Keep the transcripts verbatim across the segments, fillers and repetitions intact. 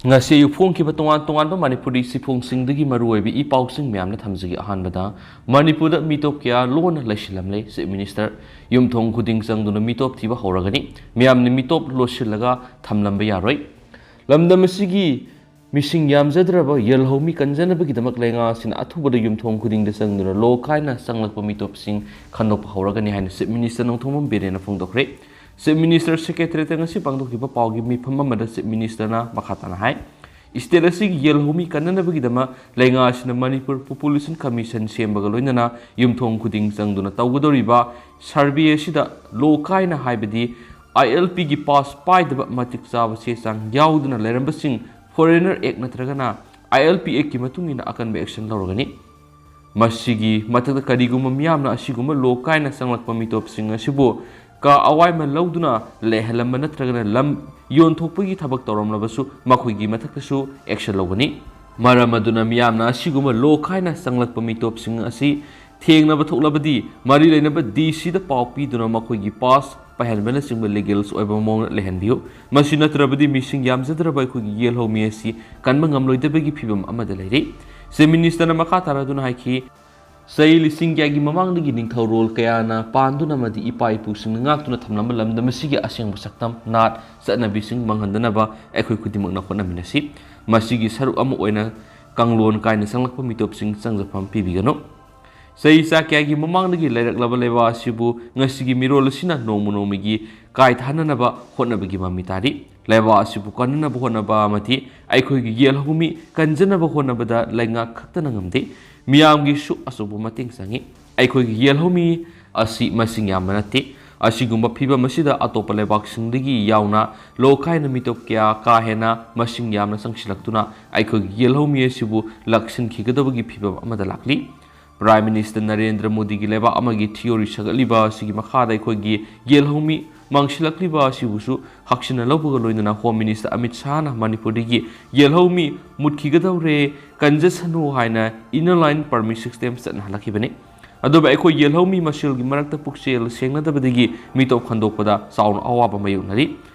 ꯉꯁꯤ ꯑꯌꯨꯛ ꯐꯣꯡꯈꯤꯕ ꯇꯣꯉꯥꯟ ꯇꯣꯉꯥꯟꯕ ꯃꯅꯤꯄꯨꯔꯤ ꯆꯦꯐꯣꯡꯁꯤꯡꯗꯒꯤ ꯃꯔꯨꯑꯣꯏꯕ ꯏ ꯄꯥꯎꯁꯤꯡ ꯃꯌꯥꯝꯅ ꯊꯝꯖꯒꯦ꯫ ꯑꯍꯥꯟꯕꯗ, ꯃꯅꯤꯄꯨꯔꯗ ꯃꯤꯇꯣꯞ ꯀꯌꯥ ꯂꯣꯟꯅ ꯂꯩꯁꯤꯜꯂꯝꯂꯦ꯫ ꯆꯤꯐ ꯃꯤꯅꯤꯁꯇꯔ ꯌꯨꯝꯊꯣꯡ ꯈꯨꯗꯤꯡ ꯆꯪꯗꯨꯅ ꯃꯤꯇꯣꯞ ꯊꯤꯕ ꯍꯧꯔꯒꯅꯤ꯫ ꯃꯤꯌꯥꯝꯅ ꯃꯤꯇꯣꯞ ꯂꯣꯠꯁꯤꯜꯂꯒ ꯊꯝꯂꯝꯕ ꯌꯥꯔꯣꯏ꯫ ꯂꯝꯗꯝ ꯑꯁꯤꯒꯤ ꯃꯤꯁꯤꯡ ꯌꯥꯝꯖꯗ꯭ꯔꯕ ꯌꯦꯜꯍꯧꯃꯤ ꯀꯟꯖꯅꯕꯒꯤꯗꯃꯛ ꯂꯩꯉꯥꯛ ꯑꯁꯤꯅ ꯑꯊꯨꯕꯗ ꯌꯨꯝꯊꯣꯡ ꯈꯨꯗꯤꯡꯗ ꯆꯪꯗꯨꯅ ꯂꯣ ꯀꯥꯏꯅ ꯆꯪꯂꯛꯄ ꯃꯤꯇꯣꯞꯁꯤꯡ ꯈꯟꯗꯣꯛꯄ ꯍꯧꯔꯒꯅꯤ ꯍꯥꯏꯅ ꯆꯤꯐ ꯃꯤꯅꯤꯁꯇꯔ ꯅꯣꯡꯊꯣꯝꯕꯝ ꯕꯤꯔꯦꯟꯅ ꯐꯣꯡꯗꯣꯛꯈ꯭ꯔꯦ꯫ ꯆꯤꯐ ꯃꯤꯅꯤꯁꯇꯔ ꯁꯦꯀ꯭ꯔꯦꯇꯔꯤꯌꯦꯠꯇ ꯉꯁꯤ ꯄꯥꯡꯊꯣꯛꯈꯤꯕ ꯄꯥꯎꯒꯤ ꯃꯤꯐꯝ ꯑꯃꯗ ꯆꯤꯐ ꯃꯤꯅꯤꯁꯇꯔꯅ ꯃꯈꯥ ꯇꯥꯅ ꯍꯥꯏ, ꯁ꯭ꯇꯦꯠ ꯑꯁꯤꯒꯤ ꯌꯦꯜꯍꯧꯃꯤ ꯀꯟꯅꯅꯕꯒꯤꯗꯃꯛ ꯂꯩꯉꯥꯛ ꯑꯁꯤꯅ ꯃꯅꯤꯄꯨꯔ ꯄꯣꯄꯨꯂꯦꯁꯟ ꯀꯃꯤꯁꯟ ꯁꯦꯝꯕꯒ ꯂꯣꯏꯅꯅ ꯌꯨꯝꯊꯣꯡ ꯈꯨꯗꯤꯡ ꯆꯪꯗꯨꯅ ꯇꯧꯒꯗꯧꯔꯤꯕ ꯁꯔꯚꯦ ꯑꯁꯤꯗ ꯂꯣ ꯀꯥꯏꯅ, ꯍꯥꯏꯕꯗꯤ ꯑꯥꯏ ꯑꯦꯜ ꯄꯤꯒꯤ ꯄꯥꯁ ꯄꯥꯏꯗꯕ ꯃꯇꯤꯛ ꯆꯥꯕ ꯆꯦ ꯆꯥꯡ ꯌꯥꯎꯗꯅ ꯂꯩꯔꯝꯕꯁꯤꯡ ꯐꯣꯔꯦꯅꯔ ꯑꯦꯛ ꯅꯠꯇ꯭ꯔꯒꯅ ꯑꯥꯏ ꯑꯦꯜ ꯄꯤ ꯑꯦꯛꯀꯤ ꯃꯇꯨꯡ ꯏꯟꯅ ꯑꯀꯟꯕ ꯑꯦꯛꯁꯟ ꯂꯧꯔꯒꯅꯤ꯫ ꯃꯁꯤꯒꯤ ꯃꯊꯛꯇ, ꯀꯔꯤꯒꯨꯝꯕ ꯃꯤꯌꯥꯝꯅ ꯑꯁꯤꯒꯨꯝꯕ ꯂꯣ ꯀꯥꯏꯅ ꯆꯪꯂꯛꯄ ꯃꯤꯇꯣꯞꯁꯤꯡ ꯑꯁꯤꯕꯨ ꯀꯥ ꯑꯋꯥꯏꯃꯟ ꯂꯧꯗꯨꯅ ꯂꯩꯍꯜꯂꯝꯕ ꯅꯠꯇ꯭ꯔꯒꯅ ꯂꯝ ꯌꯣꯟꯊꯣꯛꯄꯒꯤ ꯊꯕꯛ ꯇꯧꯔꯝꯂꯕꯁꯨ, ꯃꯈꯣꯏꯒꯤ ꯃꯊꯛꯇꯁꯨ ꯑꯦꯛꯁꯟ ꯂꯧꯒꯅꯤ꯫ ꯃꯔꯝ ꯑꯗꯨꯅ, ꯃꯤꯌꯥꯝꯅ ꯑꯁꯤꯒꯨꯝꯕ ꯂꯣ ꯀꯥꯏꯅ ꯆꯪꯂꯛꯄ ꯃꯤꯇꯣꯞꯁꯤꯡ ꯑꯁꯤ ꯊꯦꯡꯅꯕ ꯊꯣꯛꯂꯕꯗꯤ, ꯃꯔꯤ ꯂꯩꯅꯕ ꯗꯤ ꯁꯤꯗ ꯄꯥꯎ ꯄꯤꯗꯨꯅ ꯃꯈꯣꯏꯒꯤ ꯄꯥꯁ ꯄꯥꯏꯍꯟꯕꯅꯆꯤꯡꯕ ꯂꯤꯒꯦꯜꯁ ꯑꯣꯏꯕ ꯃꯑꯣꯡꯗ ꯂꯩꯍꯟꯕꯤꯌꯨ꯫ ꯃꯁꯤ ꯅꯠꯇ꯭ꯔꯕꯗꯤ, ꯃꯤꯁꯤꯡ ꯌꯥꯝꯖꯗ꯭ꯔꯕ ꯑꯩꯈꯣꯏꯒꯤ ꯌꯦꯜꯍꯧꯃꯤ ꯑꯁꯤ ꯀꯟꯕ ꯉꯝꯂꯣꯏꯗꯕꯒꯤ ꯐꯤꯕꯝ ꯑꯃꯗ ꯂꯩꯔꯦ꯫ ꯆꯤꯐ ꯃꯤꯅꯤꯁꯇꯔꯅ ꯃꯈꯥ ꯇꯥꯔꯗꯨꯅ ꯍꯥꯏꯈꯤ, ꯆꯍꯤ ꯂꯤꯁꯤꯡ ꯀꯌꯥꯒꯤ ꯃꯃꯥꯡꯗꯒꯤ ꯅꯤꯡꯊꯧꯔꯣꯜ ꯀꯌꯥꯅ ꯄꯥꯟꯗꯨꯅ ꯑꯃꯗꯤ ꯏꯄꯥ ꯏꯄꯨꯁꯤꯡꯅ ꯉꯥꯛꯇꯨꯅ ꯊꯝꯂꯝꯕ ꯂꯝꯗꯝ ꯑꯁꯤꯒꯤ ꯑꯁꯦꯡꯕ ꯁꯛꯇꯝ, ꯅꯥꯠ, ꯆꯠꯅꯕꯤꯁꯤꯡ ꯃꯥꯡꯍꯟꯗꯅꯕ ꯑꯩꯈꯣꯏ ꯈꯨꯗꯤꯡꯃꯛꯅ ꯍꯣꯠꯅꯃꯤꯟꯅꯁꯤ꯫ ꯃꯁꯤꯒꯤ ꯁꯔꯨꯛ ꯑꯃ ꯑꯣꯏꯅ ꯀꯥꯡꯂꯣꯟ ꯀꯥꯏꯅ ꯆꯪꯂꯛꯄ ꯃꯤꯇꯣꯞꯁꯤꯡ ꯆꯪꯖꯐꯝ ꯄꯤꯕꯤꯒꯅꯨ꯫ ꯆꯍꯤ ꯆꯥ ꯀꯌꯥꯒꯤ ꯃꯃꯥꯡꯗꯒꯤ ꯂꯩꯔꯛꯂꯕ ꯂꯩꯕꯥꯛ ꯑꯁꯤꯕꯨ ꯉꯁꯤꯒꯤ ꯃꯤꯔꯣꯜ ꯑꯁꯤꯅ ꯅꯣꯡꯃ ꯅꯣꯡꯃꯒꯤ ꯀꯥꯏꯊꯅꯅꯕ ꯍꯣꯠꯅꯕꯒꯤ ꯃꯃꯤ ꯇꯥꯔꯤ꯫ ꯂꯩꯕꯥꯛ ꯑꯁꯤꯕꯨ ꯀꯟꯅꯅꯕ ꯍꯣꯠꯅꯕ ꯑꯃꯗꯤ ꯑꯩꯈꯣꯏꯒꯤ ꯌꯦꯜꯍꯧꯃꯤ ꯀꯟꯖꯅꯕ ꯍꯣꯠꯅꯕꯗ ꯂꯩꯉꯥꯛ ꯈꯛꯇꯅ ꯉꯝꯗꯦ꯫ ꯃꯤꯌꯥꯝꯒꯤꯁꯨ ꯑꯆꯧꯕ ꯃꯇꯦꯡ ꯆꯪꯏ꯫ ꯑꯩꯈꯣꯏꯒꯤ ꯌꯦꯜꯍꯧꯃꯤ ꯑꯁꯤ ꯃꯁꯤꯡ ꯌꯥꯝꯕ ꯅꯠꯇꯦ꯫ ꯑꯁꯤꯒꯨꯝꯕ ꯐꯤꯕꯝ ꯑꯁꯤꯗ ꯑꯇꯣꯞꯄ ꯂꯩꯕꯥꯛꯁꯤꯡꯗꯒꯤ ꯌꯥꯎꯅ ꯂꯣ ꯀꯥꯏꯅ ꯃꯤꯇꯣꯞ ꯀꯌꯥ ꯀꯥ ꯍꯦꯟꯅ ꯃꯁꯤꯡ ꯌꯥꯝꯅ ꯆꯪꯁꯤꯜꯂꯛꯇꯨꯅ ꯑꯩꯈꯣꯏꯒꯤ ꯌꯦꯜꯍꯧꯃꯤ ꯑꯁꯤꯕꯨ ꯂꯥꯛꯁꯤꯟꯈꯤꯒꯗꯕꯒꯤ ꯐꯤꯕꯝ ꯑꯃꯗ ꯂꯥꯛꯂꯤ꯫ ꯄ꯭ꯔꯥꯏꯝ ꯃꯤꯅꯤꯁꯇꯔ ꯅꯔꯦꯟꯗ꯭ꯔ ꯃꯣꯗꯤꯒꯤ ꯂꯩꯕꯥꯛ ꯑꯃꯒꯤ ꯊꯤꯑꯣꯔꯤ ꯁꯥꯒꯠꯂꯤꯕ ꯑꯁꯤꯒꯤ ꯃꯈꯥꯗ ꯑꯩꯈꯣꯏꯒꯤ ꯌꯦꯜꯍꯧꯃꯤ ꯃꯥꯡꯁꯤꯜꯂꯛꯂꯤꯕ ꯑꯁꯤꯕꯨꯁꯨ ꯍꯛꯆꯤꯟꯅ ꯂꯧꯕꯒ ꯂꯣꯏꯅꯅ ꯍꯣꯝ ꯃꯤꯅꯤꯁꯇꯔ ꯑꯃꯤꯠ ꯁꯥꯍꯅ ꯃꯅꯤꯄꯨꯔꯗꯒꯤ ꯌꯦꯜꯍꯧꯃꯤ ꯃꯨꯠꯈꯤꯒꯗꯧꯔꯦ, ꯀꯟꯖꯁꯅꯨ ꯍꯥꯏꯅ inner line permit system ꯆꯠꯅꯍꯜꯂꯛꯈꯤꯕꯅꯤ꯫ ꯑꯗꯨꯕꯨ ꯑꯩꯈꯣꯏ ꯌꯦꯜꯍꯧꯃꯤ ꯃꯁꯦꯜꯒꯤ ꯃꯔꯛꯇ ꯄꯨꯛꯆꯦꯜ ꯁꯦꯡꯅꯗꯕꯗꯒꯤ ꯃꯤꯇꯣꯞ ꯈꯟꯗꯣꯛꯄꯗ ꯆꯥꯎꯅ ꯑꯋꯥꯕ ꯃꯥꯌꯣꯛꯅꯔꯤ꯫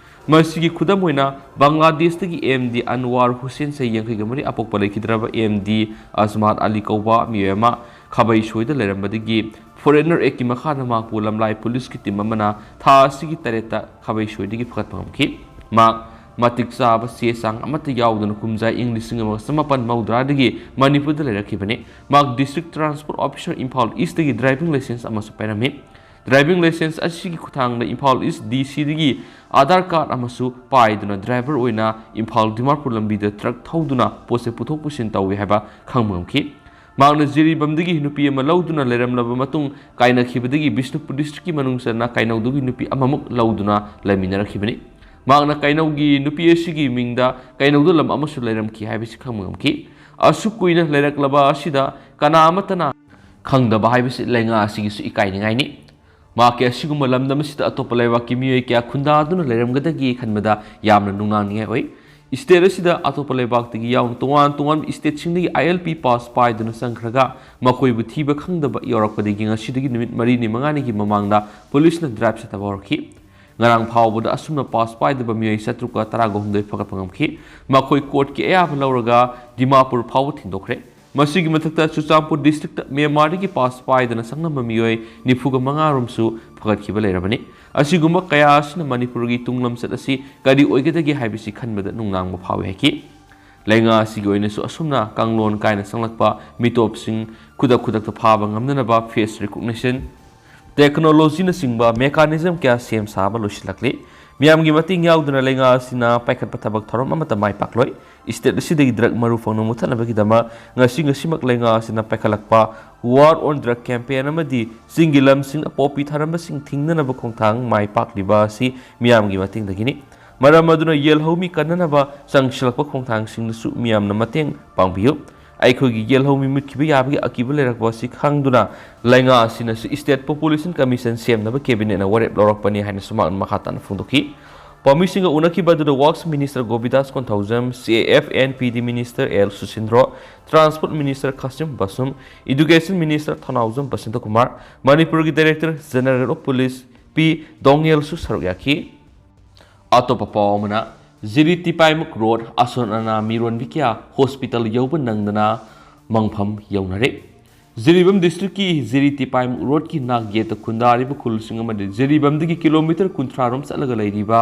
ꯃꯁꯤꯒꯤ ꯈꯨꯗꯝ ꯑꯣꯏꯅ, ꯕꯪꯒ꯭ꯂꯥꯗꯦꯁꯇꯒꯤ ꯑꯦꯝ ꯗꯤ ꯑꯟꯋꯥꯔ ꯍꯨꯁꯦꯟ, ꯆꯍꯤ ꯌꯥꯡꯈꯩꯒ ꯃꯔꯤ, ꯑꯄꯣꯛꯄ ꯂꯩꯈꯤꯗ꯭ꯔꯕ ꯑꯦꯝ ꯗꯤ ꯑꯖꯃꯥꯠ ꯑꯂꯤ ꯀꯧꯕ ꯃꯤꯑꯣꯏ ꯑꯃ ꯈꯥꯕꯩ ꯁꯣꯏꯗ ꯂꯩꯔꯝꯕꯗꯒꯤ Foreigner Act ꯀꯤ ꯃꯈꯥꯗ ꯃꯍꯥꯛꯄꯨ ꯂꯝꯂꯥꯏ ꯄꯨꯂꯤꯁꯀꯤ ꯇꯤꯝ ꯑꯃꯅ ꯊꯥ ꯑꯁꯤꯒꯤ ꯇꯔꯦꯠꯇ ꯈꯥꯕꯩ ꯁꯣꯏꯗꯒꯤ ꯐꯒꯠꯄ ꯉꯝꯈꯤ꯫ ꯃꯍꯥꯛ ꯃꯇꯤꯛ ꯆꯥꯕ ꯆꯦ ꯆꯥꯡ ꯑꯃꯠꯇ ꯌꯥꯎꯗꯅ ꯀꯨꯝꯖꯥ ꯏꯪ ꯂꯤꯁꯤꯡ ꯑꯃꯒ ꯆꯃꯥꯄꯟ ꯃꯧꯗ꯭ꯔꯥꯗꯒꯤ ꯃꯅꯤꯄꯨꯔꯗ ꯂꯩꯔꯛꯈꯤꯕꯅꯤ꯫ ꯃꯍꯥꯛ District Transport Officer, Imphal ꯏꯁꯇꯒꯤ driving license ꯑꯃꯁꯨ ꯄꯥꯏꯔꯝꯃꯤ꯫ Driving license ꯑꯁꯤꯒꯤ ꯈꯨꯠꯊꯥꯡꯗ ꯏꯝꯐꯥꯜ ꯏꯁ ꯗꯤ ꯁꯤꯗꯒꯤ ꯑꯥꯙꯥꯔ ꯀꯥꯔꯗ ꯑꯃꯁꯨ ꯄꯥꯏꯗꯨꯅ ꯗ꯭ꯔꯥꯏꯚꯔ ꯑꯣꯏꯅ ꯏꯝꯐꯥꯜ ꯗꯤꯃꯥꯄꯨꯔ ꯂꯝꯕꯤꯗ ꯇ꯭ꯔꯛ ꯊꯧꯗꯨꯅ ꯄꯣꯠ ꯆꯩ ꯄꯨꯊꯣꯛ ꯄꯨꯁꯤꯟ ꯇꯧꯏ ꯍꯥꯏꯕ ꯈꯪꯕ ꯉꯝꯈꯤ꯫ ꯃꯍꯥꯛꯅ ꯖꯤꯔꯤꯕꯥꯝꯗꯒꯤ ꯅꯨꯄꯤ ꯑꯃ ꯂꯧꯗꯨꯅ ꯂꯩꯔꯝꯂꯕ ꯃꯇꯨꯡ, ꯀꯥꯏꯅꯈꯤꯕꯗꯒꯤ ꯕꯤꯁꯅꯨꯄꯨꯔ ꯗꯤꯁꯇ꯭ꯔꯤꯛꯀꯤ ꯃꯅꯨꯡ ꯆꯟꯅ ꯀꯩꯅꯧꯗꯒꯤ ꯅꯨꯄꯤ ꯑꯃꯃꯨꯛ ꯂꯧꯗꯨꯅ ꯂꯩꯃꯤꯟꯅꯔꯛꯈꯤꯕꯅꯤ꯫ ꯃꯍꯥꯛꯅ ꯀꯩꯅꯧꯒꯤ ꯅꯨꯄꯤ ꯑꯁꯤꯒꯤ ꯃꯤꯡꯗ ꯀꯩꯅꯧꯗ ꯂꯝ ꯑꯃꯁꯨ ꯂꯩꯔꯝꯈꯤ ꯍꯥꯏꯕꯁꯤ ꯈꯪꯕ ꯉꯝꯈꯤ꯫ ꯑꯁꯨꯛ ꯀꯨꯏꯅ ꯂꯩꯔꯛꯂꯕ ꯑꯁꯤꯗ ꯀꯅꯥ ꯑꯃꯠꯇꯅ ꯈꯪꯗꯕ ꯍꯥꯏꯕꯁꯤ ꯂꯩꯉꯥꯛ ꯑꯁꯤꯒꯤꯁꯨ ꯏꯀꯥꯏꯅꯤꯡꯉꯥꯏꯅꯤ꯫ ꯃꯍꯥꯛꯀꯤ ꯑꯁꯤꯒꯨꯝꯕ ꯂꯝꯗꯝ ꯑꯁꯤꯗ ꯑꯇꯣꯞꯄ ꯂꯩꯕꯥꯛꯀꯤ ꯃꯤꯑꯣꯏ ꯀꯌꯥ ꯈꯨꯟꯗꯥꯗꯨꯅ ꯂꯩꯔꯝꯒꯗꯒꯦ ꯈꯟꯕꯗ ꯌꯥꯝꯅ ꯅꯨꯡꯅꯥꯡꯅꯤꯡꯉꯥꯏ ꯑꯣꯏ꯫ ꯁ꯭ꯇꯦꯠ ꯑꯁꯤꯗ ꯑꯇꯣꯞꯄ ꯂꯩꯕꯥꯛꯇꯒꯤ ꯌꯥꯎꯅ ꯇꯣꯉꯥꯟ ꯇꯣꯉꯥꯟꯕ ꯁ꯭ꯇꯦꯠꯁꯤꯡꯗꯒꯤ ꯑꯥꯏ ꯑꯦꯜ ꯄꯤ ꯄꯥꯁ ꯄꯥꯏꯗꯨꯅ ꯆꯪꯈ꯭ꯔꯒ ꯃꯈꯣꯏꯕꯨ ꯊꯤꯕ ꯈꯪꯗꯕ ꯌꯥꯎꯔꯛꯄꯗꯒꯤ ꯉꯁꯤꯗꯒꯤ ꯅꯨꯃꯤꯠ ꯃꯔꯤꯅꯤ ꯃꯉꯥꯅꯤꯒꯤ ꯃꯃꯥꯡꯗ ꯄꯨꯂꯤꯁꯅ ꯗ꯭ꯔꯥꯏꯚ ꯆꯠꯊꯕ ꯍꯧꯔꯛꯈꯤ꯫ ꯉꯔꯥꯡ ꯐꯥꯎꯕꯗ ꯑꯁꯨꯝꯅ ꯄꯥꯁ ꯄꯥꯏꯗꯕ ꯃꯤꯑꯣꯏ ꯆꯥꯇ꯭ꯔꯨꯛꯀ ꯇꯔꯥꯒ ꯍꯨꯝꯗꯣꯏ ꯐꯒꯠꯄ ꯉꯝꯈꯤ꯫ ꯃꯈꯣꯏ ꯀꯣꯔꯠꯀꯤ ꯑꯌꯥꯕ ꯂꯧꯔꯒ ꯗꯤꯃꯥꯄꯨꯔ ꯐꯥꯎꯕ ꯊꯤꯟꯗꯣꯛꯈ꯭ꯔꯦ꯫ ꯃꯁꯤꯒꯤ ꯃꯊꯛꯇ ꯆꯨꯔꯆꯥꯟꯄꯨꯔ ꯗꯤꯁꯇ꯭ꯔꯤꯛꯇ ꯃ꯭ꯌꯥꯟꯃꯥꯔꯗꯒꯤ ꯄꯥꯁ ꯄꯥꯏꯗꯅ ꯆꯪꯂꯝꯕ ꯃꯤꯑꯣꯏ ꯅꯤꯐꯨꯒ ꯃꯉꯥ ꯔꯣꯝꯁꯨ ꯐꯒꯠꯈꯤꯕ ꯂꯩꯔꯕꯅꯤ꯫ ꯑꯁꯤꯒꯨꯝꯕ ꯀꯌꯥ ꯑꯁꯤꯅ ꯃꯅꯤꯄꯨꯔꯒꯤ ꯇꯨꯡꯂꯝꯆꯠ ꯑꯁꯤ ꯀꯔꯤ ꯑꯣꯏꯒꯗꯒꯦ ꯍꯥꯏꯕꯁꯤ ꯈꯟꯕꯗ ꯅꯨꯡꯅꯥꯡꯕ ꯐꯥꯎꯏ ꯍꯥꯏꯈꯤ꯫ ꯂꯩꯉꯥꯛ ꯑꯁꯤꯒꯤ ꯑꯣꯏꯅꯁꯨ ꯑꯁꯨꯝꯅ ꯀꯥꯡꯂꯣꯟ ꯀꯥꯏꯅ ꯆꯪꯂꯛꯄ ꯃꯤꯇꯣꯞꯁꯤꯡ ꯈꯨꯗꯛ ꯈꯨꯗꯛꯇ ꯐꯥꯕ ꯉꯝꯅꯅꯕ face recognition, technologyꯅꯆꯤꯡꯕ mechanism ꯀꯌꯥ ꯁꯦꯝ ꯁꯥꯕ ꯂꯣꯏꯁꯤꯜꯂꯛꯂꯤ꯫ ꯃꯤꯌꯥꯝꯒꯤ ꯃꯇꯦꯡ ꯌꯥꯎꯗꯅ ꯂꯩꯉꯥꯛ ꯑꯁꯤꯅ ꯄꯥꯏꯈꯠꯄ ꯊꯕꯛ ꯊꯧꯔꯝ ꯑꯃꯠꯇ ꯃꯥꯏ ꯄꯥꯛꯂꯣꯏ꯫ ꯁ꯭ꯇꯦꯠ ꯑꯁꯤꯗꯒꯤ ꯗ꯭ꯔꯒ ꯃꯔꯨ ꯐꯪꯅ ꯃꯨꯠꯊꯠꯅꯕꯒꯤꯗꯃꯛ ꯉꯁꯤ ꯉꯁꯤꯃꯛ ꯂꯩꯉꯥꯛ ꯑꯁꯤꯅ ꯄꯥꯏꯈꯠꯂꯛꯄ War on Drug campaign ꯑꯃꯗꯤ ꯆꯤꯡꯒꯤ ꯂꯝꯁꯤꯡꯗ ꯄꯣꯄꯤ ꯊꯥꯔꯝꯕꯁꯤꯡ ꯊꯤꯡꯅꯅꯕ ꯈꯣꯡꯊꯥꯡ ꯃꯥꯏ ꯄꯥꯛꯂꯤꯕ ꯑꯁꯤ ꯃꯤꯌꯥꯝꯒꯤ ꯃꯇꯦꯡꯗꯒꯤꯅꯤ꯫ ꯃꯔꯝ ꯑꯗꯨꯅ ꯌꯦꯜꯍꯧꯃꯤ ꯀꯟꯅꯅꯕ ꯆꯪꯁꯤꯜꯂꯛꯄ ꯈꯣꯡꯊꯥꯡꯁꯤꯡꯗꯁꯨ ꯃꯤꯌꯥꯝꯅ ꯃꯇꯦꯡ ꯄꯥꯡꯕꯤꯌꯨ꯫ ꯑꯩꯈꯣꯏꯒꯤ ꯌꯦꯜꯍꯧꯃꯤ ꯃꯨꯠꯈꯤꯕ ꯌꯥꯕꯒꯤ ꯑꯀꯤꯕ ꯂꯩꯔꯛꯄ ꯑꯁꯤ ꯈꯪꯗꯨꯅ ꯂꯩꯉꯥꯛ ꯑꯁꯤꯅꯁꯨ State Population Commission ꯁꯦꯝꯅꯕ cabinetꯅ ꯋꯥꯔꯦꯞ ꯂꯧꯔꯛꯄꯅꯤ ꯍꯥꯏꯅꯁꯨ ꯃꯍꯥꯛꯅ ꯃꯈꯥ ꯇꯥꯅ ꯐꯣꯡꯗꯣꯛꯈꯤ꯫ ꯄꯥꯎꯃꯤꯁꯤꯡꯒ ꯎꯅꯈꯤꯕ ꯑꯗꯨꯗ Works Minister ꯒꯣꯕꯤꯗꯥꯁ Konthoujam, C A F and P D Minister L ꯁꯨꯁꯤꯟꯗ꯭ꯔꯣ, Transport Minister ꯈꯥꯁꯤꯝ ꯕꯥꯁꯨꯝ, Education Minister ꯊꯧꯅꯥꯎꯖꯝ ꯕꯁꯟꯇ ꯀꯨꯃꯥꯔ, ꯃꯅꯤꯄꯨꯔꯒꯤ Director General of Police ꯄꯤ ꯗꯣꯡꯉꯦꯜꯁꯨ ꯁꯔꯨꯛ ꯌꯥꯈꯤ꯫ ꯑꯇꯣꯞꯄ ꯄꯥꯎ ꯑꯃꯅ, ꯖꯤꯔꯤ ꯇꯤꯄꯥꯏꯃꯨꯛ ꯔꯣꯗ ꯑꯁꯣꯟ ꯑꯅꯥ ꯃꯤꯔꯣꯟꯕꯤ ꯀꯌꯥ ꯍꯣꯁꯄꯤꯇꯥꯜ ꯌꯧꯕ ꯅꯪꯗꯅ ꯃꯪꯐꯝ ꯌꯧꯅꯔꯦ꯫ ꯖꯤꯔꯤꯕꯥꯝ ꯗꯤꯁꯇ꯭ꯔꯤꯛꯀꯤ ꯖꯤꯔꯤ ꯇꯤꯄꯥꯏꯃꯨꯛ ꯔꯣꯗꯀꯤ ꯅꯥꯛ ꯌꯦꯠꯇ ꯈꯨꯟꯗꯥꯔꯤꯕ ꯈꯨꯜꯁꯤꯡ ꯑꯃꯗꯤ ꯖꯤꯔꯤꯕꯥꯝꯗꯒꯤ ꯀꯤꯂꯣꯃꯤꯇꯔ ꯀꯨꯟꯊ꯭ꯔꯥ ꯔꯣꯝ ꯆꯠꯂꯒ ꯂꯩꯔꯤꯕ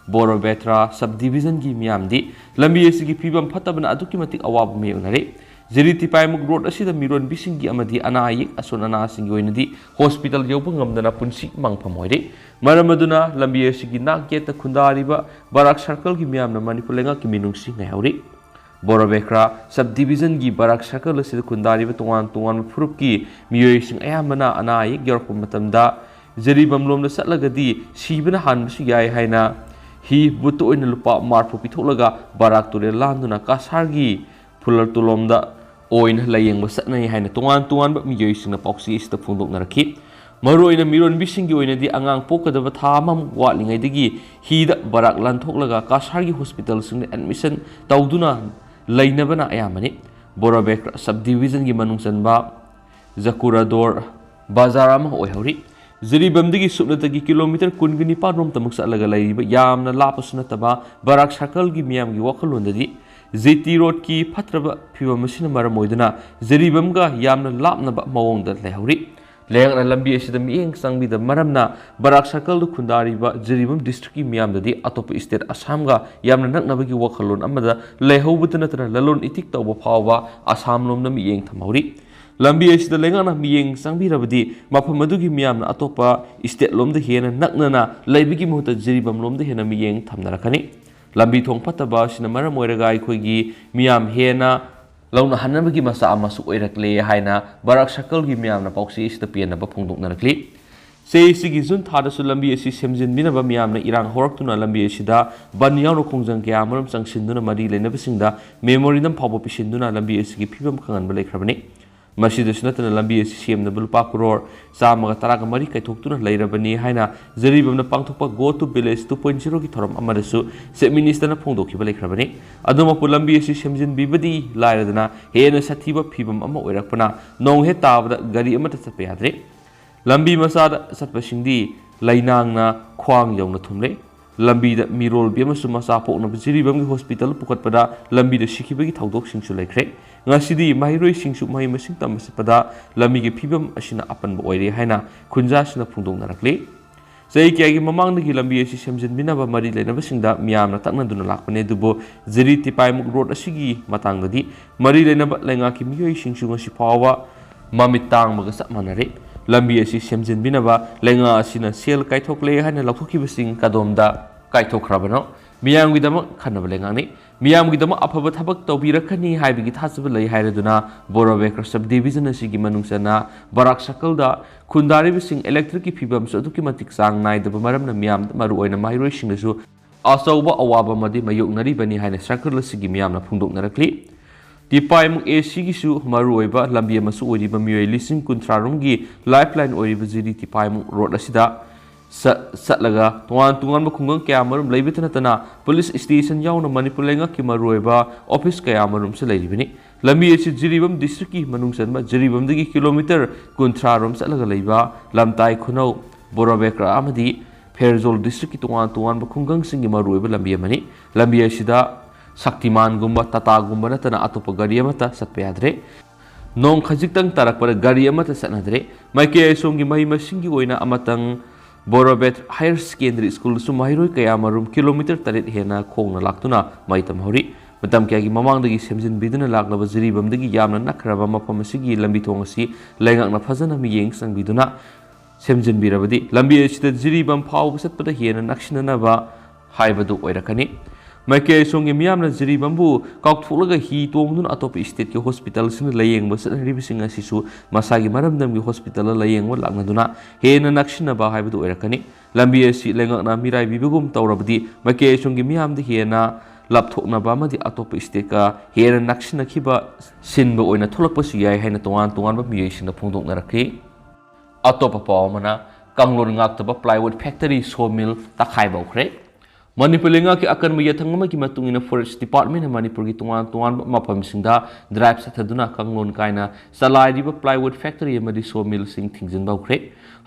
ꯕꯣꯔꯣꯕꯦꯊ꯭ꯔꯥ ꯁꯕ ꯗꯤꯕꯤꯖꯟꯒꯤ ꯃꯤꯌꯥꯝꯗꯤ ꯂꯝꯕꯤ ꯑꯁꯤꯒꯤ ꯐꯤꯕꯝ ꯐꯠꯇꯕꯅ ꯑꯗꯨꯛꯀꯤ ꯃꯇꯤꯛ ꯑꯋꯥꯕ ꯃꯥꯌꯣꯛꯅꯔꯦ꯫ ꯖꯤꯔꯤ ꯇꯤꯄꯥꯏꯃꯨꯛ ꯔꯣꯗ ꯑꯁꯤꯗ ꯃꯤꯔꯣꯟꯕꯤꯁꯤꯡꯒꯤ ꯑꯃꯗꯤ ꯑꯅꯥ ꯑꯌꯦꯛ ꯑꯁꯣꯟ ꯑꯅꯥꯁꯤꯡꯒꯤ ꯑꯣꯏꯅꯗꯤ ꯍꯣꯁꯄꯤꯇꯥꯜ ꯌꯧꯕ ꯉꯝꯗꯅ ꯄꯨꯟꯁꯤ ꯃꯥꯡꯐꯝ ꯑꯣꯏꯔꯦ꯫ ꯃꯔꯝ ꯑꯗꯨꯅ ꯂꯝꯕꯤ ꯑꯁꯤꯒꯤ ꯅꯥꯛ ꯌꯦꯠꯇ ꯈꯨꯟꯗꯥꯔꯤꯕ ꯕꯔꯥꯛ ꯁꯔꯀꯜꯒꯤ ꯃꯤꯌꯥꯝꯅ ꯃꯅꯤꯄꯨꯔ ꯂꯩꯉꯥꯛꯀꯤ ꯃꯤꯅꯨꯡꯁꯤ ꯉꯥꯏꯍꯧꯔꯤ꯫ ꯕꯣꯔꯣꯕꯦꯈ꯭ꯔꯥ ꯁꯕ ꯗꯤꯕꯤꯖꯟꯒꯤ ꯕꯔꯥꯛ ꯁꯔꯀꯜ ꯑꯁꯤꯗ ꯈꯨꯟꯗꯥꯔꯤꯕ ꯇꯣꯉꯥꯟ ꯇꯣꯉꯥꯟꯕ ꯐꯨꯔꯨꯞꯀꯤ ꯃꯤꯑꯣꯏꯁꯤꯡ ꯑꯌꯥꯝꯕꯅ ꯑꯅꯥ ꯑꯌꯦꯛ ꯌꯧꯔꯛꯄ ꯃꯇꯝꯗ ꯖꯤꯔꯤꯕꯥꯝ ꯂꯣꯝꯗ ꯆꯠꯂꯒꯗꯤ ꯁꯤꯕꯅ ꯍꯥꯟꯕꯁꯨ ꯌꯥꯏ ꯍꯥꯏꯅ ꯍꯤ ꯕꯨꯠꯇ ꯑꯣꯏꯅ ꯂꯨꯄꯥ ꯃꯥꯔꯐꯨ ꯄꯤꯊꯣꯛꯂꯒ ꯕꯔꯥꯛ ꯇꯨꯔꯦꯜ ꯂꯥꯟꯗꯨꯅ ꯀꯁꯥꯔꯒꯤ ꯐꯨꯂꯔ ꯇꯨꯂꯣꯝꯗ ꯑꯣꯏꯅ ꯂꯥꯌꯦꯡꯕ ꯆꯠꯅꯩ ꯍꯥꯏꯅ ꯇꯣꯉꯥꯟ ꯇꯣꯉꯥꯟꯕ ꯃꯤꯑꯣꯏꯁꯤꯡꯅ ꯄꯥꯎꯆꯦ ꯑꯁꯤꯗ ꯐꯣꯡꯗꯣꯛꯅꯔꯛꯈꯤ꯫ ꯃꯔꯨꯑꯣꯏꯅ ꯃꯤꯔꯣꯟꯕꯤꯁꯤꯡꯒꯤ ꯑꯣꯏꯅꯗꯤ ꯑꯉꯥꯡ ꯄꯣꯛꯀꯗꯕ ꯊꯥ ꯑꯃꯃꯨꯛ ꯋꯥꯠꯂꯤꯉꯩꯗꯒꯤ ꯍꯤꯗ ꯕꯔꯥꯛ ꯂꯥꯟꯊꯣꯛꯂꯒ ꯀꯁꯥꯔꯒꯤ ꯍꯣꯁꯄꯤꯇꯥꯜꯁꯤꯡꯗ ꯑꯦꯗꯃꯤꯁꯟ ꯇꯧꯗꯨꯅ ꯂꯩꯅꯕꯅ ꯑꯌꯥꯝꯕꯅꯤ꯫ ꯕꯣꯔꯣꯕꯦꯛ ꯁꯕ ꯗꯤꯕꯤꯖꯟꯒꯤ ꯃꯅꯨꯡ ꯆꯟꯕ ꯖꯀꯨꯔꯥꯗꯣꯔ ꯕꯖꯥꯔ ꯑꯃ ꯑꯣꯏꯍꯧꯔꯤ꯫ ꯖꯤꯔꯤꯕꯥꯝꯗꯒꯤ ꯁꯨꯞꯅꯇꯒꯤ ꯀꯤꯂꯣꯃꯤꯇꯔ ꯀꯨꯟꯒ ꯅꯤꯄꯥꯟ ꯔꯣꯝꯇꯃꯨꯛ ꯆꯠꯂꯒ ꯂꯩꯔꯤꯕ ꯌꯥꯝꯅ ꯂꯥꯞꯄꯁꯨ ꯅꯠꯇꯕ ꯕꯔꯥꯛ ꯁꯔꯀꯜꯒꯤ ꯃꯤꯌꯥꯝꯒꯤ ꯋꯥꯈꯜꯂꯣꯟꯗꯗꯤ ꯖꯤ ꯇꯤ ꯔꯣꯗꯀꯤ ꯐꯠꯇ꯭ꯔꯕ ꯐꯤꯕꯝ ꯑꯁꯤꯅ ꯃꯔꯝ ꯑꯣꯏꯗꯨꯅ ꯖꯤꯔꯤꯕꯥꯝꯒ ꯌꯥꯝꯅ ꯂꯥꯞꯅꯕ ꯃꯑꯣꯡꯗ ꯂꯩꯍꯧꯔꯤ꯫ ꯂꯩꯉꯥꯛꯅ ꯂꯝꯕꯤ ꯑꯁꯤꯗ ꯃꯤꯠꯌꯦꯡ ꯆꯪꯕꯤꯗ ꯃꯔꯝꯅ ꯕꯔꯥꯛ ꯁꯔꯀꯜꯗ ꯈꯨꯟꯗꯥꯔꯤꯕ ꯖꯤꯔꯤꯕꯥꯝ ꯗꯤꯁꯇ꯭ꯔꯤꯛꯀꯤ ꯃꯤꯌꯥꯝꯗꯗꯤ ꯑꯇꯣꯞꯄ ꯏꯁꯇꯦꯠ ꯑꯁꯥꯝꯒ ꯌꯥꯝꯅ ꯅꯛꯅꯕꯒꯤ ꯋꯥꯈꯜꯂꯣꯟ ꯑꯃꯗ ꯂꯩꯍꯧꯕꯇ ꯅꯠꯇꯅ ꯂꯂꯣꯟ ꯏꯇꯤꯛ ꯇꯧꯕ ꯐꯥꯎꯕ ꯑꯁꯥꯝ ꯂꯣꯝꯗ ꯃꯤꯠꯌꯦꯡ ꯊꯝꯍꯧꯔꯤ꯫ ꯂꯝꯕꯤ ꯑꯁꯤꯗ ꯂꯩꯉꯥꯛꯅ ꯃꯤꯠꯌꯦꯡ ꯆꯪꯕꯤꯔꯕꯗꯤ ꯃꯐꯝ ꯑꯗꯨꯒꯤ ꯃꯤꯌꯥꯝꯅ ꯑꯇꯣꯞꯄ ꯏꯁꯇꯦꯠ ꯂꯣꯝꯗ ꯍꯦꯟꯅ ꯅꯛꯅꯅ ꯂꯩꯕꯒꯤ ꯃꯍꯨꯠꯇ ꯖꯤꯔꯤꯕꯥꯝ ꯂꯣꯝꯗ ꯍꯦꯟꯅ ꯃꯤꯠꯌꯦꯡ ꯊꯝꯅꯔꯛꯀꯅꯤ꯫ ꯂꯝꯕꯤ ꯊꯣꯡ ꯐꯠꯇꯕ ꯑꯁꯤꯅ ꯃꯔꯝ ꯑꯣꯏꯔꯒ ꯑꯩꯈꯣꯏꯒꯤ ꯃꯤꯌꯥꯝ ꯍꯦꯟꯅ ꯂꯧꯅꯍꯟꯅꯕꯒꯤ ꯃꯆꯥꯛ ꯑꯃꯁꯨ ꯑꯣꯏꯔꯛꯂꯦ ꯍꯥꯏꯅ ꯕꯔꯥꯛ ꯁꯔꯀꯜꯒꯤ ꯃꯤꯌꯥꯝꯅ ꯄꯥꯎꯆꯦ ꯑꯁꯤꯗ ꯄꯦꯟꯗꯕ ꯐꯣꯡꯗꯣꯛꯅꯔꯛꯂꯤ꯫ ꯆꯍꯤꯁꯤꯒꯤ ꯖꯨꯟ ꯊꯥꯗꯁꯨ ꯂꯝꯕꯤ ꯑꯁꯤ ꯁꯦꯝꯖꯤꯟꯕꯤꯅꯕ ꯃꯤꯌꯥꯝꯅ ꯏꯔꯥꯡ ꯍꯧꯔꯛꯇꯨꯅ ꯂꯝꯕꯤ ꯑꯁꯤꯗ ꯕꯟ ꯌꯥꯎꯅ ꯈꯣꯡꯖꯪ ꯀꯌꯥ ꯑꯃꯔꯣꯝ ꯆꯪꯁꯤꯟꯗꯨꯅ ꯃꯔꯤ ꯂꯩꯅꯕꯁꯤꯡꯗ ꯃꯦꯃꯣꯔꯦꯟꯗꯝ ꯐꯥꯎꯕ ꯄꯤꯁꯤꯟꯗꯨꯅ ꯂꯝꯕꯤ ꯑꯁꯤꯒꯤ ꯐꯤꯕꯝ ꯈꯪꯍꯟꯕ ꯂꯩꯈ꯭ꯔꯕꯅꯤ꯫ ꯃꯁꯤꯗꯁꯨ ꯅꯠꯇꯅ ꯂꯝꯕꯤ ꯑꯁꯤ ꯁꯦꯝꯅꯕ ꯂꯨꯄꯥ ꯀ꯭ꯔꯣꯔ ꯆꯥꯝꯃꯒ ꯇꯔꯥꯒ ꯃꯔꯤ ꯀꯥꯏꯊꯣꯛꯇꯨꯅ ꯂꯩꯔꯕꯅꯤ ꯍꯥꯏꯅ ꯖꯤꯔꯤꯕꯥꯝꯅ ꯄꯥꯡꯊꯣꯛꯄ Go to Village two point zero ꯒꯤ ꯊꯧꯔꯝ ꯑꯃꯗꯁꯨ ꯆꯤꯐ ꯃꯤꯅꯤꯁꯇꯔꯅ ꯐꯣꯡꯗꯣꯛꯈꯤꯕ ꯂꯩꯈ꯭ꯔꯕꯅꯤ꯫ ꯑꯗꯨꯃꯛꯄꯨ ꯂꯝꯕꯤ ꯑꯁꯤ ꯁꯦꯝꯖꯤꯟꯕꯤꯕꯗꯤ ꯂꯥꯏꯔꯗꯅ ꯍꯦꯟꯅ ꯁꯥꯊꯤꯕ ꯐꯤꯕꯝ ꯑꯃ ꯑꯣꯏꯔꯛꯄꯅ ꯅꯣꯡ ꯍꯦꯛ ꯇꯥꯕꯗ ꯒꯥꯔꯤ ꯑꯃꯠꯇ ꯆꯠꯄ ꯌꯥꯗ꯭ꯔꯦ꯫ ꯂꯝꯕꯤ ꯃꯆꯥꯗ ꯆꯠꯄꯁꯤꯡꯗꯤ ꯂꯩꯅꯥꯡꯅ ꯈ꯭ꯋꯥꯡ ꯌꯧꯅ ꯊꯨꯝꯂꯦ꯫ ꯂꯝꯕꯤꯗ ꯃꯤꯔꯣꯜꯕꯤ ꯑꯃꯁꯨꯡ ꯃꯆꯥ ꯄꯣꯛꯅꯕ ꯖꯤꯔꯤꯕꯥꯝꯒꯤ ꯍꯣꯁꯄꯤꯇꯥꯜ ꯄꯨꯈꯠꯄꯗ ꯂꯝꯕꯤꯗ ꯁꯤꯈꯤꯕꯒꯤ ꯊꯧꯗꯣꯛꯁꯤꯡꯁꯨ ꯂꯩꯈ꯭ꯔꯦ꯫ ꯉꯁꯤꯗꯤ ꯃꯍꯩꯔꯣꯏꯁꯤꯡꯁꯨ ꯃꯍꯩ ꯃꯁꯤꯡ ꯇꯝꯕ ꯆꯠꯄꯗ ꯂꯝꯕꯤꯒꯤ ꯐꯤꯕꯝ ꯑꯁꯤꯅ ꯑꯄꯟꯕ ꯑꯣꯏꯔꯦ ꯍꯥꯏꯅ ꯈꯨꯟꯖꯥꯁꯤꯡꯅ ꯐꯣꯡꯗꯣꯛꯅꯔꯛꯂꯤ꯫ ꯆꯍꯤ ꯀꯌꯥꯒꯤ ꯃꯃꯥꯡꯗꯒꯤ ꯂꯝꯕꯤ ꯑꯁꯤ ꯁꯦꯝꯖꯤꯟꯕꯤꯅꯕ ꯃꯔꯤ ꯂꯩꯅꯕꯁꯤꯡꯗ ꯃꯤꯌꯥꯝꯅ ꯇꯛꯅꯗꯨꯅ ꯂꯥꯛꯄꯅꯤ, ꯑꯗꯨꯕꯨ ꯖꯤꯔꯤ ꯇꯤꯄꯥꯏꯃꯨꯛ ꯔꯣꯗ ꯑꯁꯤꯒꯤ ꯃꯇꯥꯡꯗꯗꯤ ꯃꯔꯤ ꯂꯩꯅꯕ ꯂꯩꯉꯥꯛꯀꯤ ꯃꯤꯑꯣꯏꯁꯤꯡꯁꯨ ꯉꯁꯤ ꯐꯥꯎꯕ ꯃꯃꯤꯠ ꯇꯥꯡꯕꯒ ꯆꯞ ꯃꯥꯟꯅꯔꯦ꯫ ꯂꯝꯕꯤ ꯑꯁꯤ ꯁꯦꯝꯖꯤꯟꯕꯤꯅꯕ ꯂꯩꯉꯥꯛ ꯑꯁꯤꯅ ꯁꯦꯜ ꯀꯥꯏꯊꯣꯛꯂꯦ ꯍꯥꯏꯅ ꯂꯥꯎꯊꯣꯛꯈꯤꯕꯁꯤꯡ ꯀꯗꯣꯝꯗ ꯀꯥꯏꯊꯣꯛꯈ꯭ꯔꯕꯅꯣ? ꯃꯤꯌꯥꯝꯒꯤꯗꯃꯛ ꯈꯟꯅꯕ ꯂꯩꯉꯥꯛꯅꯤ꯫ ꯃꯤꯌꯥꯝꯒꯤꯗꯃꯛ ꯑꯐꯕ ꯊꯕꯛ ꯇꯧꯕꯤꯔꯛꯀꯅꯤ ꯍꯥꯏꯕꯒꯤ ꯊꯥꯖꯕ ꯂꯩ ꯍꯥꯏꯔꯗꯨꯅ ꯕꯣꯔꯣꯕꯦꯀ꯭ꯔ ꯁꯕ ꯗꯤꯕꯤꯖꯟ ꯑꯁꯤꯒꯤ ꯃꯅꯨꯡ ꯆꯟꯅ ꯕꯔꯥꯛ ꯁꯔꯀꯜꯗ ꯈꯨꯟꯗꯥꯔꯤꯕꯁꯤꯡ ꯏꯂꯦꯛꯇ꯭ꯔꯤꯛꯀꯤ ꯐꯤꯕꯝꯁꯨ ꯑꯗꯨꯛꯀꯤ ꯃꯇꯤꯛ ꯆꯥꯡ ꯅꯥꯏꯗꯕ ꯃꯔꯝꯅ ꯃꯤꯌꯥꯝꯗ, ꯃꯔꯨꯑꯣꯏꯅ ꯃꯍꯩꯔꯣꯏꯁꯤꯡꯗꯁꯨ ꯑꯆꯧꯕ ꯑꯋꯥꯕ ꯑꯃꯗꯤ ꯃꯥꯌꯣꯛꯅꯔꯤꯕꯅꯤ ꯍꯥꯏꯅ ꯁꯔꯀꯜ ꯑꯁꯤꯒꯤ ꯃꯤꯌꯥꯝꯅ ꯐꯣꯡꯗꯣꯛꯅꯔꯛꯂꯤ꯫ ꯇꯤꯄꯥꯏꯃꯨꯛ ꯑꯦ ꯁꯤꯒꯤꯁꯨ ꯃꯔꯨꯑꯣꯏꯕ ꯂꯝꯕꯤ ꯑꯃꯁꯨ ꯑꯣꯏꯔꯤꯕ ꯃꯤꯑꯣꯏ ꯂꯤꯁꯤꯡ ꯀꯨꯟꯊ꯭ꯔꯥ ꯔꯣꯝꯒꯤ ꯂꯥꯏꯐ ꯂꯥꯏꯟ ꯑꯣꯏꯔꯤꯕ ꯖꯤꯔꯤ ꯇꯤꯄꯥꯏꯃꯨꯛ ꯔꯣꯗ ꯑꯁꯤꯗ ꯆꯠ-, ꯆꯠꯂꯒ ꯇꯣꯉꯥꯟ ꯇꯣꯉꯥꯟꯕ ꯈꯨꯡꯒꯪ ꯀꯌꯥ ꯃꯔꯨꯝ ꯂꯩꯕꯇ ꯅꯠꯇꯅ ꯄꯨꯂꯤꯁ ꯁ꯭ꯇꯦꯁꯟ ꯌꯥꯎꯅ ꯃꯅꯤꯄꯨꯔ ꯂꯩꯉꯥꯛꯀꯤ ꯃꯔꯨꯑꯣꯏꯕ ꯑꯣꯐꯤꯁ ꯀꯌꯥ ꯃꯔꯨꯝꯁꯨ ꯂꯩꯔꯤꯕꯅꯤ꯫ ꯂꯝꯕꯤ ꯑꯁꯤ ꯖꯤꯔꯤꯕꯥꯝ ꯗꯤꯁꯇ꯭ꯔꯤꯛꯀꯤ ꯃꯅꯨꯡ ꯆꯟꯕ ꯖꯤꯔꯤꯕꯥꯝꯗꯒꯤ ꯀꯤꯂꯣꯃꯤꯇꯔ ꯀꯨꯟꯊ꯭ꯔꯥ ꯔꯣꯝ ꯆꯠꯂꯒ ꯂꯩꯕ ꯂꯝꯇꯥꯏ ꯈꯨꯅꯧ, ꯕꯣꯔꯣꯕꯦꯀ꯭ꯔ ꯑꯃꯗꯤ ꯐꯦꯔꯖꯣꯜ ꯗꯤꯁꯇ꯭ꯔꯤꯛꯀꯤ ꯇꯣꯉꯥꯟ ꯇꯣꯉꯥꯟꯕ ꯈꯨꯡꯒꯪꯁꯤꯡꯒꯤ ꯃꯔꯨꯑꯣꯏꯕ ꯂꯝꯕꯤ ꯑꯃꯅꯤ꯫ ꯂꯝꯕꯤ ꯑꯁꯤꯗ ꯁꯛꯇꯤꯃꯥꯟꯒꯨꯝꯕ, ꯇꯥꯇꯥꯒꯨꯝꯕ ꯅꯠꯇꯅ ꯑꯇꯣꯞꯄ ꯒꯥꯔꯤ ꯑꯃꯠꯇ ꯆꯠꯄ ꯌꯥꯗ꯭ꯔꯦ꯫ ꯅꯣꯡ ꯈꯖꯤꯛꯇꯪ ꯇꯥꯔꯛꯄꯗ ꯒꯥꯔꯤ ꯑꯃꯠꯇ ꯆꯠꯅꯗ꯭ꯔꯦ꯫ ꯃꯥꯏꯀꯩ ꯑꯁꯣꯝꯒꯤ ꯃꯍꯩ ꯃꯁꯤꯡꯒꯤ ꯑꯣꯏꯅ ꯑꯃꯇꯪ ꯕꯣꯔꯣꯕꯦꯠ ꯍꯥꯌꯔ ꯁꯦꯀꯦꯟꯗꯔꯤ ꯁ꯭ꯀꯨꯜꯗꯁꯨ ꯃꯍꯩꯔꯣꯏ ꯀꯌꯥ ꯃꯔꯨꯝ ꯀꯤꯂꯣꯃꯤꯇꯔ ꯇꯔꯦꯠ ꯍꯦꯟꯅ ꯈꯣꯡꯅ ꯂꯥꯛꯇꯨꯅ ꯃꯍꯩ ꯇꯝꯍꯧꯔꯤ꯫ ꯃꯇꯝ ꯀꯌꯥꯒꯤ ꯃꯃꯥꯡꯗꯒꯤ ꯁꯦꯝꯖꯤꯟꯕꯤꯗꯨꯅ ꯂꯥꯛꯂꯕ ꯖꯤꯔꯤꯕꯥꯝꯗꯒꯤ ꯌꯥꯝꯅ ꯅꯛꯈ꯭ꯔꯕ ꯃꯐꯝ ꯑꯁꯤꯒꯤ ꯂꯝꯕꯤ ꯊꯣꯡ ꯑꯁꯤ ꯂꯩꯉꯥꯛꯅ ꯐꯖꯅ ꯃꯤꯠꯌꯦꯡ ꯆꯪꯕꯤꯗꯨꯅ ꯁꯦꯝꯖꯤꯟꯕꯤꯔꯕꯗꯤ ꯂꯝꯕꯤ ꯑꯁꯤꯗ ꯖꯤꯔꯤꯕꯥꯝ ꯐꯥꯎꯕ ꯆꯠꯄꯗ ꯍꯦꯟꯅ ꯅꯛꯁꯤꯟꯅꯅꯕ ꯍꯥꯏꯕꯗꯨ ꯑꯣꯏꯔꯛꯀꯅꯤ꯫ ꯃꯥꯏꯀꯩ ꯑꯁꯣꯝꯒꯤ ꯃꯤꯌꯥꯝꯅ ꯖꯤꯔꯤꯕꯥꯝꯕꯨ ꯀꯥꯎꯊꯣꯛꯂꯒ ꯍꯤ ꯇꯣꯡꯗꯨꯅ ꯑꯇꯣꯞꯄ ꯁ꯭ꯇꯦꯠꯀꯤ ꯍꯣꯁꯄꯤꯇꯥꯜꯁꯤꯡꯗ ꯂꯥꯌꯦꯡꯕ ꯆꯠꯅꯔꯤꯕꯁꯤꯡ ꯑꯁꯤꯁꯨ ꯃꯁꯥꯒꯤ ꯃꯔꯝꯗꯝꯒꯤ ꯍꯣꯁꯄꯤꯇꯥꯜꯗ ꯂꯥꯌꯦꯡꯕ ꯂꯥꯛꯅꯗꯨꯅ ꯍꯦꯟꯅ ꯅꯛꯁꯤꯟꯅꯕ ꯍꯥꯏꯕꯗꯨ ꯑꯣꯏꯔꯛꯀꯅꯤ꯫ ꯂꯝꯕꯤ ꯑꯁꯤ ꯂꯩꯉꯥꯛꯅ ꯃꯤꯔꯥꯏꯕꯤꯕꯒꯨꯝ ꯇꯧꯔꯕꯗꯤ ꯃꯥꯏꯀꯩ ꯑꯁꯣꯝꯒꯤ ꯃꯤꯌꯥꯝꯗ ꯍꯦꯟꯅ ꯂꯥꯞꯊꯣꯛꯅꯕ ꯑꯃꯗꯤ ꯑꯇꯣꯞꯄ ꯁ꯭ꯇꯦꯠꯀ ꯍꯦꯟꯅ ꯅꯛꯁꯤꯟꯅꯈꯤꯕ ꯁꯤꯟꯕ ꯑꯣꯏꯅ ꯊꯣꯛꯂꯛꯄꯁꯨ ꯌꯥꯏ ꯍꯥꯏꯅ ꯇꯣꯉꯥꯟ ꯇꯣꯉꯥꯟꯕ ꯃꯤꯑꯣꯏꯁꯤꯡꯅ ꯐꯣꯡꯗꯣꯛꯅꯔꯛꯈꯤ꯫ ꯑꯇꯣꯞꯄ ꯄꯥꯎ ꯑꯃꯅ, ꯀꯥꯡꯂꯣꯟ ꯉꯥꯛꯇꯕ plywood factory sawmill ꯇꯛꯈꯥꯏꯕ ꯍꯧꯈ꯭ꯔꯦ꯫ ꯃꯅꯤꯄꯨꯔ ꯂꯩꯉꯥꯛꯀꯤ ꯑꯀꯟꯕ ꯌꯥꯊꯪ ꯑꯃꯒꯤ ꯃꯇꯨꯡ ꯏꯟꯅ Forest Department ꯅ ꯃꯅꯤꯄꯨꯔꯒꯤ ꯇꯣꯉꯥꯟ ꯇꯣꯉꯥꯟꯕ ꯃꯐꯝꯁꯤꯡꯗ drive ꯆꯠꯊꯗꯨꯅ ꯀꯥꯡꯂꯣꯟ ꯀꯥꯏꯅ ꯆꯂꯥꯏꯔꯤꯕ plywood factory ꯑꯃꯗꯤ sawmill ꯁꯤꯡ ꯊꯤꯡꯖꯤꯟꯕ ꯍꯧꯈ꯭ꯔꯦ꯫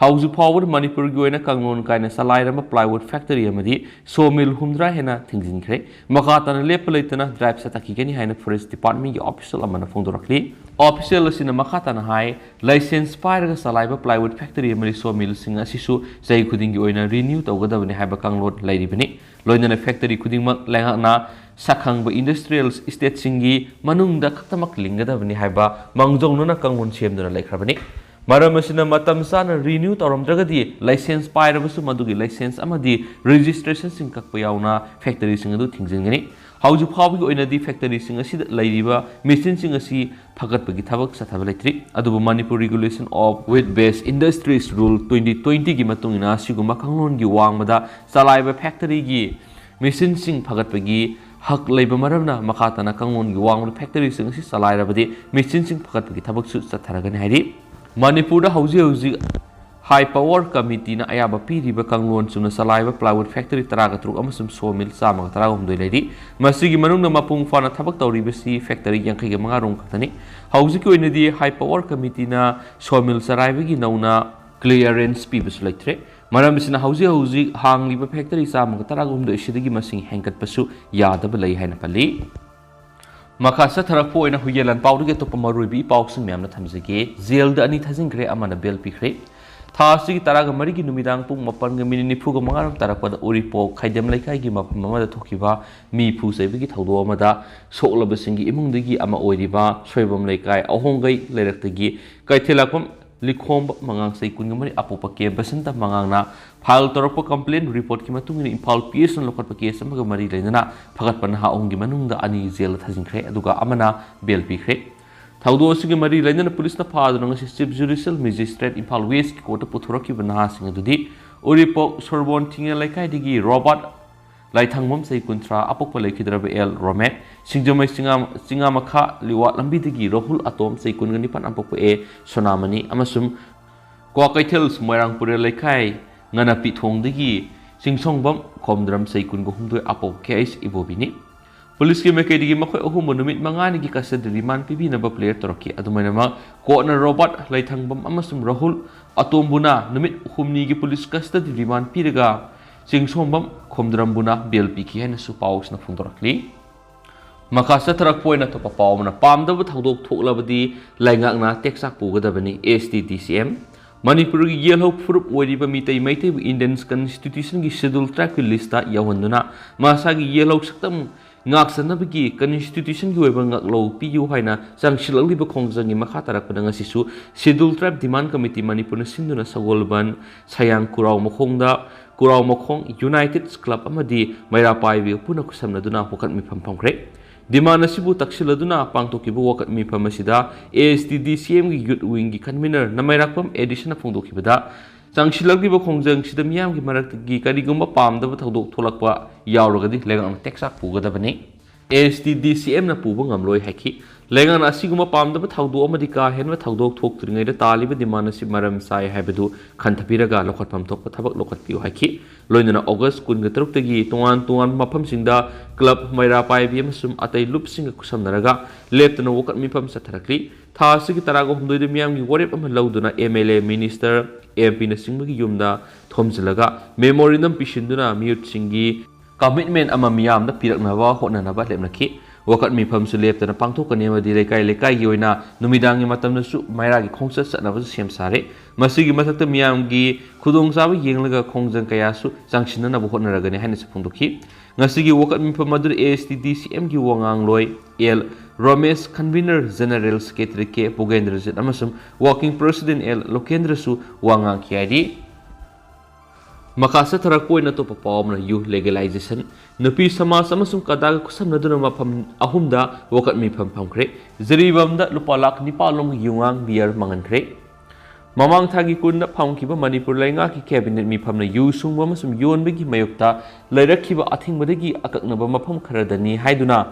ꯍꯧꯖꯤꯛ ꯐꯥꯎꯕꯗ ꯃꯅꯤꯄꯨꯔꯒꯤ ꯑꯣꯏꯅ ꯀꯥꯡꯂꯣꯟ ꯀꯥꯏꯅ ꯆꯂꯥꯏꯔꯝꯕ plywood factory ꯑꯃꯗꯤ sawmill ꯍꯨꯝꯗ꯭ꯔꯥ ꯍꯦꯟꯅ ꯊꯤꯡꯖꯤꯟꯈ꯭ꯔꯦ꯫ ꯃꯈꯥ ꯇꯥꯅ ꯂꯦꯞꯄ ꯂꯩꯇꯅ drive ꯆꯠꯊꯈꯤꯒꯅꯤ ꯍꯥꯏꯅ Forest Department ꯀꯤ official ꯑꯃꯅ ꯐꯣꯡꯗꯣꯔꯛꯂꯤ꯫ Official ꯑꯁꯤꯅ ꯃꯈꯥ ꯇꯥꯅ ꯍꯥꯏ, license ꯄꯥꯏꯔꯒ ꯆꯂꯥꯏꯕ plywood factory ꯑꯃꯗꯤ sawmill ꯁꯤꯡ ꯑꯁꯤꯁꯨ ꯆꯍꯤ ꯈꯨꯗꯤꯡꯒꯤ ꯑꯣꯏꯅ renew ꯇꯧꯒꯗꯕꯅꯤ ꯍꯥꯏꯕ ꯀꯥꯡꯂꯣꯟ ꯂꯩꯔꯤꯕꯅꯤ꯫ ꯂꯣꯏꯅꯅ factory ꯈꯨꯗꯤꯡꯃꯛ ꯂꯩꯉꯥꯛꯅ ꯁꯛꯈꯪꯕ industrial estate ꯁꯤꯡꯒꯤ ꯃꯅꯨꯡꯗ ꯈꯛꯇꯃꯛ ꯂꯤꯡꯒꯗꯕꯅꯤ ꯍꯥꯏꯕ ꯃꯥꯡꯖꯧꯅꯅ ꯀꯥꯡꯂꯣꯟ ꯁꯦꯝꯗꯨꯅ ꯂꯩꯈ꯭ꯔꯕꯅꯤ꯫ ꯃꯔꯝ ꯑꯁꯤꯅ ꯃꯇꯝ ꯆꯥꯅ renew ꯇꯧꯔꯝꯗ꯭ꯔꯒꯗꯤ license ꯄꯥꯏꯔꯕꯁꯨ ꯃꯗꯨꯒꯤ license ꯑꯃꯗꯤ registration ꯁꯤꯡ ꯀꯛꯄ ꯌꯥꯎꯅ factory ꯁꯤꯡ ꯑꯗꯨ ꯊꯤꯡꯖꯤꯟꯒꯅꯤ꯫ ꯍꯧꯖꯤꯛ ꯐꯥꯎꯕꯒꯤ ꯑꯣꯏꯅꯗꯤ factory ꯁꯤꯡ ꯑꯁꯤꯗ ꯂꯩꯔꯤꯕ machine ꯁꯤꯡ ꯑꯁꯤ ꯐꯒꯠꯄꯒꯤ ꯊꯕꯛ ꯆꯠꯊꯕ ꯂꯩꯇ꯭ꯔꯤ꯫ ꯑꯗꯨꯕꯨ Manipur Regulation of Wood Based Industries Rule twenty twenty ꯒꯤ ꯃꯇꯨꯡ ꯏꯟꯅ ꯑꯁꯤꯒꯨꯝꯕ ꯀꯥꯡꯂꯣꯟꯒꯤ ꯋꯥꯡꯃꯗ ꯆꯂꯥꯏꯕ factory ꯒꯤ machine ꯁꯤꯡ ꯐꯒꯠꯄꯒꯤ ꯍꯛ ꯂꯩꯕ ꯃꯔꯝꯅ ꯃꯈꯥ ꯇꯥꯅ ꯀꯥꯡꯂꯣꯟꯒꯤ ꯋꯥꯡꯃꯗ factory ꯁꯤꯡ ꯑꯁꯤ ꯆꯂꯥꯏꯔꯕꯗꯤ machine ꯁꯤꯡ ꯐꯒꯠꯄꯒꯤ ꯊꯕꯛꯁꯨ ꯆꯠꯊꯔꯒꯅꯤ ꯍꯥꯏꯔꯤ꯫ ꯃꯅꯤꯄꯨꯔꯗ ꯍꯧꯖꯤꯛ ꯍꯧꯖꯤꯛ High Power Committee ꯅ ꯑꯌꯥꯕ ꯄꯤꯔꯤꯕ ꯀꯥꯡꯂꯣꯟ ꯆꯨꯝꯅ ꯆꯂꯥꯏꯕ plywood factory ꯇꯔꯥꯒ ꯇꯔꯨꯛ ꯑꯃꯁꯨꯡ sawmill ꯆꯥꯝꯃꯒ ꯇꯔꯥꯍꯨꯝꯗꯣꯏ ꯂꯩꯔꯤ꯫ ꯃꯁꯤꯒꯤ ꯃꯅꯨꯡꯗ ꯃꯄꯨꯡ ꯐꯥꯅ ꯊꯕꯛ ꯇꯧꯔꯤꯕꯁꯤ factory ꯌꯥꯡꯈꯩꯒ ꯃꯉꯥ ꯔꯣꯝ ꯈꯛꯇꯅꯤ꯫ ꯍꯧꯖꯤꯛꯀꯤ ꯑꯣꯏꯅꯗꯤ High Power Committee ꯅ sawmill ꯆꯂꯥꯏꯕꯒꯤ ꯅꯧꯅ clearance ꯄꯤꯕꯁꯨ ꯂꯩꯇ꯭ꯔꯦ꯫ ꯃꯔꯝ ꯑꯁꯤꯅ ꯍꯧꯖꯤꯛ ꯍꯧꯖꯤꯛ ꯍꯥꯡꯂꯤꯕ factory ꯆꯥꯝꯃꯒ ꯇꯔꯥꯒ ꯍꯨꯝꯗꯣꯏ ꯑꯁꯤꯗꯒꯤ ꯃꯁꯤꯡ ꯍꯦꯟꯒꯠꯄꯁꯨ ꯌꯥꯗꯕ ꯂꯩ ꯍꯥꯏꯅ ꯄꯜꯂꯤ꯫ ꯃꯈꯥ ꯆꯠꯊꯔꯛꯄ ꯑꯣꯏꯅ ꯍꯨꯏꯌꯦꯟ ꯂꯥꯟꯄꯥꯎꯗꯒꯤ ꯑꯇꯣꯞꯄ ꯃꯔꯨꯑꯣꯏꯕ ꯏ ꯄꯥꯎꯁꯤꯡ ꯃꯌꯥꯝꯅ ꯊꯝꯖꯒꯦ꯫ Jail ꯗ ꯑꯅꯤ ꯊꯥꯖꯤꯟꯈ꯭ꯔꯦ, ꯑꯃꯅ bail ꯄꯤꯈ꯭ꯔꯦ꯫ ꯊꯥ ꯑꯁꯤꯒꯤ ꯇꯔꯥꯒ ꯃꯔꯤꯒꯤ ꯅꯨꯃꯤꯗꯥꯡ ꯄꯨꯡ ꯃꯥꯄꯟꯒ minute ꯅꯤꯐꯨꯒ ꯃꯉꯥ ꯔꯣꯝ ꯇꯥꯔꯛꯄꯗ ꯎꯔꯤꯄꯣꯛ ꯈꯥꯏꯗꯦꯝ ꯂꯩꯀꯥꯏꯒꯤ ꯃꯐꯝ ꯑꯃꯗ ꯊꯣꯛꯈꯤꯕ ꯃꯤ ꯐꯨ ꯆꯩꯕꯒꯤ ꯊꯧꯗꯣꯛ ꯑꯃꯗ ꯁꯣꯛꯂꯕꯁꯤꯡꯒꯤ ꯏꯃꯨꯡꯗꯒꯤ ꯑꯃ ꯑꯣꯏꯔꯤꯕ ꯁꯣꯏꯕꯝ ꯂꯩꯀꯥꯏ ꯑꯍꯣꯡꯒꯩ ꯂꯩꯔꯛꯇꯒꯤ ꯀꯩꯊꯦꯜꯂꯥꯛꯄꯝ ꯂꯤꯈꯣꯝꯕ ꯃꯉꯥꯡ ꯆꯍꯤ ꯀꯨꯟꯒ ꯃꯔꯤ ꯑꯄꯣꯛꯄ ꯀꯦ ꯕꯁꯟꯇ ꯃꯉꯥꯡꯅ file ꯇꯧꯔꯛꯄ complaint report ꯀꯤ ꯃꯇꯨꯡ ꯏꯟꯅ ꯏꯝꯐꯥꯜ P S ꯅ ꯂꯧꯈꯠꯄ case ꯑꯃꯒ ꯃꯔꯤ ꯂꯩꯅꯅ ꯐꯒꯠꯄ ꯅꯍꯥ ꯑꯍꯨꯝꯒꯤ ꯃꯅꯨꯡꯗ ꯑꯅꯤ jail ꯗ ꯊꯥꯖꯤꯟꯈ꯭ꯔꯦ, ꯑꯗꯨꯒ ꯑꯃꯅ bail ꯄꯤꯈ꯭ꯔꯦ꯫ ꯊꯧꯗꯣꯛ ꯑꯁꯤꯒꯤ ꯃꯔꯤ ꯂꯩꯅꯅ ꯄꯨꯂꯤꯁꯅ ꯐꯥꯗꯨꯅ ꯉꯁꯤ Chief Judicial Magistrate Imphal West ꯀꯤ court ꯇ ꯄꯨꯊꯣꯔꯛꯈꯤꯕ ꯅꯍꯥꯁꯤꯡ ꯑꯗꯨꯗꯤ ꯎꯔꯤꯄꯣꯛ ꯁꯣꯔꯕꯣꯟ ꯊꯤꯡꯉꯦꯜ ꯂꯩꯀꯥꯏꯗꯒꯤ ꯔꯣꯕꯥꯔꯠ ꯂꯥꯏꯊꯪꯕꯝ ꯆꯍꯤ ꯀꯨꯟꯊ꯭ꯔꯥ, ꯑꯄꯣꯛꯄ ꯂꯩꯈꯤꯗ꯭ꯔꯕ ꯑꯦꯜ ꯔꯣꯃꯦꯠ, ꯁꯤꯡꯖꯃꯩ ꯆꯤꯉꯥ-, ꯆꯤꯉꯥꯃꯈꯥ ꯂꯤꯋꯥ ꯂꯝꯕꯤꯗꯒꯤ ꯔꯥꯍꯨꯜ ꯑꯇꯣꯝ ꯆꯍꯤ ꯀꯨꯟꯒ ꯅꯤꯄꯥꯟ, ꯑꯄꯣꯛꯄ ꯑꯦ ꯁꯣꯅꯥꯃꯅꯤ ꯑꯃꯁꯨꯡ ꯀ꯭ꯋꯥꯀꯩꯊꯦꯜ ꯃꯣꯏꯔꯥꯡ ꯄꯨꯔꯦꯜ ꯂꯩꯀꯥꯏ ꯉꯅꯥꯄꯤꯊꯣꯡꯗꯒꯤ ꯆꯤꯡꯁꯣꯡꯕꯝ ꯈꯣꯝꯗ꯭ꯔꯝ ꯆꯍꯤ ꯀꯨꯟꯒ ꯍꯨꯝꯗꯣꯏ ꯑꯄꯧ ꯀꯦ ꯑꯩꯆ ꯏꯕꯣꯕꯤꯅꯤ꯫ ꯄꯨꯂꯤꯁꯀꯤ ꯃꯥꯏꯀꯩꯗꯒꯤ ꯃꯈꯣꯏ ꯑꯍꯨꯝꯕꯨ ꯅꯨꯃꯤꯠ ꯃꯉꯥꯅꯤꯒꯤ custody remand ꯄꯤꯕꯤꯅꯕ ꯄ꯭ꯂꯦꯌꯔ ꯇꯧꯔꯛꯈꯤ꯫ ꯑꯗꯨꯃꯥꯏꯅꯃꯛ ꯀꯣꯔꯠꯅ ꯔꯣꯕꯥꯔꯠ ꯂꯩꯊꯪꯕꯝ ꯑꯃꯁꯨꯡ ꯔꯥꯍꯨꯜ ꯑꯇꯣꯝꯕꯨꯅ ꯅꯨꯃꯤꯠ ꯍꯨꯝꯅꯤꯒꯤ ꯄꯨꯂꯤꯁ custody remand ꯄꯤꯔꯒ ꯆꯤꯡꯁꯣꯡꯕꯝ ꯈꯣꯝꯗ꯭ꯔꯝꯕꯨꯅ ꯕꯦꯜ ꯄꯤꯈꯤ ꯍꯥꯏꯅꯁꯨ ꯄꯥꯎꯁꯤꯅ ꯐꯣꯡꯗꯣꯔꯛꯂꯤ꯫ ꯃꯈꯥ ꯆꯠꯊꯔꯛꯄ ꯑꯣꯏꯅ ꯑꯇꯣꯞꯄ ꯄꯥꯎ ꯑꯃꯅ, ꯄꯥꯝꯗꯕ ꯊꯧꯗꯣꯛ ꯊꯣꯛꯂꯕꯗꯤ ꯂꯩꯉꯥꯛꯅ ꯇꯦꯛꯆꯥꯛ ꯄꯨꯒꯗꯕꯅꯤ, ꯑꯦꯁ ꯇꯤ ꯗꯤ ꯁꯤ ꯑꯦꯝ꯫ ꯃꯅꯤꯄꯨꯔꯒꯤ ꯌꯦꯜꯍꯧ ꯐꯨꯔꯨꯞ ꯑꯣꯏꯔꯤꯕ ꯃꯤꯇꯩ ꯃꯩꯇꯩꯕꯨ Indian Constitution ꯒꯤ Scheduled Tribe ꯀꯤ list ꯇ ꯌꯥꯎꯍꯟꯗꯨꯅ ꯃꯁꯥꯒꯤ ꯌꯦꯜꯍꯧ ꯁꯛꯇꯝ ꯉꯥꯛꯆꯅꯕꯒꯤ Constitution ꯒꯤ ꯑꯣꯏꯕ ꯉꯥꯛꯂꯧ ꯄꯤꯌꯨ ꯍꯥꯏꯅ ꯆꯪꯁꯤꯜꯂꯛꯂꯤꯕ ꯈꯣꯡꯖꯪꯒꯤ ꯃꯈꯥ ꯇꯥꯔꯛꯄꯗ ꯉꯁꯤꯁꯨ Scheduled Tribe Demand Committee ꯃꯅꯤꯄꯨꯔꯅ ꯁꯤꯟꯗꯨꯅ ꯁꯒꯣꯜꯕꯟ, ꯁꯌꯥꯡ, ꯈꯨꯔꯥꯎ ꯃꯈꯣꯡꯗ ꯈꯨꯔꯥꯎ ꯃꯈꯣꯡ United Club ꯑꯃꯗꯤ ꯃꯩꯔꯥ ꯄꯥꯏꯕꯤ ꯄꯨꯟꯅ ꯈꯨꯠꯁꯝꯅꯗꯨꯅ ꯋꯥꯀꯠ ꯃꯤꯐꯝ ꯐꯝꯈ꯭ꯔꯦ꯫ Demand ꯑꯁꯤꯕꯨ ꯇꯛꯁꯤꯜꯂꯗꯨꯅ ꯄꯥꯡꯊꯣꯛꯈꯤꯕ ꯋꯥꯀꯠ ꯃꯤꯐꯝ ꯑꯁꯤꯗ ꯑꯦ ꯑꯦꯁ ꯇꯤ ꯗꯤ ꯁꯤ ꯑꯦꯝꯒꯤ Youth Wing ꯒꯤ convener ꯅꯃꯩꯔꯥꯛꯄꯝ ꯑꯦꯗꯤꯁꯟꯅ ꯐꯣꯡꯗꯣꯛꯈꯤꯕꯗ, ꯆꯪꯁꯤꯜꯂꯛꯂꯤꯕ ꯈꯣꯡꯖꯪꯁꯤꯗ ꯃꯤꯌꯥꯝꯒꯤ ꯃꯔꯛꯇꯒꯤ ꯀꯔꯤꯒꯨꯝꯕ ꯄꯥꯝꯗꯕ ꯊꯧꯗꯣꯛ ꯊꯣꯛꯂꯛꯄ ꯌꯥꯎꯔꯒꯗꯤ ꯂꯩꯉꯥꯛꯅ ꯇꯦꯛꯆꯥꯛ ꯄꯨꯒꯗꯕꯅꯤ꯫ ꯑꯦ ꯑꯦꯁ ꯇꯤ ꯗꯤ ꯁꯤ ꯑꯦꯝꯅ ꯄꯨꯕ ꯉꯝꯂꯣꯏ ꯍꯥꯏꯈꯤ꯫ ꯂꯩꯉꯥꯛꯅ ꯑꯁꯤꯒꯨꯝꯕ ꯄꯥꯝꯗꯕ ꯊꯧꯗꯣꯛ ꯑꯃꯗꯤ ꯀꯥ ꯍꯦꯟꯕ ꯊꯧꯗꯣꯛ ꯊꯣꯛꯇ꯭ꯔꯤꯉꯩꯗ ꯇꯥꯜꯂꯤꯕ demand ꯑꯁꯤ ꯃꯔꯝ ꯆꯥꯏ ꯍꯥꯏꯕꯗꯨ ꯈꯟꯊꯕꯤꯔꯒ ꯂꯧꯈꯠꯐꯝ ꯊꯣꯛꯄ ꯊꯕꯛ ꯂꯧꯈꯠꯄꯤꯌꯨ ꯍꯥꯏꯈꯤ꯫ ꯂꯣꯏꯅꯅ August ꯀꯨꯟꯒ ꯇꯔꯨꯛꯇꯒꯤ ꯇꯣꯉꯥꯟ ꯇꯣꯉꯥꯟꯕ ꯃꯐꯝꯁꯤꯡꯗ club ꯃꯩꯔꯥ ꯄꯥꯏꯕꯤ ꯑꯃꯁꯨꯡ ꯑꯇꯩ ꯂꯨꯞꯁꯤꯡꯒ ꯈꯨꯠꯁꯝꯅꯔꯒ ꯂꯦꯞꯇꯅ ꯋꯥꯀꯠ ꯃꯤꯐꯝ ꯆꯠꯊꯔꯛꯂꯤ꯫ ꯊꯥ ꯑꯁꯤꯒꯤ ꯇꯔꯥꯒ ꯍꯨꯝꯗꯣꯏꯗ ꯃꯤꯌꯥꯝꯒꯤ ꯋꯥꯔꯦꯞ ꯑꯃ ꯂꯧꯗꯨꯅ M L A, minister, M ꯄꯤꯅꯆꯤꯡꯕꯒꯤ ꯌꯨꯝꯗ ꯊꯣꯝꯖꯤꯜꯂꯒ memorandum ꯄꯤꯁꯤꯟꯗꯨꯅ ꯃꯤꯍꯨꯠꯁꯤꯡꯒꯤ commitment ꯑꯃ ꯃꯤꯌꯥꯝꯗ ꯄꯤꯔꯛꯅꯕ ꯍꯣꯠꯅꯅꯕ ꯂꯦꯞꯅꯈꯤ꯫ ꯋꯥꯀꯠ ꯃꯤꯐꯝꯁꯨ ꯂꯦꯞꯇꯅ ꯄꯥꯡꯊꯣꯛꯀꯅꯤ ꯑꯃꯗꯤ ꯂꯩꯀꯥꯏ ꯂꯩꯀꯥꯏꯒꯤ ꯑꯣꯏꯅ ꯅꯨꯃꯤꯗꯥꯡꯒꯤ ꯃꯇꯝꯗꯁꯨ ꯃꯩꯔꯥꯒꯤ ꯈꯣꯡꯆꯠ ꯆꯠꯅꯕꯁꯨ ꯁꯦꯝ ꯁꯥꯔꯦ꯫ ꯃꯁꯤꯒꯤ ꯃꯊꯛꯇ ꯃꯤꯌꯥꯝꯒꯤ ꯈꯨꯗꯣꯡꯆꯥꯕ ꯌꯦꯡꯂꯒ ꯈꯣꯡꯖꯪ ꯀꯌꯥꯁꯨ ꯆꯪꯁꯤꯟꯅꯅꯕ ꯍꯣꯠꯅꯔꯒꯅꯤ ꯍꯥꯏꯅꯁꯨ ꯐꯣꯡꯗꯣꯛꯈꯤ꯫ ꯉꯁꯤꯒꯤ ꯋꯥꯀꯠ ꯃꯤꯐꯝ ꯑꯗꯨꯗ ꯑꯦ ꯑꯦꯁ ꯇꯤ ꯗꯤ ꯁꯤ ꯑꯦꯝꯒꯤ ꯋꯥꯉꯥꯡꯂꯣꯏ ꯑꯦꯜ ꯔꯣꯃꯦꯁ, convener general secretary ꯀꯦ ꯄꯨꯒꯦꯟꯗ꯭ꯔꯖꯤꯠ ꯑꯃꯁꯨꯡ working president ꯑꯦꯜ ꯂꯣꯀꯦꯟꯗ꯭ꯔꯁꯨ ꯋꯥ ꯉꯥꯡꯈꯤ ꯍꯥꯏꯔꯤ꯫ ꯃꯈꯥ ꯆꯠꯊꯔꯛꯄ ꯑꯣꯏꯅ ꯑꯇꯣꯞꯄ ꯄꯥꯎ ꯑꯃꯅ youth legalization, ꯅꯨꯄꯤ ꯁꯃꯥꯖ ꯑꯃꯁꯨꯡ ꯀꯗꯥꯒ ꯈꯨꯠꯁꯝꯅꯗꯨꯅ ꯃꯐꯝ ꯑꯍꯨꯝꯗ ꯋꯥꯀꯠ ꯃꯤꯐꯝ ꯐꯝꯈ꯭ꯔꯦ꯫ ꯖꯤꯔꯤꯕꯥꯝꯗ ꯂꯨꯄꯥ ꯂꯥꯈ ꯅꯤꯄꯥꯜ ꯂꯣꯝꯒꯤ ꯌꯨꯉꯥꯡ beer ꯃꯥꯡꯍꯟꯈ꯭ꯔꯦ꯫ ꯃꯃꯥꯡ ꯊꯥꯒꯤ ꯀꯨꯟꯗ ꯐꯝꯈꯤꯕ ꯃꯅꯤꯄꯨꯔ ꯂꯩꯉꯥꯛꯀꯤ cabinet ꯃꯤꯐꯝꯅ ꯌꯨ ꯁꯨꯡꯕ ꯑꯃꯁꯨꯡ ꯌꯣꯟꯕꯒꯤ ꯃꯥꯌꯣꯛꯇ ꯂꯩꯔꯛꯈꯤꯕ ꯑꯊꯤꯡꯕꯗꯒꯤ ꯑꯀꯛꯅꯕ ꯃꯐꯝ ꯈꯔꯗꯅꯤ ꯍꯥꯏꯗꯨꯅ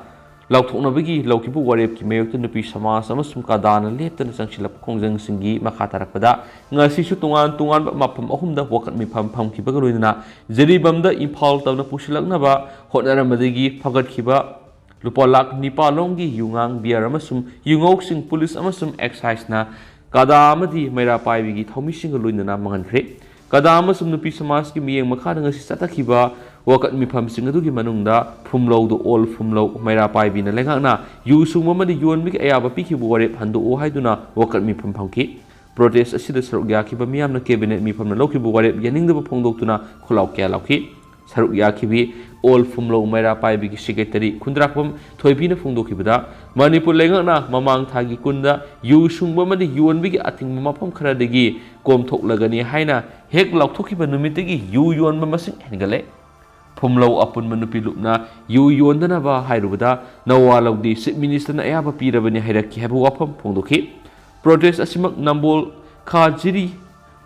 ꯂꯥꯎꯊꯣꯛꯅꯕꯒꯤ ꯂꯧꯈꯤꯕ ꯋꯥꯔꯦꯞꯀꯤ ꯃꯥꯌꯣꯛꯇ ꯅꯨꯄꯤ ꯁꯃꯥꯖ ꯑꯃꯁꯨꯡ ꯀꯗꯥꯅ ꯂꯦꯞꯇꯅ ꯆꯪꯁꯤꯜꯂꯛꯄ ꯈꯣꯡꯖꯪꯁꯤꯡꯒꯤ ꯃꯈꯥ ꯇꯥꯔꯛꯄꯗ ꯉꯁꯤꯁꯨ ꯇꯣꯉꯥꯟ ꯇꯣꯉꯥꯟꯕ ꯃꯐꯝ ꯑꯍꯨꯝꯗ ꯋꯥꯀꯠ ꯃꯤꯐꯝ ꯐꯝꯈꯤꯕꯒ ꯂꯣꯏꯅꯅ ꯖꯤꯔꯤꯕꯥꯝꯗ ꯏꯝꯐꯥꯜ ꯇꯝꯅ ꯄꯨꯁꯤꯜꯂꯛꯅꯕ ꯍꯣꯠꯅꯔꯝꯕꯗꯒꯤ ꯐꯒꯠꯈꯤꯕ ꯂꯨꯄꯥ ꯂꯥꯈ ꯅꯤꯄꯥꯜ ꯂꯣꯝꯒꯤ ꯌꯨꯉꯥꯡ, ꯕꯤꯌꯔ ꯑꯃꯁꯨꯡ ꯌꯨꯉꯧꯁꯤꯡ ꯄꯨꯂꯤꯁ ꯑꯃꯁꯨꯡ ꯑꯦꯛꯁꯥꯏꯖꯅ ꯀꯗꯥ ꯑꯃꯗꯤ ꯃꯩꯔꯥ ꯄꯥꯏꯕꯤꯒꯤ ꯊꯧꯃꯤꯁꯤꯡꯒ ꯂꯣꯏꯅꯅ ꯃꯥꯡꯍꯟꯈ꯭ꯔꯦ꯫ ꯀꯗꯥ ꯑꯃꯁꯨꯡ ꯅꯨꯄꯤ ꯁꯃꯥꯖꯀꯤ ꯃꯤꯠꯌꯦꯡ ꯃꯈꯥꯗ ꯉꯁꯤ ꯆꯠꯊꯈꯤꯕ ꯋꯥꯀꯠ ꯃꯤꯐꯝꯁꯤꯡ ꯑꯗꯨꯒꯤ ꯃꯅꯨꯡꯗ ꯐꯨꯝꯂꯧꯗ ꯑꯣꯜ ꯐꯨꯝꯂꯧ ꯃꯩꯔꯥ ꯄꯥꯏꯕꯤꯅ ꯂꯩꯉꯥꯛꯅ ꯌꯨ ꯁꯨꯡꯕ ꯑꯃꯗꯤ ꯌꯣꯟꯕꯒꯤ ꯑꯌꯥꯕ ꯄꯤꯈꯤꯕ ꯋꯥꯔꯦꯞ ꯍꯟꯗꯣꯛꯑꯣ ꯍꯥꯏꯗꯨꯅ ꯋꯥꯀꯠ ꯃꯤꯐꯝ ꯐꯝꯈꯤ꯫ ꯄ꯭ꯔꯣꯇꯦꯁ ꯑꯁꯤꯗ ꯁꯔꯨꯛ ꯌꯥꯈꯤꯕ ꯃꯤꯌꯥꯝꯅ ꯀꯦꯕꯤꯅꯦꯠ ꯃꯤꯐꯝꯅ ꯂꯧꯈꯤꯕ ꯋꯥꯔꯦꯞ ꯌꯥꯅꯤꯡꯗꯕ ꯐꯣꯡꯗꯣꯛꯇꯨꯅ ꯈꯣꯜꯂꯥꯎ ꯀꯌꯥ ꯂꯥꯎꯈꯤ꯫ ꯁꯔꯨꯛ ꯌꯥꯈꯤꯕꯤ ꯑꯣꯜ ꯐꯨꯝꯂꯧ ꯃꯩꯔꯥ ꯄꯥꯏꯕꯤꯒꯤ ꯁꯦꯀ꯭ꯔꯦꯇꯔꯤ ꯈꯨꯟꯗ꯭ꯔꯥꯛꯄꯝ ꯊꯣꯏꯕꯤꯅ ꯐꯣꯡꯗꯣꯛꯈꯤꯕꯗ, ꯃꯅꯤꯄꯨꯔ ꯂꯩꯉꯥꯛꯅ ꯃꯃꯥꯡ ꯊꯥꯒꯤ ꯀꯨꯟꯗ ꯌꯨ ꯁꯨꯡꯕ ꯑꯃꯗꯤ ꯌꯣꯟꯕꯒꯤ ꯑꯊꯤꯡꯕ ꯃꯐꯝ ꯈꯔꯗꯒꯤ ꯀꯣꯝꯊꯣꯛꯂꯒꯅꯤ ꯍꯥꯏꯅ ꯍꯦꯛ ꯂꯥꯎꯊꯣꯛꯈꯤꯕ ꯅꯨꯃꯤꯠꯇꯒꯤ ꯌꯨ ꯌꯣꯟꯕ ꯃꯁꯤꯡ ꯍꯦꯟꯒꯠꯂꯦ꯫ ꯐꯨꯝꯂꯧ ꯑꯄꯨꯟꯕ ꯅꯨꯄꯤ ꯂꯨꯞꯅ ꯌꯨ ꯌꯣꯟꯗꯅꯕ ꯍꯥꯏꯔꯨꯕꯗ ꯅꯋꯥ ꯂꯧꯗꯦ, ꯆꯤꯐ ꯃꯤꯅꯤꯁꯇꯔꯅ ꯑꯌꯥꯕ ꯄꯤꯔꯕꯅꯤ ꯍꯥꯏꯔꯛꯈꯤ ꯍꯥꯏꯕ ꯋꯥꯐꯝ ꯐꯣꯡꯗꯣꯛꯈꯤ꯫ ꯄ꯭ꯔꯣꯇꯦꯁ ꯑꯁꯤꯃꯛ ꯅꯝꯕꯣꯜ ꯈꯥꯖꯤꯔꯤ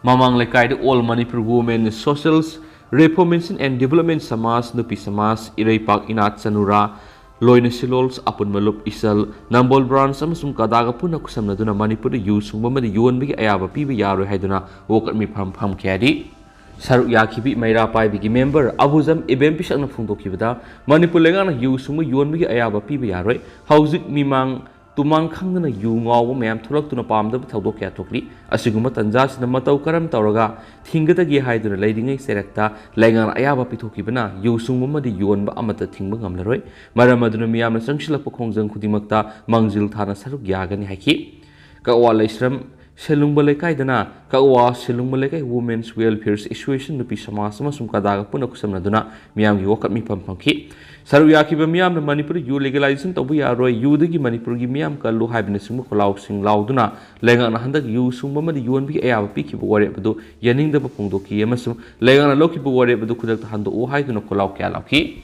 ꯃꯃꯥꯡ ꯂꯩꯀꯥꯏꯗ All Manipur Women Social Reformation and Development ꯁꯃꯥꯖ, ꯅꯨꯄꯤ ꯁꯃꯥꯖ, ꯏꯔꯩꯄꯥꯛ ꯏꯅꯥꯠ ꯆꯅꯨꯔꯥ, ꯂꯣꯏꯅ ꯁꯤꯂꯣꯜꯁ ꯑꯄꯨꯟꯕ ꯂꯨꯞ ꯏꯁꯜ, ꯅꯝꯕꯣꯜ ꯕ꯭ꯔꯥꯟꯁ ꯑꯃꯁꯨꯡ ꯀꯗꯥꯒ ꯄꯨꯟꯅ ꯈꯨꯠꯁꯝꯅꯗꯨꯅ ꯃꯅꯤꯄꯨꯔꯗ ꯌꯨ ꯁꯨꯡꯕ ꯑꯃꯗꯤ ꯌꯣꯟꯕꯒꯤ ꯑꯌꯥꯕ ꯄꯤꯕ ꯌꯥꯔꯣꯏ ꯍꯥꯏꯗꯨꯅ ꯋꯥꯀꯠ ꯃꯤꯐꯝ ꯐꯝꯈꯤ ꯍꯥꯏꯔꯤ꯫ ꯁꯔꯨꯛ ꯌꯥꯈꯤꯕꯤ ꯃꯩꯔꯥ ꯄꯥꯏꯕꯤꯒꯤ ꯃꯦꯝꯕꯔ ꯑꯕꯨꯖꯝ ꯏꯕꯦꯝ ꯄꯤꯁꯛꯅ ꯐꯣꯡꯗꯣꯛꯈꯤꯕꯗ, ꯃꯅꯤꯄꯨꯔ ꯂꯩꯉꯥꯛꯅ ꯌꯨ ꯁꯨꯡꯕ ꯌꯣꯟꯕꯒꯤ ꯑꯌꯥꯕ ꯄꯤꯕ ꯌꯥꯔꯣꯏ꯫ ꯍꯧꯖꯤꯛ ꯃꯤꯃꯥꯡ ꯇꯨꯃꯥꯡ ꯈꯪꯗꯅ ꯌꯨ ꯉꯥꯎꯕ ꯃꯌꯥꯝ ꯊꯣꯛꯂꯛꯇꯨꯅ ꯄꯥꯝꯗꯕ ꯊꯧꯗꯣꯛ ꯀꯌꯥ ꯊꯣꯛꯂꯤ꯫ ꯑꯁꯤꯒꯨꯝꯕ ꯇꯟꯖꯥꯁꯤꯗ ꯃꯇꯧ ꯀꯔꯝ ꯇꯧꯔꯒ ꯊꯤꯡꯒꯗꯒꯦ ꯍꯥꯏꯗꯨꯅ ꯂꯩꯔꯤꯉꯩ ꯆꯩꯔꯛꯇ ꯂꯩꯉꯥꯛꯅ ꯑꯌꯥꯕ ꯄꯤꯊꯣꯛꯈꯤꯕꯅ ꯌꯨ ꯁꯨꯡꯕ ꯑꯃꯗꯤ ꯌꯣꯟꯕ ꯑꯃꯠꯇ ꯊꯤꯡꯕ ꯉꯝꯂꯔꯣꯏ꯫ ꯃꯔꯝ ꯑꯗꯨꯅ ꯃꯤꯌꯥꯝꯅ ꯆꯪꯁꯤꯜꯂꯛꯄ ꯈꯣꯡꯖꯪ ꯈꯨꯗꯤꯡꯃꯛꯇ ꯃꯥꯡꯖꯤꯜ ꯊꯥꯅ ꯁꯔꯨꯛ ꯌꯥꯒꯅꯤ ꯍꯥꯏꯈꯤ꯫ ꯀꯛꯋꯥ ꯂꯩꯁ꯭ꯔꯝ ꯁꯦꯂꯨꯡꯕ ꯂꯩꯀꯥꯏꯗꯅ ꯀꯛꯋꯥ ꯁꯦꯂꯨꯡꯕ ꯂꯩꯀꯥꯏ Women's Welfare Association, ꯅꯨꯄꯤ ꯁꯃꯥꯖ ꯑꯃꯁꯨꯡ ꯀꯗꯥꯒ ꯄꯨꯟꯅ ꯈꯨꯠꯁꯝꯅꯗꯨꯅ ꯃꯤꯌꯥꯝꯒꯤ ꯋꯥꯀꯠ ꯃꯤꯐꯝ ꯐꯝꯈꯤ꯫ ꯁꯔꯨꯛ ꯌꯥꯈꯤꯕ ꯃꯤꯌꯥꯝꯅ ꯃꯅꯤꯄꯨꯔꯗ ꯌꯨ ꯂꯤꯒꯦꯂꯥꯏꯖꯦꯁꯟ ꯇꯧꯕ ꯌꯥꯔꯣꯏ, ꯌꯨꯗꯒꯤ ꯃꯅꯤꯄꯨꯔꯒꯤ ꯃꯤꯌꯥꯝ ꯀꯜꯂꯨ ꯍꯥꯏꯕꯅꯆꯤꯡꯕ ꯈꯣꯜꯂꯥꯎꯁꯤꯡ ꯂꯥꯎꯗꯨꯅ ꯂꯩꯉꯥꯛꯅ ꯍꯟꯗꯛ ꯌꯨ ꯁꯨꯡꯕ ꯑꯃꯗꯤ ꯌꯣꯟꯕꯒꯤ ꯑꯌꯥꯕ ꯄꯤꯈꯤꯕ ꯋꯥꯔꯦꯞ ꯑꯗꯨ ꯌꯥꯅꯤꯡꯗꯕ ꯐꯣꯡꯗꯣꯛꯈꯤ ꯑꯃꯁꯨꯡ ꯂꯩꯉꯥꯛꯅ ꯂꯧꯈꯤꯕ ꯋꯥꯔꯦꯞ ꯑꯗꯨ ꯈꯨꯗꯛꯇ ꯍꯟꯗꯣꯛꯎ ꯍꯥꯏꯗꯨꯅ ꯈꯣꯜꯂꯥꯎ ꯀꯌꯥ ꯂꯥꯎꯈꯤ꯫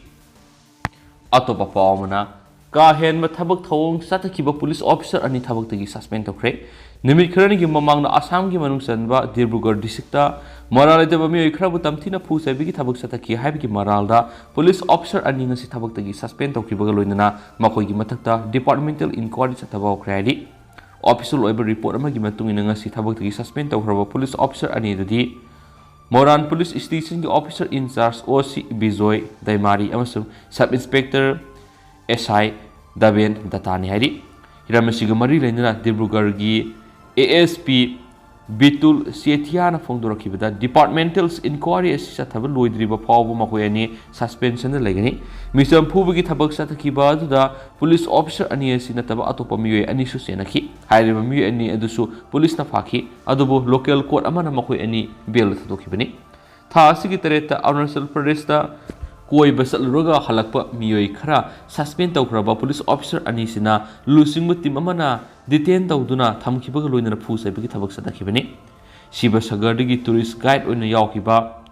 ꯑꯇꯣꯞꯄ ꯄꯥꯎ ꯑꯃꯅ, ꯀꯥ ꯍꯦꯟꯕ ꯊꯕꯛ ꯊꯧꯑꯣꯡ ꯆꯠꯊꯈꯤꯕ ꯄꯨꯂꯤꯁ ꯑꯣꯐꯤꯁꯥꯔ ꯑꯅꯤ ꯊꯕꯛꯇꯒꯤ ꯁꯁꯄꯦꯟ ꯇꯧꯈ꯭ꯔꯦ꯫ ꯅꯨꯃꯤꯠ ꯈꯔꯅꯤꯒꯤ ꯃꯃꯥꯡꯗ ꯑꯁꯥꯝꯒꯤ ꯃꯅꯨꯡ ꯆꯟꯕ ꯗꯤꯕ꯭ꯔꯨꯒꯔ ꯗꯤꯁꯇ꯭ꯔꯤꯛꯇ ꯃꯔꯥꯜ ꯂꯩꯇꯕ ꯃꯤꯑꯣꯏ ꯈꯔꯕꯨ ꯇꯝꯊꯤꯅ ꯐꯨ ꯆꯩꯕꯒꯤ ꯊꯕꯛ ꯆꯠꯊꯈꯤ ꯍꯥꯏꯕꯒꯤ ꯃꯔꯥꯜꯗ ꯄꯨꯂꯤꯁ ꯑꯣꯐꯤꯁꯥꯔ ꯑꯅꯤ ꯉꯁꯤ ꯊꯕꯛꯇꯒꯤ ꯁꯁꯄꯦꯟ ꯇꯧꯈꯤꯕꯒ ꯂꯣꯏꯅꯅ ꯃꯈꯣꯏꯒꯤ ꯃꯊꯛꯇ ꯗꯤꯄꯥꯔꯠꯃꯦꯟꯇꯦꯜ ꯏꯟꯀ꯭ꯋꯥꯏꯔꯤ ꯆꯠꯊꯕ ꯍꯧꯈ꯭ꯔꯦ ꯍꯥꯏꯔꯤ꯫ ꯑꯣꯐꯤꯁꯤꯌꯦꯜ ꯑꯣꯏꯕ ꯔꯤꯄꯣꯔꯠ ꯑꯃꯒꯤ ꯃꯇꯨꯡ ꯏꯟꯅ ꯉꯁꯤ ꯊꯕꯛꯇꯒꯤ ꯁꯁꯄꯦꯟ ꯇꯧꯈ꯭ꯔꯕ ꯄꯨꯂꯤꯁ ꯑꯣꯐꯤꯁꯥꯔ ꯑꯅꯤ ꯑꯗꯨꯗꯤ ꯃꯣꯔꯥꯟ ꯄꯨꯂꯤꯁ ꯁ꯭ꯇꯦꯁꯟꯒꯤ ꯑꯣꯐꯤꯁꯥꯔ ꯏꯟꯆꯥꯔꯖ ꯑꯣ ꯁꯤ ꯕꯤꯖꯣꯏ ꯗꯩꯃꯥꯔꯤ ꯑꯃꯁꯨꯡ ꯁꯕ ꯏꯟꯁꯄꯦꯛꯇꯔ ꯑꯦꯁ ꯑꯥꯏ ꯗꯕꯦꯟ ꯗꯇꯥꯅꯤ ꯍꯥꯏꯔꯤ꯫ ꯍꯤꯔꯝ ꯑꯁꯤꯒ ꯃꯔꯤ ꯂꯩꯅꯅ ꯗꯤꯕ꯭ꯔꯨꯒꯔꯒꯤ A S P ꯕꯤꯇꯨꯜ ꯁꯦꯊꯤꯌꯥꯅ ꯐꯣꯡꯗꯣꯔꯛꯈꯤꯕꯗ, departmental enquiry ꯑꯁꯤ ꯆꯠꯊꯕ ꯂꯣꯏꯗ꯭ꯔꯤꯕ ꯐꯥꯎꯕ ꯃꯈꯣꯏ ꯑꯅꯤ ꯁꯁꯄꯦꯟꯁꯟꯗ ꯂꯩꯒꯅꯤ꯫ ꯃꯤꯆꯝ ꯐꯨꯕꯒꯤ ꯊꯕꯛ ꯆꯠꯊꯈꯤꯕ ꯑꯗꯨꯗ ꯄꯨꯂꯤꯁ ꯑꯣꯐꯤꯁꯥꯔ ꯑꯅꯤ ꯑꯁꯤ ꯅꯠꯇꯕ ꯑꯇꯣꯞꯄ ꯃꯤꯑꯣꯏ ꯑꯅꯤꯁꯨ ꯆꯦꯟꯅꯈꯤ꯫ ꯍꯥꯏꯔꯤꯕ ꯃꯤꯑꯣꯏ ꯑꯅꯤ ꯑꯗꯨꯁꯨ ꯄꯨꯂꯤꯁꯅ ꯐꯥꯈꯤ, ꯑꯗꯨꯕꯨ ꯂꯣꯀꯦꯜ ꯀꯣꯔꯠ ꯑꯃꯅ ꯃꯈꯣꯏ ꯑꯅꯤ ꯕꯦꯜꯗ ꯊꯥꯗꯣꯛꯈꯤꯕꯅꯤ꯫ ꯊꯥ ꯑꯁꯤꯒꯤ ꯇꯔꯦꯠꯇ ꯑꯔꯨꯅꯥꯆꯜ ꯄ꯭ꯔꯗꯦꯁꯇ ꯀꯣꯏꯕ ꯆꯠꯂꯨꯔꯒ ꯍꯜꯂꯛꯄ ꯃꯤꯑꯣꯏ ꯈꯔ ꯁꯁꯄꯦꯟ ꯇꯧꯈ꯭ꯔꯕ ꯄꯨꯂꯤꯁ ꯑꯣꯐꯤꯁꯥꯔ ꯑꯅꯤꯁꯤꯅ ꯂꯨꯆꯤꯡꯕ ꯇꯤꯝ ꯑꯃꯅ ꯗꯤꯇꯦꯟ ꯇꯧꯗꯨꯅ ꯊꯝꯈꯤꯕꯒ ꯂꯣꯏꯅꯅ ꯐꯨ ꯆꯩꯕꯒꯤ ꯊꯕꯛ ꯆꯠꯊꯈꯤꯕꯅꯤ꯫ ꯁꯤꯕꯁꯒꯔꯗꯒꯤ ꯇꯨꯔꯤꯁ ꯒꯥꯏꯗ ꯑꯣꯏꯅ ꯌꯥꯎꯈꯤꯕ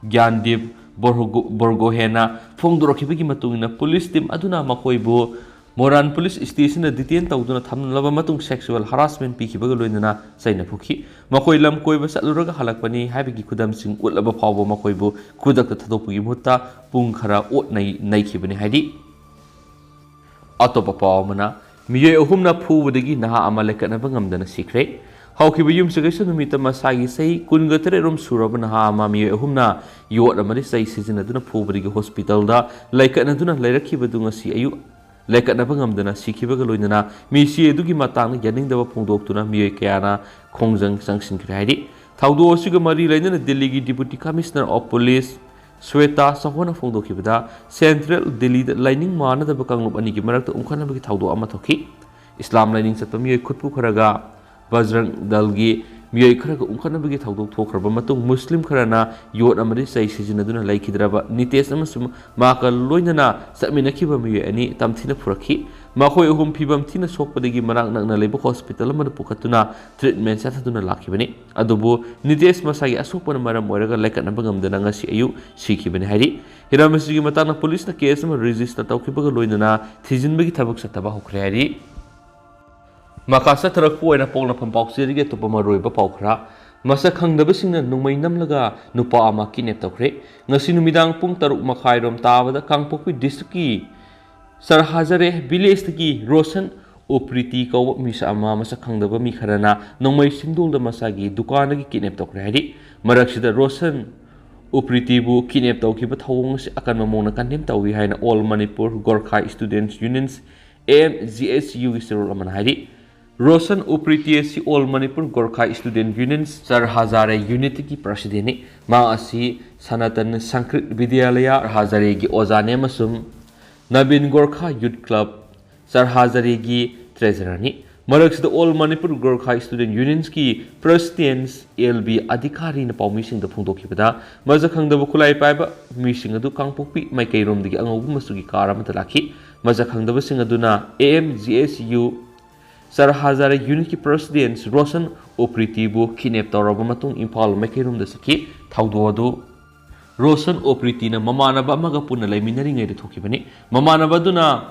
ꯒ꯭ꯌꯥꯟꯗꯤꯞ ꯕꯣꯔꯒꯣ-, ꯕꯣꯔꯒꯣꯍꯦꯟꯅ ꯐꯣꯡꯗꯣꯔꯛꯈꯤꯕꯒꯤ ꯃꯇꯨꯡ ꯏꯟꯅ, ꯄꯨꯂꯤꯁ ꯇꯤꯝ ꯑꯗꯨꯅ ꯃꯈꯣꯏꯕꯨ ꯃꯣꯔꯥꯟ ꯄꯨꯂꯤꯁ ꯁ꯭ꯇꯦꯁꯟꯗ ꯗꯤꯇꯦꯟ ꯇꯧꯗꯨꯅ ꯊꯝꯂꯕ ꯃꯇꯨꯡ ꯁꯦꯛꯁꯨꯋꯦꯜ ꯍꯔꯥꯁꯃꯦꯟ ꯄꯤꯈꯤꯕꯒ ꯂꯣꯏꯅꯅ ꯆꯩꯅ ꯐꯨꯈꯤ꯫ ꯃꯈꯣꯏ ꯂꯝ ꯀꯣꯏꯕ ꯆꯠꯂꯨꯔꯒ ꯍꯜꯂꯛꯄꯅꯤ ꯍꯥꯏꯕꯒꯤ ꯈꯨꯗꯝꯁꯤꯡ ꯎꯠꯂꯕ ꯐꯥꯎꯕ ꯃꯈꯣꯏꯕꯨ ꯈꯨꯗꯛꯇ ꯊꯥꯗꯣꯛꯄꯒꯤ ꯃꯍꯨꯠꯇ ꯄꯨꯡ ꯈꯔ ꯑꯣꯠ ꯅꯩ-, ꯅꯩꯈꯤꯕꯅꯤ ꯍꯥꯏꯔꯤ꯫ ꯑꯇꯣꯞꯄ ꯄꯥꯎ ꯑꯃꯅ, ꯃꯤꯑꯣꯏ ꯑꯍꯨꯝꯅ ꯐꯨꯕꯗꯒꯤ ꯅꯍꯥ ꯑꯃ ꯂꯩꯈꯠꯅꯕ ꯉꯝꯗꯅ ꯁꯤꯈ꯭ꯔꯦ꯫ ꯍꯧꯈꯤꯕ ꯌꯨꯝꯁꯀꯩꯁ ꯅꯨꯃꯤꯠꯇ ꯃꯁꯥꯒꯤ ꯆꯍꯤ ꯀꯨꯟꯒ ꯇꯔꯦꯠ ꯔꯣꯝ ꯁꯨꯔꯕ ꯅꯍꯥ ꯑꯃ ꯃꯤꯑꯣꯏ ꯑꯍꯨꯝꯅ ꯌꯣꯠ ꯑꯃꯗꯤ ꯆꯩ ꯁꯤꯖꯤꯟꯅꯗꯨꯅ ꯐꯨꯕꯗꯒꯤ ꯍꯣꯁꯄꯤꯇꯥꯜꯗ ꯂꯩꯈꯠꯅꯗꯨꯅ ꯂꯩꯔꯛꯈꯤꯕꯗꯨ ꯉꯁꯤ ꯑꯌꯨꯛ ꯂꯩꯈꯠꯅꯕ ꯉꯝꯗꯅ ꯁꯤꯈꯤꯕꯒ ꯂꯣꯏꯅꯅ ꯃꯤꯁꯤ ꯑꯗꯨꯒꯤ ꯃꯇꯥꯡꯗ ꯌꯥꯅꯤꯡꯗꯕ ꯐꯣꯡꯗꯣꯛꯇꯨꯅ ꯃꯤꯑꯣꯏ ꯀꯌꯥꯅ ꯈꯣꯡꯖꯪ ꯆꯪꯁꯤꯟꯈ꯭ꯔꯦ ꯍꯥꯏꯔꯤ꯫ ꯊꯧꯗꯣꯛ ꯑꯁꯤꯒ ꯃꯔꯤ ꯂꯩꯅꯅ ꯗꯤꯜꯂꯤꯒꯤ Deputy Commissioner of Police Shweta ꯆꯧꯍꯥꯟꯅ ꯐꯣꯡꯗꯣꯛꯈꯤꯕꯗ, ꯁꯦꯟꯇ꯭ꯔꯦꯜ ꯗꯤꯜꯂꯤꯗ ꯂꯥꯏꯅꯤꯡ ꯃꯥꯟꯅꯗꯕ ꯀꯥꯡꯂꯨꯞ ꯑꯅꯤꯒꯤ ꯃꯔꯛꯇ ꯎꯪꯈꯠꯅꯕꯒꯤ ꯊꯧꯗꯣꯛ ꯑꯃ ꯊꯣꯛꯈꯤ꯫ ꯏꯁꯂꯥꯝ ꯂꯥꯏꯅꯤꯡ ꯆꯠꯄ ꯃꯤꯑꯣꯏ ꯈꯨꯠꯄꯨ ꯈꯔꯒ ꯕꯖꯔꯪ ꯗꯜꯒꯤ ꯃꯤꯑꯣꯏ ꯈꯔꯒ ꯎꯪꯈꯠꯅꯕꯒꯤ ꯊꯧꯗꯣꯛ ꯊꯣꯛꯈ꯭ꯔꯕ ꯃꯇꯨꯡ, ꯃꯨꯁꯂꯤꯝ ꯈꯔꯅ ꯌꯣꯠ ꯑꯃꯗꯤ ꯆꯩ ꯁꯤꯖꯤꯟꯅꯗꯨꯅ ꯂꯩꯈꯤꯗ꯭ꯔꯕ ꯅꯤꯇꯦꯁ ꯑꯃꯁꯨꯡ ꯃꯍꯥꯛꯀ ꯂꯣꯏꯅꯅ ꯆꯠꯃꯤꯟꯅꯈꯤꯕ ꯃꯤꯑꯣꯏ ꯑꯅꯤ ꯇꯝꯊꯤꯅ ꯐꯨꯔꯛꯈꯤ꯫ ꯃꯈꯣꯏ ꯑꯍꯨꯝ ꯐꯤꯕꯝ ꯊꯤꯅ ꯁꯣꯛꯄꯗꯒꯤ ꯃꯅꯥꯛ ꯅꯛꯅ ꯂꯩꯕ ꯍꯣꯁꯄꯤꯇꯥꯜ ꯑꯃꯗ ꯄꯨꯈꯠꯇꯨꯅ ꯇ꯭ꯔꯤꯠꯃꯦꯟ ꯆꯠꯊꯗꯨꯅ ꯂꯥꯛꯈꯤꯕꯅꯤ꯫ ꯑꯗꯨꯕꯨ ꯅꯤꯇꯦꯁ ꯃꯁꯥꯒꯤ ꯑꯁꯣꯛꯄꯅ ꯃꯔꯝ ꯑꯣꯏꯔꯒ ꯂꯩꯈꯠꯅꯕ ꯉꯝꯗꯅ ꯉꯁꯤ ꯑꯌꯨꯛ ꯁꯤꯈꯤꯕꯅꯤ ꯍꯥꯏꯔꯤ꯫ ꯍꯤꯔꯝ ꯑꯁꯤꯒꯤ ꯃꯇꯥꯡꯗ ꯄꯨꯂꯤꯁꯅ ꯀꯦꯁ ꯑꯃ ꯔꯦꯖꯤꯁꯇꯔ ꯇꯧꯈꯤꯕꯒ ꯂꯣꯏꯅꯅ ꯊꯤꯖꯤꯟꯕꯒꯤ ꯊꯕꯛ ꯆꯠꯊꯕ ꯍꯧꯈ꯭ꯔꯦ ꯍꯥꯏꯔꯤ꯫ ꯃꯈꯥ ꯆꯠꯊꯔꯛꯄ ꯑꯣꯏꯅ ꯄꯣꯛꯅꯐꯝ ꯄꯥꯎꯆꯦꯗꯒꯤ ꯑꯇꯣꯞꯄ ꯃꯔꯨꯑꯣꯏꯕ ꯄꯥꯎ ꯈꯔ꯫ ꯃꯁꯛ ꯈꯪꯗꯕꯁꯤꯡꯅ ꯅꯣꯡꯃꯩ ꯅꯝꯂꯒ ꯅꯨꯄꯥ ꯑꯃ ꯀꯤꯗꯅꯦꯞ ꯇꯧꯈ꯭ꯔꯦ꯫ ꯉꯁꯤ ꯅꯨꯃꯤꯗꯥꯡ ꯄꯨꯡ ꯇꯔꯨꯛ ꯃꯈꯥꯏꯔꯣꯝ ꯇꯥꯕꯗ ꯀꯥꯡꯄꯣꯛꯄꯤ ꯗꯤꯁꯇ꯭ꯔꯤꯛꯀꯤ ꯁꯔꯍꯥꯖꯔꯦ ꯚꯤꯂꯦꯖꯇꯒꯤ ꯔꯣꯁꯟ ꯎꯄ꯭ꯔꯤꯇꯤ ꯀꯧꯕ ꯃꯤꯁꯛ ꯑꯃ ꯃꯁꯛ ꯈꯪꯗꯕ ꯃꯤ ꯈꯔꯅ ꯅꯣꯡꯃꯩ ꯁꯤꯟꯗꯣꯛꯂꯒ ꯃꯁꯥꯒꯤ ꯗꯨꯀꯥꯟꯗꯒꯤ ꯀꯤꯗꯅꯦꯞ ꯇꯧꯈ꯭ꯔꯦ ꯍꯥꯏꯔꯤ꯫ ꯃꯔꯛꯁꯤꯗ ꯔꯣꯁꯟ ꯎꯄ꯭ꯔꯤꯇꯤꯕꯨ ꯀꯤꯗꯅꯦꯞ ꯇꯧꯈꯤꯕ ꯊꯧꯑꯣꯡ ꯑꯁꯤ ꯑꯀꯟꯕ ꯃꯑꯣꯡꯗ ꯀꯟꯗꯦꯝ ꯇꯧꯏ ꯍꯥꯏꯅ all Manipur Gorkha students unions, A M G S U ꯆꯦꯔꯣꯜ ꯑꯃꯅ ꯍꯥꯏꯔꯤ꯫ ꯔꯣꯁꯟ ꯎꯄ꯭ꯔꯤꯇꯤ ꯑꯁꯤ all Manipur Gorkha student unions Charhazare ꯌꯨꯅꯤꯠꯀꯤ ꯄ꯭ꯔꯁꯤꯗꯦꯟꯅꯤ꯫ ꯃꯍꯥꯛ ꯑꯁꯤ ꯁꯅꯥꯇꯟ ꯁꯪꯁꯀ꯭ꯔꯤꯠ ꯕꯤꯗ꯭ꯌꯥꯂꯌꯥ ꯆꯔꯍꯥꯖꯥꯔꯦꯒꯤ ꯑꯣꯖꯥꯅꯤ ꯑꯃꯁꯨꯡ ꯅꯕꯤꯟ ꯒꯣꯔꯈꯥ ꯌꯨꯠ ꯀ꯭ꯂꯕ ꯆꯔꯍꯥꯖꯥꯔꯦꯒꯤ ꯇ꯭ꯔꯦꯖꯔꯔꯅꯤ꯫ ꯃꯔꯛꯁꯤꯗ ꯑꯣꯜ ꯃꯅꯤꯄꯨꯔ ꯒꯣꯔꯈꯥ ꯏꯁꯇꯨꯗꯦꯟꯠ ꯌꯨꯅꯤꯌꯟꯁꯀꯤ ꯄ꯭ꯔꯁꯤꯗꯦꯟꯠ ꯑꯦꯜ ꯕꯤ ꯑꯙꯤꯀꯥꯔꯤꯅ ꯄꯥꯎꯃꯤꯁꯤꯡꯗ ꯐꯣꯡꯗꯣꯛꯈꯤꯕꯗ, ꯃꯁꯛ ꯈꯪꯗꯕ ꯈꯨꯠꯂꯥꯏ ꯄꯥꯏꯕ ꯃꯤꯁꯤꯡ ꯑꯗꯨ ꯀꯥꯡꯄꯣꯛꯄꯤ ꯃꯥꯏꯀꯩꯔꯣꯝꯗꯒꯤ ꯑꯉꯧꯕ ꯃꯆꯨꯒꯤ ꯀꯥꯔ ꯑꯃꯗ ꯂꯥꯛꯈꯤ꯫ ꯃꯁꯛ ꯈꯪꯗꯕꯁꯤꯡ ꯑꯗꯨꯅ A M G S U Charhazare ꯌꯨꯅꯤꯠꯀꯤ ꯄ꯭ꯔꯁꯤꯗꯦꯟꯠ ꯔꯣꯁꯟ ꯎꯄ꯭ꯔꯤꯇꯤꯕꯨ ꯀꯤꯗꯅꯦꯞ ꯇꯧꯔꯕ ꯃꯇꯨꯡ ꯏꯝꯐꯥꯜ ꯃꯥꯏꯀꯩꯔꯣꯝꯗ ꯆꯠꯈꯤ꯫ ꯊꯧꯗꯣꯛ ꯑꯗꯨ ꯔꯣꯁꯟ ꯎꯄ꯭ꯔꯤꯇꯤꯅ ꯃꯃꯥꯟꯅꯕ ꯑꯃꯒ ꯄꯨꯟꯅ ꯂꯩꯃꯤꯟꯅꯔꯤꯉꯩꯗ ꯊꯣꯛꯈꯤꯕꯅꯤ꯫ ꯃꯃꯥꯟꯅꯕ ꯑꯗꯨꯅ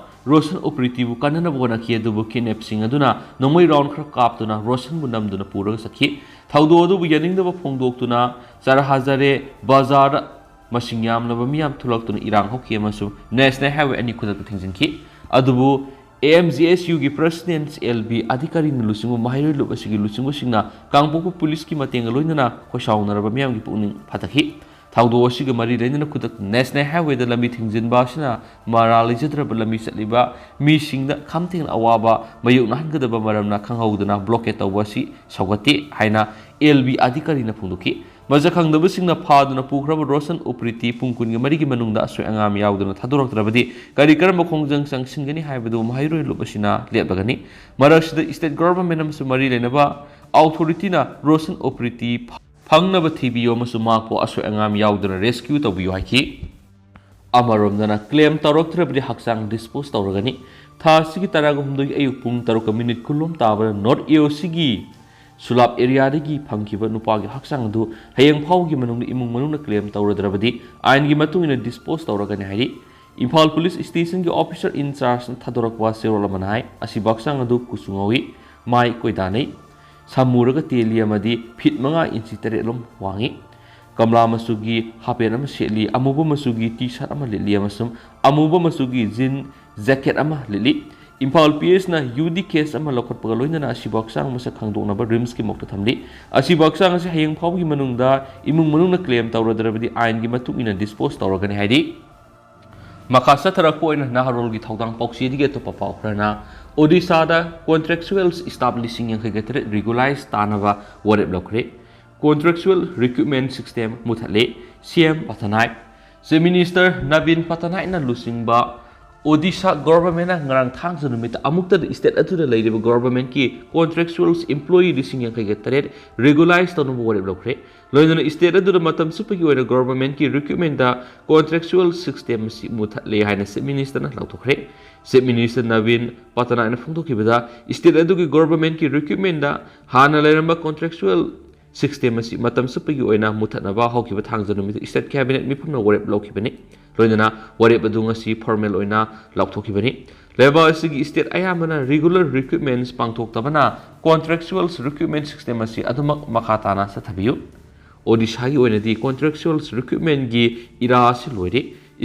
ꯔꯣꯁꯟ ꯎꯄ꯭ꯔꯤꯇꯤꯕꯨ ꯀꯟꯅꯅꯕ ꯍꯣꯠꯅꯈꯤ, ꯑꯗꯨꯕꯨ ꯀꯤꯗꯅꯦꯞꯁꯤꯡ ꯑꯗꯨꯅ ꯅꯣꯡꯃꯩ ꯔꯥꯎꯟ ꯈꯔ ꯀꯥꯞꯇꯨꯅ ꯔꯣꯁꯟꯕꯨ ꯅꯝꯗꯨꯅ ꯄꯨꯔꯒ ꯆꯠꯈꯤ꯫ ꯊꯧꯗꯣꯛ ꯑꯗꯨꯕꯨ ꯌꯥꯅꯤꯡꯗꯕ ꯐꯣꯡꯗꯣꯛꯇꯨꯅ ꯆꯔꯍꯥꯖꯥꯔꯦ ꯕꯖꯥꯔꯗ ꯃꯁꯤꯡ ꯌꯥꯝꯂꯕ ꯃꯤꯌꯥꯝ ꯊꯣꯛꯂꯛꯇꯨꯅ ꯏꯔꯥꯡ ꯍꯧꯈꯤ ꯑꯃꯁꯨꯡ ꯅꯦꯁꯅꯦꯜ ꯍꯥꯏꯋꯦ ꯑꯅꯤ ꯈꯨꯗꯛꯇ ꯊꯤꯡꯖꯤꯟꯈꯤ꯫ ꯑꯗꯨꯕꯨ ꯑꯦ ꯑꯦꯝ ꯖꯤ ꯑꯦꯁ ꯌꯨꯒꯤ ꯄ꯭ꯔꯁꯤꯗꯦꯟꯠ ꯑꯦꯜ ꯕꯤ ꯑꯙꯤꯀꯥꯔꯤꯅ ꯂꯨꯆꯤꯡꯕ ꯃꯍꯩꯔꯣꯏ ꯂꯨꯞ ꯑꯁꯤꯒꯤ ꯂꯨꯆꯤꯡꯕꯁꯤꯡꯅ ꯀꯥꯡꯄꯣꯛꯄꯤ ꯄꯨꯂꯤꯁꯀꯤ ꯃꯇꯦꯡꯒ ꯂꯣꯏꯅꯅ ꯈꯣꯏꯁꯥꯎꯅꯔꯕ ꯃꯤꯌꯥꯝꯒꯤ ꯄꯨꯛꯅꯤꯡ ꯐꯊꯈꯤ꯫ ꯊꯧꯗꯣꯛ ꯑꯁꯤꯒ ꯃꯔꯤ ꯂꯩꯅꯅ ꯈꯨꯗꯛꯇ ꯅꯦꯁꯅꯦꯜ ꯍꯥꯏꯋꯦꯗ ꯂꯝꯕꯤ ꯊꯤꯡꯖꯤꯟꯕ ꯑꯁꯤꯅ ꯃꯔꯥꯜ ꯂꯩꯖꯗ꯭ꯔꯕ ꯂꯝꯕꯤ ꯆꯠꯂꯤꯕ ꯃꯤꯁꯤꯡꯗ ꯈꯝ ꯊꯦꯡꯅ ꯑꯋꯥꯕ ꯃꯥꯌꯣꯛꯅꯍꯟꯒꯗꯕ ꯃꯔꯝꯅ ꯈꯪꯍꯧꯗꯅ ꯕ꯭ꯂꯣꯀꯦꯠ ꯇꯧꯕ ꯑꯁꯤ ꯁꯧꯒꯠꯇꯦ ꯍꯥꯏꯅ ꯑꯦꯜ ꯕꯤ ꯑꯙꯤꯀꯥꯔꯤꯅ ꯐꯣꯡꯗꯣꯛꯈꯤ꯫ ꯃꯁꯛ ꯈꯪꯗꯕꯁꯤꯡꯅ ꯐꯥꯗꯨꯅ ꯄꯨꯈ꯭ꯔꯕ ꯔꯣꯁꯟ ꯎꯄ꯭ꯔꯤꯇꯤ ꯄꯨꯡ ꯀꯨꯟꯒ ꯃꯔꯤꯒꯤ ꯃꯅꯨꯡꯗ ꯑꯁꯣꯏ ꯑꯉꯥꯝ ꯌꯥꯎꯗꯅ ꯊꯥꯗꯣꯔꯛꯇ꯭ꯔꯕꯗꯤ ꯀꯔꯤ ꯀꯔꯝꯕ ꯈꯣꯡꯖꯪ ꯆꯪꯁꯤꯟꯒꯅꯤ ꯍꯥꯏꯕꯗꯨ ꯃꯍꯩꯔꯣꯏ ꯂꯨꯞ ꯑꯁꯤꯅ ꯂꯦꯞꯂꯒꯅꯤ꯫ ꯃꯔꯛꯁꯤꯗ ꯏꯁꯇꯦꯠ ꯒꯣꯚꯔꯟꯃꯦꯟꯠ ꯑꯃꯁꯨꯡ ꯃꯔꯤ ꯂꯩꯅꯕ ꯑꯣꯊꯣꯔꯤꯇꯤꯅ ꯔꯣꯁꯟ ꯎꯄ꯭ꯔꯤꯇꯤ ꯐꯪꯅꯕ ꯊꯤꯕꯤꯌꯨ ꯑꯃꯁꯨꯡ ꯃꯍꯥꯛꯄꯨ ꯑꯁꯣꯏ ꯑꯉꯥꯝ ꯌꯥꯎꯗꯅ ꯔꯦꯁꯀ꯭ꯌꯨ ꯇꯧꯕꯤꯌꯨ ꯍꯥꯏꯈꯤ꯫ ꯑꯃꯔꯣꯝꯗꯅ ꯀ꯭ꯂꯦꯝ ꯇꯧꯔꯛꯇ꯭ꯔꯕꯗꯤ ꯍꯛꯆꯥꯡ ꯗꯤꯁꯄꯣꯖ ꯇꯧꯔꯒꯅꯤ꯫ ꯊꯥ ꯑꯁꯤꯒꯤ ꯇꯔꯥꯒ ꯍꯨꯝꯗꯣꯏꯒꯤ ꯑꯌꯨꯛ ꯄꯨꯡ ꯇꯔꯨꯛꯀ ꯃꯤꯅꯤꯠ ꯀꯨꯟꯂꯣꯝ ꯇꯥꯕꯗ ꯅꯣꯔꯠ ꯑꯦ ꯑꯣ ꯁꯤꯒꯤ ꯁꯨꯂꯥꯞ ꯑꯦꯔꯤꯌꯥꯗꯒꯤ ꯐꯪꯈꯤꯕ ꯅꯨꯄꯥꯒꯤ ꯍꯛꯆꯥꯡ ꯑꯗꯨ ꯍꯌꯦꯡ ꯐꯥꯎꯕꯒꯤ ꯃꯅꯨꯡꯗ ꯏꯃꯨꯡ ꯃꯅꯨꯡꯅ ꯀ꯭ꯂꯦꯝ ꯇꯧꯔꯗ꯭ꯔꯕꯗꯤ ꯑꯥꯏꯟꯒꯤ ꯃꯇꯨꯡ ꯏꯟꯅ ꯗꯤꯁꯄꯣꯖ ꯇꯧꯔꯒꯅꯤ ꯍꯥꯏꯔꯤ꯫ ꯏꯝꯐꯥꯜ ꯄꯨꯂꯤꯁ ꯁ꯭ꯇꯦꯁꯟꯒꯤ ꯑꯣꯐꯤꯁꯔ ꯏꯟ ꯆꯥꯔꯖꯅ ꯊꯥꯗꯣꯔꯛꯄ ꯆꯦꯔꯣꯜ ꯑꯃꯅ ꯍꯥꯏ, ꯑꯁꯤꯕ ꯍꯛꯆꯥꯡ ꯑꯗꯨ ꯀꯨꯆꯨ ꯉꯧꯏ꯫ ꯃꯥꯏ ꯀꯣꯏꯗꯥꯅꯩ꯫ ꯁꯥꯃꯨꯔꯒ ꯇꯦꯜꯂꯤ ꯑꯃꯗꯤ ꯐꯤꯠ ꯃꯉꯥ ꯏꯟꯆꯤ ꯇꯔꯦꯠ ꯂꯣꯝ ꯋꯥꯡꯉꯤ꯫ ꯀꯝꯂꯥ ꯃꯆꯨꯒꯤ ꯍꯥꯄꯦꯟ ꯑꯃ ꯁꯦꯠꯂꯤ, ꯑꯃꯨꯕ ꯃꯆꯨꯒꯤ ꯇꯤ ꯁꯥꯔꯠ ꯑꯃ ꯂꯤꯠꯂꯤ ꯑꯃꯁꯨꯡ ꯑꯃꯨꯕ ꯃꯆꯨꯒꯤ ꯖꯤꯟ ꯖꯦꯀꯦꯠ ꯑꯃ ꯂꯤꯠꯂꯤ꯫ ꯏꯝꯐꯥꯜ ꯄꯤ ꯑꯦꯁꯅ ꯌꯨ ꯗꯤ ꯀꯦꯁ ꯑꯃ ꯂꯧꯈꯠꯄꯒ ꯂꯣꯏꯅꯅ ꯑꯁꯤꯕ ꯍꯛꯆꯥꯡ ꯃꯁꯛ ꯈꯪꯗꯣꯛꯅꯕ ꯔꯤꯝꯁꯀꯤ ꯃꯣꯛꯇ ꯊꯝꯂꯤ꯫ ꯑꯁꯤꯕ ꯍꯛꯆꯥꯡ ꯑꯁꯤ ꯍꯌꯦꯡ ꯐꯥꯎꯕꯒꯤ ꯃꯅꯨꯡꯗ ꯏꯃꯨꯡ ꯃꯅꯨꯡꯅ ꯀ꯭ꯂꯦꯝ ꯇꯧꯔꯗ꯭ꯔꯕꯗꯤ ꯑꯥꯏꯟꯒꯤ ꯃꯇꯨꯡ ꯏꯟꯅ ꯗꯤꯁꯄꯣꯖ ꯇꯧꯔꯒꯅꯤ ꯍꯥꯏꯔꯤ꯫ ꯃꯈꯥ ꯆꯠꯊꯔꯛꯄ ꯑꯣꯏꯅ ꯅꯍꯥꯔꯣꯜꯒꯤ ꯊꯧꯗꯥꯡ ꯄꯥꯎꯆꯦꯗꯒꯤ ꯑꯇꯣꯞꯄ ꯄꯥꯎ ꯈꯔꯅ, ꯑꯣꯗꯤꯁꯥꯗ ꯀꯣꯟꯇ꯭ꯔꯦꯛꯆꯨꯑꯦꯜ ꯁ꯭ꯇꯥꯐ ꯂꯤꯁꯤꯡ ꯌꯥꯡꯈꯩꯒ ꯇꯔꯦꯠ ꯔꯤꯒꯨꯂꯥꯏꯖ ꯇꯥꯅꯕ ꯋꯥꯔꯦꯞ ꯂꯧꯈ꯭ꯔꯦ꯫ ꯀꯣꯟꯇ꯭ꯔꯦꯛꯆꯨꯑꯦꯜ ꯔꯤꯀ꯭ꯔꯨꯠꯃꯦꯟ ꯁꯤꯁꯇꯦꯝ ꯃꯨꯊꯠꯂꯦ, ꯁꯤ ꯑꯦꯝ ꯄꯇꯅꯥꯏꯛ꯫ ꯆꯤꯐ ꯃꯤꯅꯤꯁꯇꯔ ꯅꯕꯤꯟ ꯄꯇꯅꯥꯏꯛꯅ ꯂꯨꯆꯤꯡꯕ ꯑꯣꯗꯤꯁꯥ ꯒꯣꯚꯔꯟꯃꯦꯟꯠꯅ ꯉꯔꯥꯡ ꯊꯥꯡꯖ ꯅꯨꯃꯤꯠꯇ ꯑꯃꯨꯛꯇꯗ ꯁ꯭ꯇꯦꯠ ꯑꯗꯨꯗ ꯂꯩꯔꯤꯕ ꯒꯣꯚꯔꯟꯃꯦꯟꯠꯀꯤ ꯀꯣꯟꯇ꯭ꯔꯦꯛꯆꯨꯑꯦꯜ ꯏꯝꯄ꯭ꯂꯣꯌꯤ ꯂꯤꯁꯤꯡ ꯌꯥꯡꯈꯩꯒ ꯇꯔꯦꯠ ꯔꯤꯒꯨꯂꯥꯏꯖ ꯇꯧꯅꯕ ꯋꯥꯔꯦꯞ ꯂꯧꯈ꯭ꯔꯦ꯫ ꯂꯣꯏꯅꯅ ꯁ꯭ꯇꯦꯠ ꯑꯗꯨꯗ ꯃꯇꯝ ꯆꯨꯞꯄꯒꯤ ꯑꯣꯏꯅ ꯒꯣꯚꯔꯟꯃꯦꯟꯠꯀꯤ ꯔꯤꯀ꯭ꯔꯨꯠꯃꯦꯟꯠꯇ ꯀꯣꯟꯇ꯭ꯔꯦꯛꯆꯨꯑꯦꯜ ꯁꯤꯁꯇꯦꯝ ꯑꯁꯤ ꯃꯨꯊꯠꯂꯦ ꯍꯥꯏꯅ ꯆꯤꯐ ꯃꯤꯅꯤꯁꯇꯔꯅ ꯂꯥꯎꯊꯣꯛꯈ꯭ꯔꯦ꯫ ꯆꯤꯐ ꯃꯤꯅꯤꯁꯇꯔ ꯅꯕꯤꯟ ꯄꯇꯅꯥꯏꯛꯅ ꯐꯣꯡꯗꯣꯛꯈꯤꯕꯗ, ꯁ꯭ꯇꯦꯠ ꯑꯗꯨꯒꯤ ꯒꯣꯚꯔꯟꯃꯦꯟꯠꯀꯤ ꯔꯤꯀ꯭ꯔꯨꯠꯃꯦꯟꯠꯇ ꯍꯥꯟꯅ ꯂꯩꯔꯝꯕ ꯀꯣꯟꯇ꯭ꯔꯦꯛꯆꯨꯑꯦꯜ ꯁꯤꯁꯇꯦꯝ ꯑꯁꯤ ꯃꯇꯝ ꯆꯨꯞꯄꯒꯤ ꯑꯣꯏꯅ ꯃꯨꯊꯠꯅꯕ ꯍꯧꯈꯤꯕ ꯊꯥꯡꯖ ꯅꯨꯃꯤꯠꯇ ꯁ꯭ꯇꯦꯠ ꯀꯦꯕꯤꯅꯦꯠ ꯃꯤꯐꯝꯅ ꯋꯥꯔꯦꯞ ꯂꯧꯈꯤꯕꯅꯤ꯫ ꯂꯣꯏꯅꯅ ꯋꯥꯔꯦꯞ ꯑꯗꯨ ꯉꯁꯤ ꯐꯣꯔꯃꯦꯜ ꯑꯣꯏꯅ ꯂꯥꯎꯊꯣꯛꯈꯤꯕꯅꯤ꯫ ꯂꯩꯕꯥꯛ ꯑꯁꯤꯒꯤ ꯁ꯭ꯇꯦꯠ ꯑꯌꯥꯝꯕꯅ ꯔꯤꯒꯨꯂꯔ ꯔꯤꯀ꯭ꯔꯨꯠꯃꯦꯟꯠ ꯄꯥꯡꯊꯣꯛꯇꯕꯅ ꯀꯣꯟꯇ꯭ꯔꯦꯛꯆꯨꯑꯦꯜ ꯔꯤꯀ꯭ꯔꯨꯠꯃꯦꯟꯠ ꯁꯤꯁꯇꯦꯝ ꯑꯁꯤ ꯑꯗꯨꯃꯛ ꯃꯈꯥ ꯇꯥꯅ ꯆꯠꯊꯕꯤꯌꯨ꯫ ꯑꯣꯗꯤꯁꯥꯒꯤ ꯑꯣꯏꯅꯗꯤ ꯀꯣꯟꯇ꯭ꯔꯦꯛꯆꯨꯑꯦꯜ ꯔꯤꯀ꯭ꯔꯨꯠꯃꯦꯟꯠꯀꯤ ꯏꯔꯥ ꯑꯁꯤ ꯂꯣꯏꯔꯦ꯫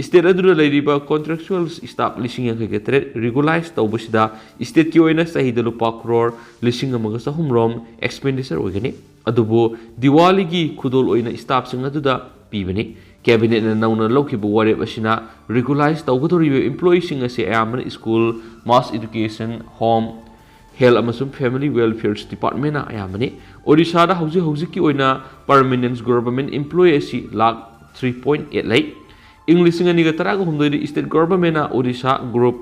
ꯁ꯭ꯇꯦꯠ ꯑꯗꯨꯗ ꯂꯩꯔꯤꯕ ꯀꯣꯟꯇ꯭ꯔꯦꯛꯆꯨꯑꯦꯜ ꯁ꯭ꯇꯥꯐ ꯂꯤꯁꯤꯡ ꯌꯥꯡꯈꯩꯒ ꯇꯔꯦꯠ ꯔꯤꯒꯨꯂꯥꯏꯖ ꯇꯧꯕꯁꯤꯗ ꯁ꯭ꯇꯦꯠꯀꯤ ꯑꯣꯏꯅ ꯆꯍꯤꯗ ꯂꯨꯄꯥ ꯀ꯭ꯔꯣꯔ ꯂꯤꯁꯤꯡ ꯑꯃꯒ ꯆꯍꯨꯝ ꯔꯣꯝ ꯑꯦꯛꯁꯄꯦꯟꯗꯤꯆꯔ ꯑꯣꯏꯒꯅꯤ꯫ ꯑꯗꯨꯕꯨ ꯗꯤꯋꯥꯂꯤꯒꯤ ꯈꯨꯗꯣꯜ ꯑꯣꯏꯅ ꯁ꯭ꯇꯥꯐꯁꯤꯡ ꯑꯗꯨꯗ ꯄꯤꯕꯅꯤ꯫ ꯀꯦꯕꯤꯅꯦꯠꯅ ꯅꯧꯅ ꯂꯧꯈꯤꯕ ꯋꯥꯔꯦꯞ ꯑꯁꯤꯅ ꯔꯤꯒꯨꯂꯥꯏꯖ ꯇꯧꯒꯗꯧꯔꯤꯕ ꯏꯝꯄ꯭ꯂꯣꯌꯤꯁꯤꯡ ꯑꯁꯤ ꯑꯌꯥꯝꯕꯅ ꯁ꯭ꯀꯨꯜ, ꯃꯥꯁ ꯏꯗꯨꯀꯦꯁꯟ, ꯍꯣꯝ, ꯍꯦꯜꯊ ꯑꯃꯁꯨꯡ ꯐꯦꯃꯤꯂꯤ ꯋꯦꯜꯐꯤꯌꯔꯁ ꯗꯤꯄꯥꯔꯠꯃꯦꯟꯠꯅ ꯑꯌꯥꯝꯕꯅꯤ꯫ ꯑꯣꯗꯤꯁꯥꯗ ꯍꯧꯖꯤꯛ ꯍꯧꯖꯤꯛꯀꯤ ꯑꯣꯏꯅ ꯄꯔꯃꯅꯦꯟꯠ ꯒꯣꯚꯔꯟꯃꯦꯟꯠ ꯏꯝꯄ꯭ꯂꯣꯌꯤ ꯑꯁꯤ ꯂꯥꯈ ꯊ꯭ꯔꯤ ꯄꯣꯏꯟꯠ ꯑꯩꯠ ꯂꯩ꯫ ꯏꯪ ꯂꯤꯁꯤꯡ ꯑꯅꯤꯒ ꯇꯔꯥꯒ ꯍꯨꯝꯗꯣꯏꯗ ꯁ꯭ꯇꯦꯠ ꯒꯣꯚꯔꯟꯃꯦꯟꯠꯅ Odisha group,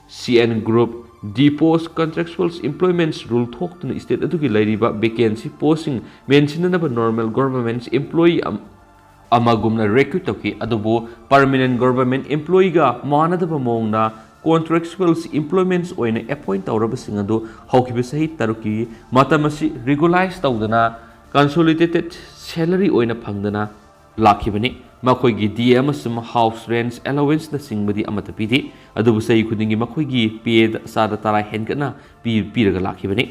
C and group, D post contractual employment rule ꯊꯣꯛꯇꯨꯅ ꯁ꯭ꯇꯦꯠ ꯑꯗꯨꯒꯤ ꯂꯩꯔꯤꯕ ꯚꯦꯀꯦꯟꯁꯤ ꯄꯣꯁꯁꯤꯡ ꯃꯦꯟꯁꯤꯟꯅꯅꯕ ꯅꯣꯔꯃꯦꯜ ꯒꯣꯚꯔꯟꯃꯦꯟꯠ ꯏꯝꯄ꯭ꯂꯣꯌꯤ ꯑꯃꯒꯨꯝꯅ ꯔꯤꯀ꯭ꯔꯨꯠ ꯇꯧꯈꯤ꯫ ꯑꯗꯨꯕꯨ ꯄꯔꯃꯅꯦꯟꯠ ꯒꯣꯚꯔꯟꯃꯦꯟꯠ ꯏꯝꯄ꯭ꯂꯣꯌꯤꯒ ꯃꯥꯟꯅꯗꯕ ꯃꯑꯣꯡꯗ ꯀꯣꯟꯇ꯭ꯔꯦꯛꯆꯨꯑꯦꯜ ꯏꯝꯄ꯭ꯂꯣꯏꯃꯦꯟꯠ ꯑꯣꯏꯅ ꯑꯦꯄꯣꯏꯟꯠ ꯇꯧꯔꯕꯁꯤꯡ ꯑꯗꯨ ꯍꯧꯈꯤꯕ ꯆꯍꯤ ꯇꯔꯨꯛꯀꯤ ꯃꯇꯝ ꯑꯁꯤ ꯔꯤꯒꯨꯂꯥꯏꯖ ꯇꯧꯗꯅ ꯀꯟꯁꯣꯂꯤꯗꯦꯇꯦꯗ ꯁꯦꯂꯔꯤ ꯑꯣꯏꯅ ꯐꯪꯗꯅ ꯂꯥꯛꯈꯤꯕꯅꯤ꯫ ꯃꯈꯣꯏꯒꯤ ꯗꯤ ꯑꯦ ꯑꯃꯁꯨꯡ ꯍꯥꯎꯁ ꯔꯦꯟꯠ ꯑꯦꯂꯣꯋꯦꯟꯁꯅꯆꯤꯡꯕꯗꯤ ꯑꯃꯠꯇ ꯄꯤꯗꯦ꯫ ꯑꯗꯨꯕꯨ ꯆꯍꯤ ꯈꯨꯗꯤꯡꯒꯤ ꯃꯈꯣꯏꯒꯤ ꯄꯦꯗ ꯆꯥꯗ ꯇꯔꯥ ꯍꯦꯟꯒꯠꯅ ꯄꯤ-, ꯄꯤꯔꯒ ꯂꯥꯛꯈꯤꯕꯅꯤ꯫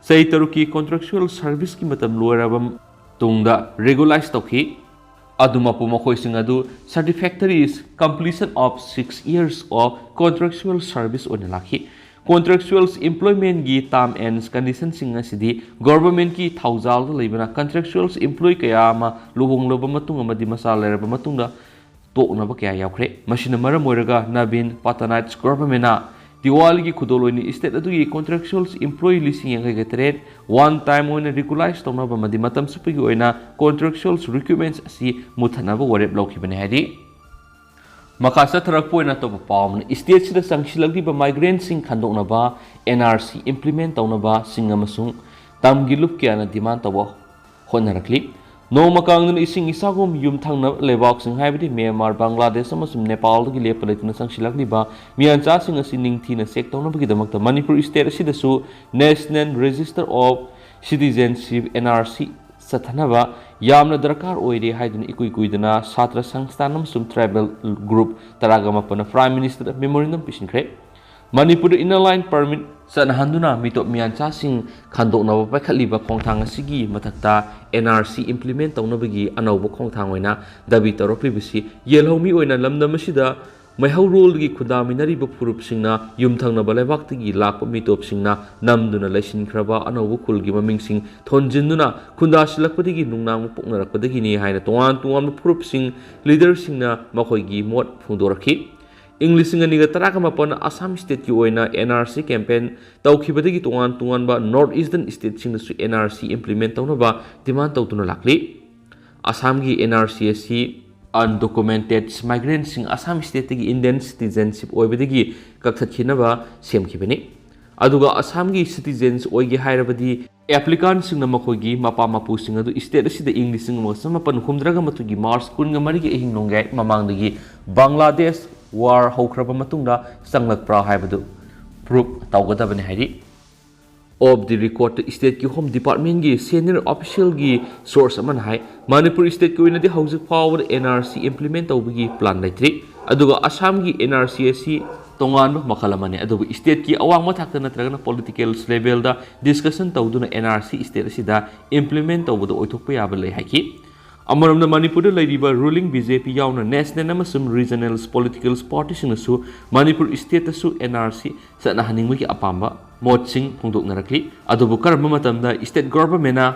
ꯆꯍꯤ ꯇꯔꯨꯛꯀꯤ contractual serviceꯀꯤ ꯃꯇꯝ ꯂꯣꯏꯔꯕ ꯇꯨꯡꯗ regularize ꯇꯧꯈꯤ꯫ ꯑꯗꯨꯃꯛꯄꯨ ꯃꯈꯣꯏꯁꯤꯡ ꯑꯗꯨ satisfactory completion of six years of contractual service ꯑꯣꯏꯅ ꯂꯥꯛꯈꯤ꯫ Contractual employmentꯀꯤ term and conditionꯁꯤꯡ ꯑꯁꯤꯗꯤ governmentꯀꯤ ꯊꯧꯖꯥꯜꯗ ꯂꯩꯕꯅ contractual employee ꯀꯌꯥ ꯑꯃ ꯂꯨꯍꯣꯡꯂꯕ ꯃꯇꯨꯡ ꯑꯃꯗꯤ ꯃꯆꯥ ꯂꯩꯔꯕ ꯃꯇꯨꯡꯗ ꯇꯣꯛꯅꯕ ꯀꯌꯥ ꯌꯥꯎꯈ꯭ꯔꯦ꯫ ꯃꯁꯤꯅ ꯃꯔꯝ ꯑꯣꯏꯔꯒ Navin Patnaik governmentꯅ ꯗꯤꯋꯥꯂꯤꯒꯤ ꯈꯨꯗꯣꯜ ꯑꯣꯏꯅ state ꯑꯗꯨꯒꯤ contractual employee ꯂꯤꯁꯤꯡ ꯌꯥꯡꯈꯩꯒ ꯇꯔꯦꯠ one time ꯑꯣꯏꯅ regularize ꯇꯧꯅꯕ ꯑꯃꯗꯤ ꯃꯇꯝ ꯆꯨꯞꯄꯒꯤ ꯑꯣꯏꯅ contractual recruitment ꯑꯁꯤ ꯃꯨꯠꯊꯠꯅꯕ ꯋꯥꯔꯦꯞ ꯂꯧꯈꯤꯕꯅꯤ ꯍꯥꯏꯔꯤ꯫ ꯃꯈꯥ ꯆꯠꯊꯔꯛꯄ ꯑꯣꯏꯅ ꯑꯇꯣꯞꯄ ꯄꯥꯎ ꯑꯃꯅ, stateꯁꯤꯗ ꯆꯪꯁꯤꯜꯂꯛꯂꯤꯕ migrantꯁꯤꯡ ꯈꯟꯗꯣꯛꯅꯕ, NRC implement ꯇꯧꯅꯕꯁꯤꯡ ꯑꯃꯁꯨꯡ ꯇꯝꯒꯤ ꯂꯨꯞ ꯀꯌꯥꯅ demand ꯇꯧꯕ ꯍꯣꯠꯅꯔꯛꯂꯤ꯫ ꯅꯣꯡꯃ ꯀꯥꯡꯗꯅ ꯏꯁꯤꯡ ꯏꯆꯥꯎꯒꯨꯝ ꯌꯨꯝꯊꯪꯅꯕ ꯂꯩꯕꯥꯛꯁꯤꯡ ꯍꯥꯏꯕꯗꯤ ꯃ꯭ꯌꯥꯟꯃꯥꯔ, ꯕꯪꯒ꯭ꯂꯥꯗꯦꯁ ꯑꯃꯁꯨꯡ ꯅꯦꯄꯥꯜꯗꯒꯤ ꯂꯦꯞꯄ ꯂꯩꯇꯅ ꯆꯪꯁꯤꯜꯂꯛꯂꯤꯕ ꯃꯤꯌꯥꯟꯆꯥꯁꯤꯡ ꯑꯁꯤ ꯅꯤꯡꯊꯤꯅ check ꯇꯧꯅꯕꯒꯤꯗꯃꯛꯇ ꯃꯅꯤꯄꯨꯔ state ꯑꯁꯤꯗꯁꯨ National Register of Citizenship, NRC, ꯆꯠꯊꯅꯕ ꯌꯥꯝꯅ ꯗꯔꯀꯥꯔ ꯑꯣꯏꯔꯦ ꯍꯥꯏꯗꯨꯅ ꯏꯀꯨꯏ ꯀꯨꯏꯗꯅ ꯁꯥꯇ꯭ꯔ ꯁꯪꯁꯊꯥꯟ ꯑꯃꯁꯨꯡ tribal group ꯇꯔꯥꯒ ꯃꯥꯄꯟꯅ Prime Ministerꯗ memorandum ꯄꯤꯁꯤꯟꯈ꯭ꯔꯦ꯫ ꯃꯅꯤꯄꯨꯔꯗ Inner Line Permit ꯆꯠꯅꯍꯟꯗꯨꯅ ꯃꯤꯇꯣꯞ ꯃꯤꯌꯥꯟꯆꯥꯁꯤꯡ ꯈꯟꯗꯣꯛꯅꯕ ꯄꯥꯏꯈꯠꯂꯤꯕ ꯈꯣꯡꯊꯥꯡ ꯑꯁꯤꯒꯤ ꯃꯊꯛꯇ NRC implement ꯇꯧꯅꯕꯒꯤ ꯑꯅꯧꯕ ꯈꯣꯡꯊꯥꯡ ꯑꯣꯏꯅ ꯗꯥꯕꯤ ꯇꯧꯔꯛꯂꯤꯕꯁꯤ ꯌꯦꯜꯍꯧꯃꯤ ꯑꯣꯏꯅ ꯂꯝꯗꯝ ꯑꯁꯤꯗ ꯃꯩꯍꯧꯔꯣꯜꯒꯤ ꯈꯨꯟꯗꯥꯃꯤꯟꯅꯔꯤꯕ ꯐꯨꯔꯨꯞꯁꯤꯡꯅ ꯌꯨꯝꯊꯪꯅꯕ ꯂꯩꯕꯥꯛꯇꯒꯤ ꯂꯥꯛꯄ ꯃꯤꯇꯣꯞꯁꯤꯡꯅ ꯅꯝꯗꯨꯅ ꯂꯩꯁꯤꯟꯈ꯭ꯔꯕ ꯑꯅꯧꯕ ꯈꯨꯜꯒꯤ ꯃꯃꯤꯡꯁꯤꯡ ꯊꯣꯟꯖꯤꯟꯗꯨꯅ ꯈꯨꯟꯗꯥꯁꯤꯜꯂꯛꯄꯗꯒꯤ ꯅꯨꯡꯅꯥꯡꯕ ꯄꯣꯛꯅꯔꯛꯄꯗꯒꯤꯅꯤ ꯍꯥꯏꯅ ꯇꯣꯉꯥꯟ ꯇꯣꯉꯥꯟꯕ ꯐꯨꯔꯨꯞꯁꯤꯡ, leaderꯁꯤꯡꯅ ꯃꯈꯣꯏꯒꯤ ꯃꯣꯠ ꯐꯣꯡꯗꯣꯔꯛꯈꯤ꯫ ꯏꯪ ꯂꯤꯁꯤꯡ ꯑꯅꯤꯒ ꯇꯔꯥꯒ ꯃꯥꯄꯟ ꯑꯁꯥꯝ stateꯀꯤ ꯑꯣꯏꯅ NRC campaign ꯇꯧꯈꯤꯕꯗꯒꯤ ꯇꯣꯉꯥꯟ ꯇꯣꯉꯥꯟꯕ North Eastern stateꯁꯤꯡꯗꯁꯨ NRC implement ꯇꯧꯅꯕ demand ꯇꯧꯗꯨꯅ ꯂꯥꯛꯂꯤ꯫ ꯑꯁꯥꯝꯒꯤ NRC ꯑꯁꯤ undocumented migrantꯁꯤꯡ ꯑꯁꯥꯝ stateꯇꯒꯤ Indian citizenship ꯑꯣꯏꯕꯗꯒꯤ ꯀꯛꯊꯠꯈꯤꯅꯕ ꯁꯦꯝꯈꯤꯕꯅꯤ꯫ ꯑꯗꯨꯒ ꯑꯁꯥꯝꯒꯤ citizens ꯑꯣꯏꯒꯦ ꯍꯥꯏꯔꯕꯗꯤ applicantꯁꯤꯡꯅ ꯃꯈꯣꯏꯒꯤ ꯃꯄꯥ ꯃꯄꯨꯁꯤꯡ ꯑꯗꯨ state ꯑꯁꯤꯗ ꯏꯪ ꯂꯤꯁꯤꯡ ꯑꯃꯒ ꯆꯃꯥꯄꯟ ꯍꯨꯝꯗ꯭ꯔꯥꯒ ꯃꯥꯊꯣꯏꯒꯤ March ꯀꯨꯟꯒ ꯃꯔꯤꯒꯤ ꯑꯍꯤꯡ ꯅꯣꯡꯌꯥꯏ ꯃꯃꯥꯡꯗꯒꯤ ꯕꯪꯒ꯭ꯂꯥꯗꯦꯁ war ꯍꯧꯈ꯭ꯔꯕ ꯃꯇꯨꯡꯗ ꯆꯪꯂꯛꯄ꯭ꯔꯥ ꯍꯥꯏꯕꯗꯨ proof ꯇꯧꯒꯗꯕꯅꯤ ꯍꯥꯏꯔꯤ꯫ Off the record stateꯀꯤ Home Departmentꯀꯤ senior officialꯒꯤ source ꯑꯃꯅ ꯍꯥꯏ, ꯃꯅꯤꯄꯨꯔ stateꯀꯤ ꯑꯣꯏꯅꯗꯤ ꯍꯧꯖꯤꯛ ꯐꯥꯎꯕꯗ NRC implement ꯇꯧꯕꯒꯤ plan ꯂꯩꯇ꯭ꯔꯤ꯫ ꯑꯗꯨꯒ ꯑꯁꯥꯝꯒꯤ NRC ꯑꯁꯤ ꯇꯣꯉꯥꯟꯕ ꯃꯈꯜ ꯑꯃꯅꯤ꯫ ꯑꯗꯨꯕꯨ stateꯀꯤ ꯑꯋꯥꯡꯕ ꯊꯥꯛꯇ ꯅꯠꯇ꯭ꯔꯒꯅ political levelꯗ discussion ꯇꯧꯗꯨꯅ NRC state ꯑꯁꯤꯗ implement ꯇꯧꯕꯗ ꯑꯣꯏꯊꯣꯛꯄ ꯌꯥꯕ ꯂꯩ ꯍꯥꯏꯈꯤ꯫ ꯑꯃꯔꯣꯝꯗ ꯃꯅꯤꯄꯨꯔꯗ ꯂꯩꯔꯤꯕ ruling BJP ꯌꯥꯎꯅ national ꯑꯃꯁꯨꯡ regional political partyꯁꯤꯡꯅꯁꯨ ꯃꯅꯤꯄꯨꯔ stateꯇꯁꯨ NRC ꯆꯠꯅꯍꯟꯅꯤꯡꯕꯒꯤ ꯑꯄꯥꯝꯕ ꯃꯣꯠꯁꯤꯡ ꯐꯣꯡꯗꯣꯛꯅꯔꯛꯂꯤ꯫ ꯑꯗꯨꯕꯨ ꯀꯔꯝꯕ ꯃꯇꯝꯗ state governmentꯅ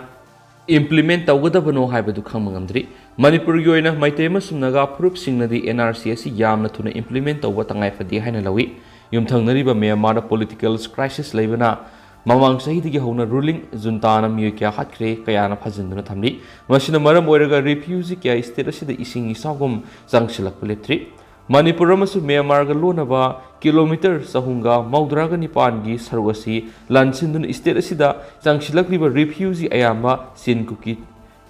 implement ꯇꯧꯒꯗꯕꯅꯣ ꯍꯥꯏꯕꯗꯨ ꯈꯪꯕ ꯉꯝꯗ꯭ꯔꯤ꯫ ꯃꯅꯤꯄꯨꯔꯒꯤ ꯑꯣꯏꯅ ꯃꯩꯇꯩ ꯑꯃꯁꯨꯡ ꯅꯥꯒꯥ ꯐꯨꯔꯨꯞꯁꯤꯡꯅꯗꯤ NRC ꯑꯁꯤ ꯌꯥꯝꯅ ꯊꯨꯅ implement ꯇꯧꯕ ꯇꯉꯥꯏ ꯐꯗꯦ ꯍꯥꯏꯅ ꯂꯧꯏ꯫ ꯌꯨꯝꯊꯪꯅꯔꯤꯕ ꯃ꯭ꯌꯥꯟꯃꯥꯔꯗ political crisis ꯂꯩꯕꯅ ꯃꯃꯥꯡ ꯆꯍꯤꯗꯒꯤ ꯍꯧꯅ ruling juntaꯅ ꯃꯤꯑꯣꯏ ꯀꯌꯥ ꯍꯥꯠꯈ꯭ꯔꯦ, ꯀꯌꯥꯅ ꯐꯥꯖꯤꯟꯗꯨꯅ ꯊꯝꯂꯤ꯫ ꯃꯁꯤꯅ ꯃꯔꯝ ꯑꯣꯏꯔꯒ refugee ꯀꯌꯥ state ꯑꯁꯤꯗ ꯏꯁꯤꯡ ꯏꯆꯥꯎꯒꯨꯝ ꯆꯪꯁꯤꯜꯂꯛꯄ ꯂꯦꯞꯇ꯭ꯔꯤ꯫ ꯃꯅꯤꯄꯨꯔ ꯑꯃꯁꯨꯡ ꯃ꯭ꯌꯥꯟꯃꯥꯔꯒ ꯂꯣꯟꯅꯕ kilometre ꯆꯍꯨꯝꯒ ꯃꯧꯗ꯭ꯔꯥꯒ ꯅꯤꯄꯥꯟꯒꯤ ꯁꯔꯨꯛ ꯑꯁꯤ ꯂꯥꯟꯁꯤꯟꯗꯨꯅ state ꯑꯁꯤꯗ ꯆꯪꯁꯤꯜꯂꯛꯂꯤꯕ refugee ꯑꯌꯥꯝꯕ ꯆꯤꯟ ꯀꯨꯀꯤ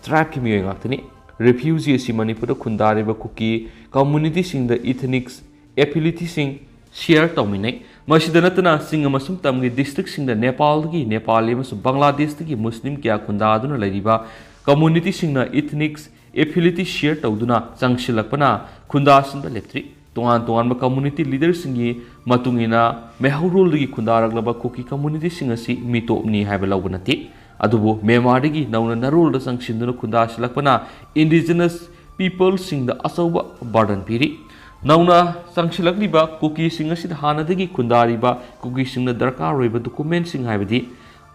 tribeꯀꯤ ꯃꯤꯑꯣꯏ ꯉꯥꯛꯇꯅꯤ꯫ Refugee ꯑꯁꯤ ꯃꯅꯤꯄꯨꯔꯗ ꯈꯨꯟꯗꯥꯔꯤꯕ ꯀꯨꯀꯤ communityꯁꯤꯡꯗ ethnic affinityꯁꯤꯡ share ꯇꯧꯃꯤꯟꯅꯩ꯫ ꯃꯁꯤꯗ ꯅꯠꯇꯅ ꯆꯤꯡ ꯑꯃꯁꯨꯡ ꯇꯝꯒꯤ districtꯁꯤꯡꯗ ꯅꯦꯄꯥꯜꯗꯒꯤ, ꯅꯦꯄꯥꯂꯤ ꯑꯃꯁꯨꯡ ꯕꯪꯒ꯭ꯂꯥꯗꯦꯁꯇꯒꯤ ꯃꯨꯁꯂꯤꯝ ꯀꯌꯥ ꯈꯨꯟꯗꯥꯗꯨꯅ ꯂꯩꯔꯤꯕ communityꯁꯤꯡꯅ ethnic affinityshare ꯇꯧꯗꯨꯅ ꯆꯪꯁꯤꯜꯂꯛꯄꯅ ꯈꯨꯟꯗꯥꯁꯤꯟꯕ ꯂꯦꯞꯇ꯭ꯔꯤ꯫ ꯇꯣꯉꯥꯟ ꯇꯣꯉꯥꯟꯕ community leaderꯁꯤꯡꯒꯤ ꯃꯇꯨꯡ ꯏꯟꯅ ꯃꯩꯍꯧꯔꯣꯜꯗꯒꯤ ꯈꯨꯟꯗꯥꯔꯛꯂꯕ ꯀꯨꯀꯤ communityꯁꯤꯡ ꯑꯁꯤ ꯃꯤꯇꯣꯞꯅꯤ ꯍꯥꯏꯕ ꯂꯧꯕ ꯅꯠꯇꯦ꯫ ꯑꯗꯨꯕꯨ ꯃ꯭ꯌꯥꯟꯃꯥꯔꯗꯒꯤ ꯅꯧꯅ ꯅꯔꯣꯜꯗ ꯆꯪꯁꯤꯟꯗꯨꯅ ꯈꯨꯟꯗꯥꯁꯤꯜꯂꯛꯄꯅ indigenous peopleꯁꯤꯡꯗ ꯑꯆꯧꯕ burden ꯄꯤꯔꯤ꯫ ꯅꯧꯅ ꯆꯪꯁꯤꯜꯂꯛꯂꯤꯕ ꯀꯨꯀꯤꯁꯤꯡ ꯑꯁꯤꯗ ꯍꯥꯟꯅꯗꯒꯤ ꯈꯨꯟꯗꯥꯔꯤꯕ ꯀꯨꯀꯤꯁꯤꯡꯅ ꯗꯔꯀꯥꯔ ꯑꯣꯏꯕ documentꯁꯤꯡ ꯍꯥꯏꯕꯗꯤ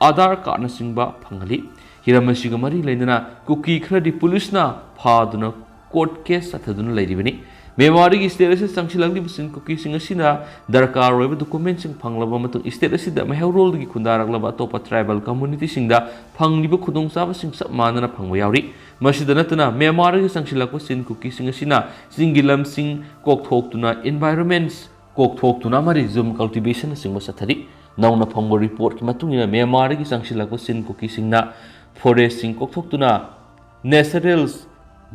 ꯑꯥꯙꯥꯔ cardꯅꯆꯤꯡꯕ ꯐꯪꯍꯜꯂꯤ꯫ ꯍꯤꯔꯝ ꯑꯁꯤꯒ ꯃꯔꯤ ꯂꯩꯅꯅ ꯀꯨꯀꯤ ꯈꯔꯗꯤ ꯄꯨꯂꯤꯁꯅ ꯐꯥꯗꯨꯅ court case ꯆꯠꯊꯗꯨꯅ ꯂꯩꯔꯤꯕꯅꯤ꯫ ꯃ꯭ꯌꯥꯟꯃꯥꯔꯗꯒꯤ state ꯑꯁꯤꯗ ꯆꯪꯁꯤꯜꯂꯛꯂꯤꯕꯁꯤꯡ ꯀꯨꯀꯤꯁꯤꯡ ꯑꯁꯤꯅ ꯗꯔꯀꯥꯔ ꯑꯣꯏꯕ documentꯁꯤꯡ ꯐꯪꯂꯕ ꯃꯇꯨꯡ state ꯑꯁꯤꯗ ꯃꯩꯍꯧꯔꯣꯜꯗꯒꯤ ꯈꯨꯟꯗꯥꯔꯛꯂꯕ ꯑꯇꯣꯞꯄ tribal communityꯁꯤꯡꯗ ꯐꯪꯂꯤꯕ ꯈꯨꯗꯣꯡꯆꯥꯕꯁꯤꯡ ꯆꯞ ꯃꯥꯟꯅꯅ ꯐꯪꯕ ꯌꯥꯎꯔꯤ꯫ ꯃꯁꯤꯗ ꯅꯠꯇꯅ ꯃ꯭ꯌꯥꯟꯃꯥꯔꯗꯒꯤ ꯆꯪꯁꯤꯜꯂꯛꯄ ꯆꯤꯟ ꯀꯨꯀꯤꯁꯤꯡ ꯑꯁꯤꯅ ꯆꯤꯡꯒꯤ ꯂꯝꯁꯤꯡ ꯀꯣꯛꯊꯣꯛꯇꯨꯅ environments ꯀꯣꯛꯊꯣꯛꯇꯨꯅ ꯑꯃꯗꯤ ꯖꯨꯝ cultivationꯅꯆꯤꯡꯕ ꯆꯠꯊꯔꯤ꯫ ꯅꯧꯅ ꯐꯪꯕ reportꯀꯤ ꯃꯇꯨꯡ ꯏꯟꯅ ꯃ꯭ꯌꯥꯟꯃꯥꯔꯗꯒꯤ ꯆꯪꯁꯤꯜꯂꯛꯄ ꯆꯤꯟ ꯀꯨꯀꯤꯁꯤꯡꯅ forestꯁꯤꯡ ꯀꯣꯛꯊꯣꯛꯇꯨꯅ natural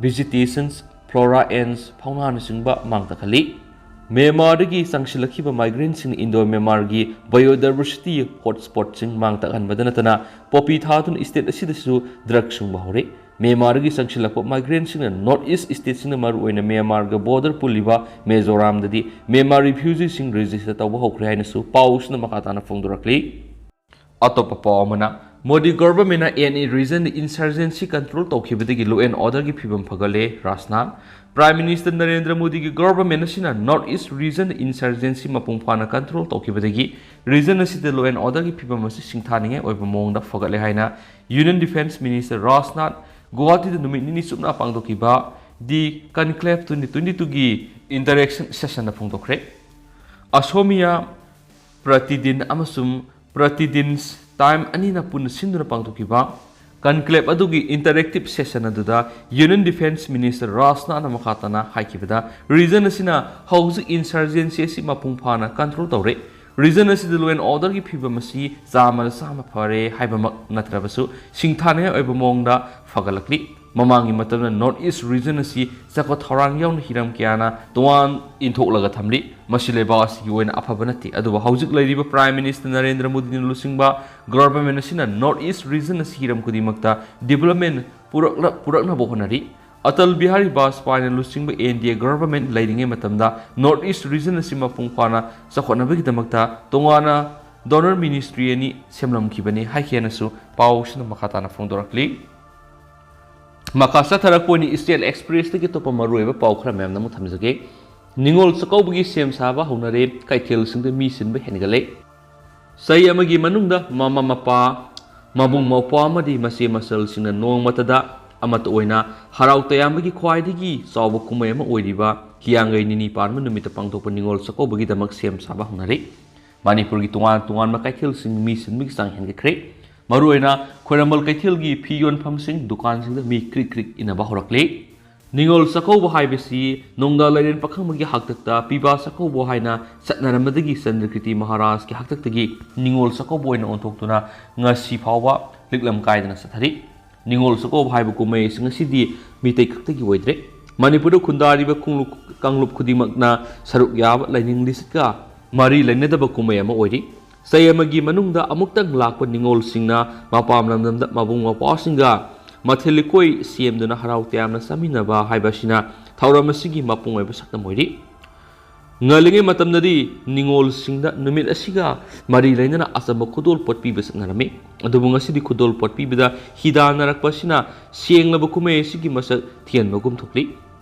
vegetations, flora and faunaꯅꯆꯤꯡꯕ ꯃꯥꯡ ꯇꯥꯛꯍꯜꯂꯤ꯫ ꯃ꯭ꯌꯥꯟꯃꯥꯔꯗꯒꯤ ꯆꯪꯁꯤꯜꯂꯛꯈꯤꯕ migrantꯁꯤꯡꯅ Indo Myanmarꯒꯤ biodiversity hotspotꯁꯤꯡ ꯃꯥꯡ ꯇꯥꯛꯍꯟꯕꯗ ꯅꯠꯇꯅ poppy ꯊꯥꯗꯨꯅ state ꯑꯁꯤꯗꯁꯨ drug ꯁꯨꯡꯕ ꯍꯧꯔꯦ꯫ ꯃ꯭ꯌꯥꯟꯃꯥꯔꯗꯒꯤ ꯆꯪꯁꯤꯜꯂꯛꯄ migrantꯁꯤꯡꯅ North East stateꯁꯤꯡꯗ, ꯃꯔꯨꯑꯣꯏꯅ ꯃ꯭ꯌꯥꯟꯃꯥꯔꯒ border ꯄꯨꯜꯂꯤꯕ ꯃꯤꯖꯣꯔꯥꯝꯗꯗꯤ ꯃ꯭ꯌꯥꯟꯃꯥꯔ refugeeꯁꯤꯡ register ꯇꯧꯕ ꯍꯧꯈ꯭ꯔꯦ ꯍꯥꯏꯅꯁꯨ ꯄꯥꯎꯁꯤꯅ ꯃꯈꯥ ꯇꯥꯅ ꯐꯣꯡꯗꯣꯔꯛꯂꯤ꯫ ꯑꯇꯣꯞꯄ ꯄꯥꯎ ꯑꯃꯅ, ꯃꯣꯗꯤ governmentꯅ ꯑꯦꯟ ꯑꯦ regionꯗ insurgency control ꯇꯧꯈꯤꯕꯗꯒꯤ law and orderꯒꯤ ꯐꯤꯕꯝ ꯐꯒꯠꯂꯦ, ꯔꯥꯖꯅꯥꯊ꯫ Prime Minister ꯅꯔꯦꯟꯗ꯭ꯔ ꯃꯣꯗꯤꯒꯤ government ꯑꯁꯤꯅ North East regionꯗ insurgency ꯃꯄꯨꯡ ꯐꯥꯅ control ꯇꯧꯈꯤꯕꯗꯒꯤ region ꯑꯁꯤꯗ law and orderꯒꯤ ꯐꯤꯕꯝ ꯑꯁꯤ ꯁꯤꯡꯊꯥꯅꯤꯡꯉꯥꯏ ꯑꯣꯏꯕ ꯃꯑꯣꯡꯗ ꯐꯒꯠꯂꯦ ꯍꯥꯏꯅ Union Defence Minister ꯔꯥꯖꯅꯥꯊ ꯒꯨꯋꯥꯍꯥꯇꯤꯗ ꯅꯨꯃꯤꯠ ꯅꯤꯅꯤ ꯆꯨꯞꯅ ꯄꯥꯡꯊꯣꯛꯈꯤꯕ The Conclave twenty twenty twoꯒꯤ interaction sessionꯗ ꯐꯣꯡꯗꯣꯛꯈ꯭ꯔꯦ꯫ Asomiya, Pratidin ꯑꯃꯁꯨꯡ ꯄ꯭ꯔꯇꯤꯗꯤꯟꯁ ꯇꯥꯏꯝ ꯑꯅꯤꯅ ꯄꯨꯟꯅ ꯁꯤꯟꯗꯨꯅ ꯄꯥꯡꯊꯣꯛꯈꯤꯕ conclave ꯑꯗꯨꯒꯤ interactive session ꯑꯗꯨꯗ Union Defence Minister ꯔꯥꯖꯅꯥꯊꯅ ꯃꯈꯥ ꯇꯥꯅ ꯍꯥꯏꯈꯤꯕꯗ, region ꯑꯁꯤꯅ ꯍꯧꯖꯤꯛ insurgency ꯑꯁꯤ ꯃꯄꯨꯡ ꯐꯥꯅ control ꯇꯧꯔꯦ꯫ Region ꯑꯁꯤꯗ law and orderꯒꯤ ꯐꯤꯕꯝ ꯑꯁꯤ ꯆꯥꯝꯃꯗ ꯆꯥꯝꯃ ꯐꯔꯦ ꯍꯥꯏꯕꯃꯛ ꯅꯠꯇ꯭ꯔꯕꯁꯨ, ꯁꯤꯡꯊꯥꯅꯤꯡꯉꯥꯏ ꯑꯣꯏꯕ ꯃꯑꯣꯡꯗ ꯐꯒꯠꯂꯛꯂꯤ꯫ ꯃꯃꯥꯡꯒꯤ ꯃꯇꯝꯗ North East region ꯑꯁꯤ ꯆꯥꯎꯈꯠ ꯊꯧꯔꯥꯡ ꯌꯥꯎꯅ ꯍꯤꯔꯝ ꯀꯌꯥꯅ ꯇꯣꯉꯥꯟ ꯏꯟꯊꯣꯛꯂꯒ ꯊꯝꯂꯤ꯫ ꯃꯁꯤ ꯂꯩꯕꯥꯛ ꯑꯁꯤꯒꯤ ꯑꯣꯏꯅ ꯑꯐꯕ ꯅꯠꯇꯦ꯫ ꯑꯗꯨꯕꯨ ꯍꯧꯖꯤꯛ ꯂꯩꯔꯤꯕ Prime Minister ꯅꯔꯦꯟꯗ꯭ꯔ ꯃꯣꯗꯤꯅ ꯂꯨꯆꯤꯡꯕ government ꯑꯁꯤꯅ North East region ꯑꯁꯤ ꯍꯤꯔꯝ ꯈꯨꯗꯤꯡꯃꯛꯇ development ꯄꯨꯔꯛꯂ-, ꯄꯨꯔꯛꯅꯕ ꯍꯣꯠꯅꯔꯤ꯫ ꯑꯇꯜ ꯕꯤꯍꯥꯔꯤ ꯕꯥꯖꯄꯥꯏꯅ ꯂꯨꯆꯤꯡꯕ N D A government ꯂꯩꯔꯤꯉꯩ ꯃꯇꯝꯗ North East region ꯑꯁꯤ ꯃꯄꯨꯡ ꯐꯥꯅ ꯆꯥꯎꯈꯠꯅꯕꯒꯤꯗꯃꯛꯇ ꯇꯣꯉꯥꯟꯅ donor ministry ꯑꯅꯤ ꯁꯦꯝꯂꯝꯈꯤꯕꯅꯤ ꯍꯥꯏꯈꯤ ꯍꯥꯏꯅꯁꯨ ꯄꯥꯎꯁꯤꯅ ꯃꯈꯥ ꯇꯥꯅ ꯐꯣꯡꯗꯣꯔꯛꯂꯤ꯫ ꯃꯈꯥ ꯆꯠꯊꯔꯛꯄ ꯑꯣꯏꯅ Eastern Expressꯇꯒꯤ ꯑꯇꯣꯞꯄ ꯃꯔꯨꯑꯣꯏꯕ ꯄꯥꯎ ꯈꯔ ꯃꯌꯥꯝꯗ ꯑꯃꯨꯛ ꯊꯝꯖꯒꯦ꯫ ꯅꯤꯉꯣꯜ ꯆꯥꯛꯀꯧꯕꯒꯤ ꯁꯦꯝ ꯁꯥꯕ ꯍꯧꯅꯔꯦ, ꯀꯩꯊꯦꯜꯁꯤꯡꯗ ꯃꯤ ꯆꯤꯟꯕ ꯍꯦꯟꯒꯠꯂꯦ꯫ ꯆꯍꯤ ꯑꯃꯒꯤ ꯃꯅꯨꯡꯗ ꯃꯃꯥ ꯃꯄꯥ, ꯃꯕꯨꯡ ꯃꯧꯄ꯭ꯋꯥ ꯑꯃꯗꯤ ꯃꯆꯦ ꯃꯆꯜꯁꯤꯡꯅ ꯅꯣꯡꯃꯇꯗ ꯑꯃꯠꯇ ꯑꯣꯏꯅ ꯍꯔꯥꯎ ꯇꯌꯥꯝꯕꯒꯤ ꯈ꯭ꯋꯥꯏꯗꯒꯤ ꯆꯥꯎꯕ ꯀꯨꯝꯍꯩ ꯑꯃ ꯑꯣꯏꯔꯤꯕ ꯍꯤꯌꯥꯡꯒꯩ ꯅꯤꯅꯤ ꯄꯥꯟꯕ ꯅꯨꯃꯤꯠꯇ ꯄꯥꯡꯊꯣꯛꯄ ꯅꯤꯉꯣꯜ ꯆꯥꯛꯀꯧꯕꯒꯤꯗꯃꯛ ꯁꯦꯝ ꯁꯥꯕ ꯍꯧꯅꯔꯦ꯫ ꯃꯅꯤꯄꯨꯔꯒꯤ ꯇꯣꯉꯥꯟ ꯇꯣꯉꯥꯟꯕ ꯀꯩꯊꯦꯜꯁꯤꯡ ꯃꯤ ꯆꯤꯟꯕꯒꯤ ꯆꯥꯡ ꯍꯦꯟꯒꯠꯈ꯭ꯔꯦ꯫ ꯃꯔꯨꯑꯣꯏꯅ ꯈ꯭ꯋꯥꯏꯔꯝꯕꯟ ꯀꯩꯊꯦꯜꯒꯤ ꯐꯤ ꯌꯣꯟꯐꯝꯁꯤꯡ, ꯗꯨꯀꯥꯟꯁꯤꯡꯗ ꯃꯤ ꯀ꯭ꯔꯤꯛ ꯀ꯭ꯔꯤꯛ ꯏꯟꯅꯕ ꯍꯧꯔꯛꯂꯦ꯫ ꯅꯤꯉꯣꯜ ꯆꯥꯛꯀꯧꯕ ꯍꯥꯏꯕꯁꯤ ꯅꯣꯡꯗꯥ ꯂꯥꯏꯔꯦꯟ ꯄꯥꯈꯪꯕꯒꯤ ꯍꯥꯛꯇꯛꯇ ꯄꯤꯕꯥ ꯆꯥꯛꯀꯧꯕ ꯍꯥꯏꯅ ꯆꯠꯅꯔꯝꯕꯗꯒꯤ ꯆꯟꯗ꯭ꯔꯀꯤꯔꯇꯤ ꯃꯍꯥꯔꯥꯖꯀꯤ ꯍꯥꯛꯇꯛꯇꯒꯤ ꯅꯤꯉꯣꯜ ꯆꯥꯛꯀꯧꯕ ꯑꯣꯏꯅ ꯑꯣꯟꯊꯣꯛꯇꯨꯅ ꯉꯁꯤ ꯐꯥꯎꯕ ꯂꯤꯛꯂꯝ ꯀꯥꯏꯗꯅ ꯆꯠꯊꯔꯤ꯫ ꯅꯤꯉꯣꯜ ꯆꯥꯛꯀꯧꯕ ꯍꯥꯏꯕ ꯀꯨꯝꯍꯩ ꯑꯁꯤ ꯉꯁꯤꯗꯤ ꯃꯤꯇꯩ ꯈꯛꯇꯒꯤ ꯑꯣꯏꯗ꯭ꯔꯦ꯫ ꯃꯅꯤꯄꯨꯔꯗ ꯈꯨꯟꯗꯥꯔꯤꯕ ꯈꯣꯡꯂꯨꯞ-, ꯀꯥꯡꯂꯨꯞ ꯈꯨꯗꯤꯡꯃꯛꯅ ꯁꯔꯨꯛ ꯌꯥꯕ ꯂꯥꯏꯅꯤꯡ ꯂꯤꯆꯠꯀ ꯃꯔꯤ ꯂꯩꯅꯗꯕ ꯀꯨꯝꯍꯩ ꯑꯃ ꯑꯣꯏꯔꯤ꯫ ꯆꯍꯤ ꯑꯃꯒꯤ ꯃꯅꯨꯡꯗ ꯑꯃꯨꯛꯇꯪ ꯂꯥꯛꯄ ꯅꯤꯉꯣꯜꯁꯤꯡꯅ ꯃꯄꯥꯝ ꯂꯝꯗꯝꯗ ꯃꯕꯨꯡ ꯃꯧꯄ꯭ꯋꯥꯁꯤꯡꯒ ꯃꯊꯦꯜ ꯂꯨꯀꯣꯏ ꯁꯦꯝꯗꯨꯅ ꯍꯔꯥꯎ ꯇꯌꯥꯝꯅ ꯆꯥꯃꯤꯟꯅꯕ ꯍꯥꯏꯕ ꯑꯁꯤꯅ ꯊꯧꯔꯝ ꯑꯁꯤꯒꯤ ꯃꯄꯨꯡ ꯑꯣꯏꯕ ꯁꯛꯇꯝ ꯑꯣꯏꯔꯤ꯫ ꯉꯜꯂꯤꯉꯩ ꯃꯇꯝꯗꯗꯤ ꯅꯤꯉꯣꯜꯁꯤꯡꯗ ꯅꯨꯃꯤꯠ ꯑꯁꯤꯒ ꯃꯔꯤ ꯂꯩꯅꯅ ꯑꯆꯝꯕ ꯈꯨꯗꯣꯜ ꯄꯣꯠ ꯄꯤꯕ ꯆꯠꯅꯔꯝꯃꯤ꯫ ꯑꯗꯨꯕꯨ ꯉꯁꯤꯗꯤ ꯈꯨꯗꯣꯜ ꯄꯣꯠ ꯄꯤꯕꯗ ꯍꯤꯗꯥꯟꯅꯔꯛꯄ ꯑꯁꯤꯅ ꯁꯦꯡꯂꯕ ꯀꯨꯝꯍꯩ ꯑꯁꯤꯒꯤ ꯃꯁꯛ ꯊꯤꯍꯟꯕꯒꯨꯝ ꯊꯣꯛꯂꯤ꯫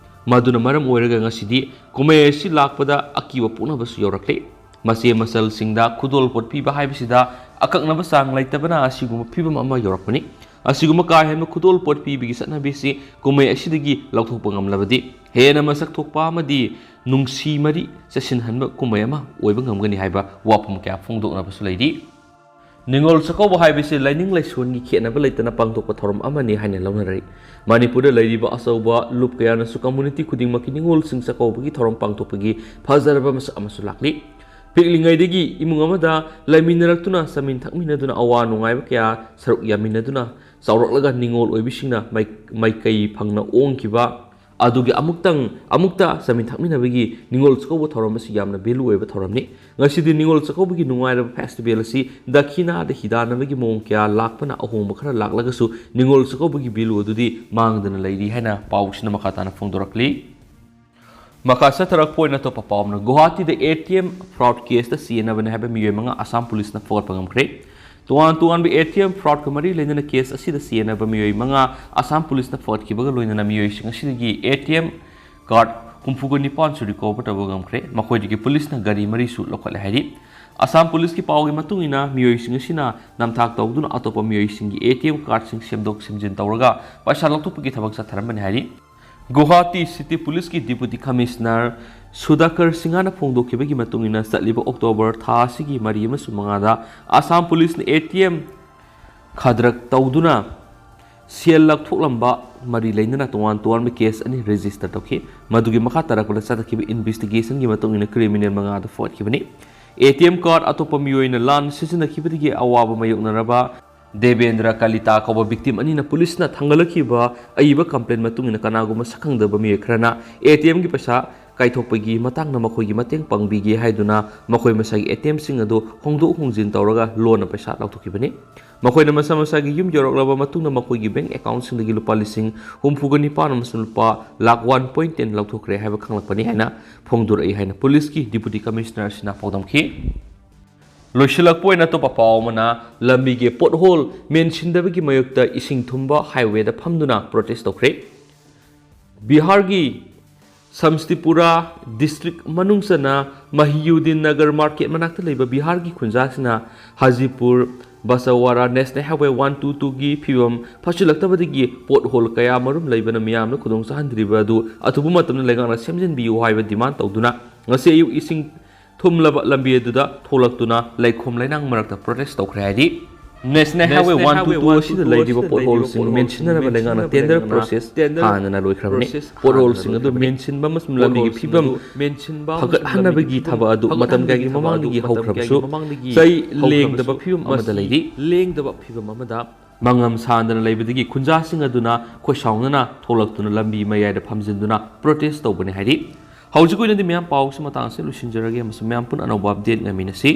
ꯃꯗꯨꯅ ꯃꯔꯝ ꯑꯣꯏꯔꯒ ꯉꯁꯤꯗꯤ ꯀꯨꯝꯍꯩ ꯑꯁꯤ ꯂꯥꯛꯄꯗ ꯑꯀꯤꯕ ꯄꯣꯛꯅꯕꯁꯨ ꯌꯥꯎꯔꯛꯂꯤ꯫ ꯃꯆꯦ ꯃꯆꯜꯁꯤꯡꯗ ꯈꯨꯗꯣꯜ ꯄꯣꯠ ꯄꯤꯕ ꯍꯥꯏꯕꯁꯤꯗ ꯑꯀꯛꯅꯕ ꯆꯥꯡ ꯂꯩꯇꯕꯅ ꯑꯁꯤꯒꯨꯝꯕ ꯐꯤꯕꯝ ꯑꯃ ꯌꯧꯔꯛꯄꯅꯤ꯫ ꯑꯁꯤꯒꯨꯝꯕ ꯀꯥ ꯍꯦꯟꯕ ꯈꯨꯗꯣꯜ ꯄꯣꯠ ꯄꯤꯕꯒꯤ ꯆꯠꯅꯕꯤ ꯑꯁꯤ ꯀꯨꯝꯍꯩ ꯑꯁꯤꯗꯒꯤ ꯂꯧꯊꯣꯛꯄ ꯉꯝꯂꯕꯗꯤ ꯍꯦꯟꯅ ꯃꯁꯛ ꯊꯣꯛꯄ ꯑꯃꯗꯤ ꯅꯨꯡꯁꯤ ꯃꯔꯤ ꯆꯠꯁꯤꯟꯍꯟꯕ ꯀꯨꯝꯍꯩ ꯑꯃ ꯑꯣꯏꯕ ꯉꯝꯒꯅꯤ ꯍꯥꯏꯕ ꯋꯥꯐꯝ ꯀꯌꯥ ꯐꯣꯡꯗꯣꯛꯅꯕꯁꯨ ꯂꯩꯔꯤ꯫ ꯅꯤꯉꯣꯜ ꯆꯥꯛꯀꯧꯕ ꯍꯥꯏꯕꯁꯤ ꯂꯥꯏꯅꯤꯡ ꯂꯥꯏꯁꯣꯟꯒꯤ ꯈꯦꯠꯅꯕ ꯂꯩꯇꯅ ꯄꯥꯡꯊꯣꯛꯄ ꯊꯧꯔꯝ ꯑꯃꯅꯤ ꯍꯥꯏꯅ ꯂꯧꯅꯔꯤ꯫ ꯃꯅꯤꯄꯨꯔꯗ ꯂꯩꯔꯤꯕ ꯑꯆꯧꯕ ꯂꯨꯞ ꯀꯌꯥꯅꯁꯨ ꯀꯝꯃꯨꯅꯤꯇꯤ ꯈꯨꯗꯤꯡꯃꯛꯀꯤ ꯅꯤꯉꯣꯜꯁꯤꯡ ꯆꯥꯛꯀꯧꯕꯒꯤ ꯊꯧꯔꯝ ꯄꯥꯡꯊꯣꯛꯄꯒꯤ ꯐꯖꯔꯕ ꯃꯁꯛ ꯑꯃꯁꯨ ꯂꯥꯛꯂꯤ꯫ ꯄꯤꯛꯂꯤꯉꯩꯗꯒꯤ ꯏꯃꯨꯡ ꯑꯃꯗ ꯂꯩꯃꯤꯟꯅꯔꯛꯇꯨꯅ ꯆꯥꯃꯤꯟ ꯊꯛꯃꯤꯟꯅꯗꯨꯅ ꯑꯋꯥ ꯅꯨꯡꯉꯥꯏꯕ ꯀꯌꯥ ꯁꯔꯨꯛ ꯌꯥꯃꯤꯟꯅꯗꯨꯅ ꯆꯥꯎꯔꯛꯂꯒ ꯅꯤꯉꯣꯜ ꯑꯣꯏꯕꯤꯁꯤꯡꯅ ꯃꯥꯏ-, ꯃꯥꯏꯀꯩ ꯐꯪꯅ ꯑꯣꯡꯈꯤꯕ ꯑꯗꯨꯒꯤ ꯑꯃꯨꯛꯇꯪ, ꯑꯃꯨꯛꯇ ꯆꯥꯃꯤꯟ ꯊꯛꯃꯤꯟꯅꯕꯒꯤ ꯅꯤꯉꯣꯜ ꯆꯥꯛꯀꯧꯕ ꯊꯧꯔꯝ ꯑꯁꯤ ꯌꯥꯝꯅ ꯚꯦꯂꯨ ꯑꯣꯏꯕ ꯊꯧꯔꯝꯅꯤ꯫ ꯉꯁꯤꯗꯤ ꯅꯤꯉꯣꯜ ꯆꯥꯛꯀꯧꯕꯒꯤ ꯅꯨꯡꯉꯥꯏꯔꯕ ꯐꯦꯁꯇꯤꯚꯦꯜ ꯑꯁꯤ ꯗꯈꯤꯅꯥꯗ ꯍꯤꯗꯥꯟꯅꯕꯒꯤ ꯃꯑꯣꯡ ꯀꯌꯥ ꯂꯥꯛꯄꯅ ꯑꯍꯣꯡꯕ ꯈꯔ ꯂꯥꯛꯂꯒꯁꯨ ꯅꯤꯉꯣꯜ ꯆꯥꯛꯀꯧꯕꯒꯤ ꯚꯦꯂꯨ ꯑꯗꯨꯗꯤ ꯃꯥꯡꯗꯅ ꯂꯩꯔꯤ ꯍꯥꯏꯅ ꯄꯥꯎꯁꯤꯅ ꯃꯈꯥ ꯇꯥꯅ ꯐꯣꯡꯗꯣꯔꯛꯂꯤ꯫ ꯃꯈꯥ ꯆꯠꯊꯔꯛꯄ ꯑꯣꯏꯅ ꯑꯇꯣꯞꯄ ꯄꯥꯎ ꯑꯃꯅ, ꯒꯨꯋꯥꯍꯥꯇꯤꯗ ꯑꯦ ꯇꯤ ꯑꯦꯝ ꯐ꯭ꯔꯣꯗ ꯀꯦꯁꯇ ꯆꯦꯟꯅꯕꯅꯤ ꯍꯥꯏꯕ ꯃꯤꯑꯣꯏ ꯃꯉꯥ ꯑꯁꯥꯝ ꯄꯨꯂꯤꯁꯅ ꯐꯥꯒꯠꯄ ꯉꯝꯈ꯭ꯔꯦ꯫ ꯇꯣꯉꯥꯟ ꯇꯣꯉꯥꯟꯕ ꯑꯦ ꯇꯤ ꯑꯦꯝ ꯐ꯭ꯔꯣꯗꯀ ꯃꯔꯤ ꯂꯩꯅꯅ ꯀꯦꯁ ꯑꯁꯤꯗ ꯆꯦꯟꯅꯕ ꯃꯤꯑꯣꯏ ꯃꯉꯥ ꯑꯁꯥꯝ ꯄꯨꯂꯤꯁꯅ ꯐꯥꯒꯠꯈꯤꯕꯒ ꯂꯣꯏꯅꯅ ꯃꯤꯑꯣꯏꯁꯤꯡ ꯑꯁꯤꯗꯒꯤ ꯑꯦ ꯇꯤ ꯑꯦꯝ ꯀꯥꯔꯗ ꯍꯨꯝꯐꯨꯒ ꯅꯤꯄꯥꯟꯁꯨ ꯔꯤꯀꯣꯚꯔ ꯇꯧꯕ ꯉꯝꯈ꯭ꯔꯦ꯫ ꯃꯈꯣꯏꯗꯒꯤ ꯄꯨꯂꯤꯁꯅ ꯒꯥꯔꯤ ꯃꯔꯤꯁꯨ ꯂꯧꯈꯠꯂꯦ ꯍꯥꯏꯔꯤ꯫ ꯑꯁꯥꯝ ꯄꯨꯂꯤꯁꯀꯤ ꯄꯥꯎꯒꯤ ꯃꯇꯨꯡ ꯏꯟꯅ, ꯃꯤꯑꯣꯏꯁꯤꯡ ꯑꯁꯤꯅ ꯅꯝꯊꯥꯛ ꯇꯧꯗꯨꯅ ꯑꯇꯣꯞꯄ ꯃꯤꯑꯣꯏꯁꯤꯡꯒꯤ ꯑꯦ ꯇꯤ ꯑꯦꯝ ꯀꯥꯔꯗꯁꯤꯡ ꯁꯦꯝꯗꯣꯛ ꯁꯦꯝꯖꯤꯟ ꯇꯧꯔꯒ ꯄꯩꯁꯥ ꯂꯧꯊꯣꯛꯄꯒꯤ ꯊꯕꯛ ꯆꯠꯊꯔꯝꯕꯅꯤ ꯍꯥꯏꯔꯤ꯫ ꯒꯨꯋꯥꯍꯥꯇꯤ ꯁꯤꯇꯤ ꯄꯨꯂꯤꯁꯀꯤ ꯗꯤꯄꯨꯇꯤ ꯀꯃꯤꯁꯅꯔ ꯁꯨꯗꯥꯀꯔ ꯁꯤꯡꯍꯅ ꯐꯣꯡꯗꯣꯛꯈꯤꯕꯒꯤ ꯃꯇꯨꯡ ꯏꯟꯅ, ꯆꯠꯂꯤꯕ ꯑꯣꯛꯇꯣꯕꯔ ꯊꯥ ꯑꯁꯤꯒꯤ ꯃꯔꯤ ꯑꯃꯁꯨꯡ ꯃꯉꯥꯗ ꯑꯁꯥꯝ ꯄꯨꯂꯤꯁꯅ ꯑꯦ ꯇꯤ ꯑꯦꯝ ꯈꯗ꯭ꯔꯛ ꯇꯧꯗꯨꯅ ꯁꯦꯜ ꯂꯧꯊꯣꯛꯂꯝꯕ ꯃꯔꯤ ꯂꯩꯅꯅ ꯇꯣꯉꯥꯟ ꯇꯣꯉꯥꯟꯕ ꯀꯦꯁ ꯑꯅꯤ ꯔꯦꯖꯤꯁꯇꯔ ꯇꯧꯈꯤ꯫ ꯃꯗꯨꯒꯤ ꯃꯈꯥ ꯇꯥꯔꯛꯄꯗ ꯆꯠꯊꯈꯤꯕ ꯏꯟꯚꯦꯁꯇꯤꯒꯦꯁꯟꯒꯤ ꯃꯇꯨꯡ ꯏꯟꯅ ꯀ꯭ꯔꯤꯃꯤꯅꯦꯜ ꯃꯉꯥꯗ ꯐꯥꯒꯠꯈꯤꯕꯅꯤ꯫ ꯑꯦ ꯇꯤ ꯑꯦꯝ ꯀꯥꯔꯗ ꯑꯇꯣꯞꯄ ꯃꯤꯑꯣꯏꯅ ꯂꯥꯟꯅ ꯁꯤꯖꯤꯟꯅꯈꯤꯕꯗꯒꯤ ꯑꯋꯥꯕ ꯃꯥꯌꯣꯛꯅꯔꯕ ꯗꯦꯕꯦꯟꯗ꯭ꯔ ꯀꯂꯤꯇꯥ ꯀꯧꯕ ꯚꯤꯛꯇꯤꯝ ꯑꯅꯤꯅ ꯄꯨꯂꯤꯁꯅ ꯊꯥꯡꯒꯠꯂꯛꯈꯤꯕ ꯑꯏꯕ ꯀꯝꯄ꯭ꯂꯦꯟ ꯃꯇꯨꯡ ꯏꯟꯅ ꯀꯅꯥꯒꯨꯝꯕ ꯁꯛꯈꯪꯗꯕ ꯃꯤꯑꯣꯏ ꯈꯔꯅ ꯑꯦ ꯇꯤ ꯑꯦꯝꯒꯤ ꯄꯩꯁꯥ ꯀꯥꯏꯊꯣꯛꯄꯒꯤ ꯃꯇꯥꯡꯗ ꯃꯈꯣꯏꯒꯤ ꯃꯇꯦꯡ ꯄꯥꯡꯕꯤꯒꯦ ꯍꯥꯏꯗꯨꯅ ꯃꯈꯣꯏ ꯃꯁꯥꯒꯤ ꯑꯦ ꯇꯤ ꯑꯦꯝꯁꯤꯡ ꯑꯗꯨ ꯍꯣꯡꯗꯣꯛ ꯍꯣꯡꯖꯤꯟ ꯇꯧꯔꯒ ꯂꯣꯟꯅ ꯄꯩꯁꯥ ꯂꯧꯊꯣꯛꯈꯤꯕꯅꯤ꯫ ꯃꯈꯣꯏꯅ ꯃꯁꯥ ꯃꯁꯥꯒꯤ ꯌꯨꯝ ꯌꯧꯔꯛꯂꯕ ꯃꯇꯨꯡꯗ ꯃꯈꯣꯏꯒꯤ ꯕꯦꯡꯛ ꯑꯦꯀꯥꯎꯟꯁꯤꯡꯗꯒꯤ ꯂꯨꯄꯥ ꯂꯤꯁꯤꯡ ꯍꯨꯝꯐꯨꯒ ꯅꯤꯄꯥꯟ ꯑꯃꯁꯨꯡ ꯂꯨꯄꯥ ꯂꯥꯈ ꯋꯥꯟ ꯄꯣꯏꯟ ꯇꯦꯟ ꯂꯧꯊꯣꯛꯈ꯭ꯔꯦ ꯍꯥꯏꯕ ꯈꯪꯂꯛꯄꯅꯤ ꯍꯥꯏꯅ ꯐꯣꯡꯗꯣꯔꯛꯏ ꯍꯥꯏꯅ ꯄꯨꯂꯤꯁꯀꯤ ꯗꯤꯄꯨꯇꯤ ꯀꯃꯤꯁꯅꯔ ꯑꯁꯤꯅ ꯄꯥꯎꯗꯝꯈꯤ꯫ ꯂꯣꯏꯁꯤꯜꯂꯛꯄ ꯑꯣꯏꯅ ꯑꯇꯣꯞꯄ ꯄꯥꯎ ꯑꯃꯅ, ꯂꯝꯕꯤꯒꯤ ꯄꯣꯠꯍꯣꯜ ꯃꯦꯟꯁꯤꯟꯗꯕꯒꯤ ꯃꯥꯌꯣꯛꯇ ꯏꯁꯤꯡ ꯊꯨꯝꯕ ꯍꯥꯏꯋꯦꯗ ꯐꯝꯗꯨꯅ ꯄ꯭ꯔꯣꯇꯦꯁ ꯇꯧꯈ꯭ꯔꯦ꯫ ꯕꯤꯍꯥꯔꯒꯤ ꯁꯝꯁꯇꯤꯄꯨꯔꯥ ꯗꯤꯁꯇ꯭ꯔꯤꯛ ꯃꯅꯨꯡ ꯆꯟꯅ ꯃꯍꯤꯌꯨꯗꯤꯟ ꯅꯒꯔ ꯃꯥꯔꯀꯦꯠ ꯃꯅꯥꯛꯇ ꯂꯩꯕ ꯕꯤꯍꯥꯔꯒꯤ ꯈꯨꯟꯖꯥꯁꯤꯡꯅ ꯍꯥꯖꯤꯄꯨꯔ ꯕꯁꯋꯥꯔꯥ ꯅꯦꯁꯅꯦꯜ ꯍꯥꯏꯋꯦ ꯋꯥꯟ ꯇꯨ ꯇꯨꯒꯤ ꯐꯤꯕꯝ ꯐꯠꯆꯤꯜꯂꯛꯇꯕꯗꯒꯤ ꯄꯣꯠꯍꯣꯜ ꯀꯌꯥ ꯃꯔꯨꯝ ꯂꯩꯕꯅ ꯃꯤꯌꯥꯝꯗ ꯈꯨꯗꯣꯡ ꯆꯥꯍꯟꯗ꯭ꯔꯤꯕ ꯑꯗꯨ ꯑꯊꯨꯕ ꯃꯇꯝꯗ ꯂꯩꯉꯥꯛꯅ ꯁꯦꯝꯖꯤꯟꯕꯤꯌꯨ ꯍꯥꯏꯕ ꯗꯤꯃꯥꯟ ꯇꯧꯗꯨꯅ ꯉꯁꯤ ꯑꯌꯨꯛ ꯏꯁꯤꯡ ꯊꯨꯝꯂꯕ ꯂꯝꯕꯤ ꯑꯗꯨꯗ ꯊꯣꯛꯂꯛꯇꯨꯅ ꯂꯩꯈꯣꯝ ꯂꯩꯅꯥꯡ ꯃꯔꯛꯇ ꯄ꯭ꯔꯣꯇꯦꯁ ꯇꯧꯈ꯭ꯔꯦ ꯍꯥꯏꯗꯤ national highway one two two ꯑꯁꯤꯗ ꯂꯩꯔꯤꯕ ꯄꯣꯠꯍꯣꯜꯁꯤꯡ ꯃꯦꯟꯁꯤꯟꯅꯅꯕ ꯂꯩꯉꯥꯛꯅ ꯇꯦꯟꯗꯔ ꯄ꯭ꯔꯣꯁꯦꯁ ꯍꯥꯟꯅꯅ ꯂꯣꯏꯈ꯭ꯔꯕꯅꯤ꯫ ꯄꯣꯠꯍꯣꯜꯁꯤꯡ ꯑꯗꯨ ꯃꯦꯟꯁꯤꯟꯕ ꯑꯃꯁꯨꯡ ꯂꯝꯕꯤꯒꯤ ꯐꯤꯕꯝ ꯐꯒꯠꯍꯟꯅꯕꯒꯤ ꯊꯕꯛ ꯑꯗꯨ ꯃꯇꯝ ꯀꯌꯥꯒꯤ ꯃꯃꯥꯡꯗꯒꯤ ꯍꯧꯈ꯭ꯔꯕꯁꯨ ꯆꯩ ꯂꯦꯡꯗꯕ ꯐꯤꯕꯝ ꯑꯃꯗ ꯂꯩꯔꯤ꯫ ꯂꯦꯡꯗꯕ ꯐꯤꯕꯝ ꯑꯃꯗ ꯃꯉꯝ ꯁꯥꯟꯗꯅ ꯂꯩꯕꯗꯒꯤ ꯈꯨꯟꯖꯥꯁꯤꯡ ꯑꯗꯨꯅ ꯈꯣꯏꯁꯥꯎꯅꯅ ꯊꯣꯛꯂꯛꯇꯨꯅ ꯂꯝꯕꯤ ꯃꯌꯥꯏꯗ ꯐꯝꯖꯤꯟꯗꯨꯅ ꯄ꯭ꯔꯣꯇꯦꯁ ꯇꯧꯕꯅꯤ ꯍꯥꯏꯔꯤ꯫ ꯍꯧꯖꯤꯛꯀꯤ ꯑꯣꯏꯅꯗꯤ ꯃꯌꯥꯝ ꯄꯥꯎꯁꯤ ꯃꯇꯥꯡ ꯑꯁꯤꯗ ꯂꯣꯏꯁꯤꯟꯖꯔꯒꯦ ꯑꯃꯁꯨꯡ ꯃꯌꯥꯝ ꯄꯨꯟꯅ ꯑꯅꯧꯕ ꯑꯞꯗꯦꯠ ꯉꯥꯏꯃꯤꯟꯅꯁꯤ꯫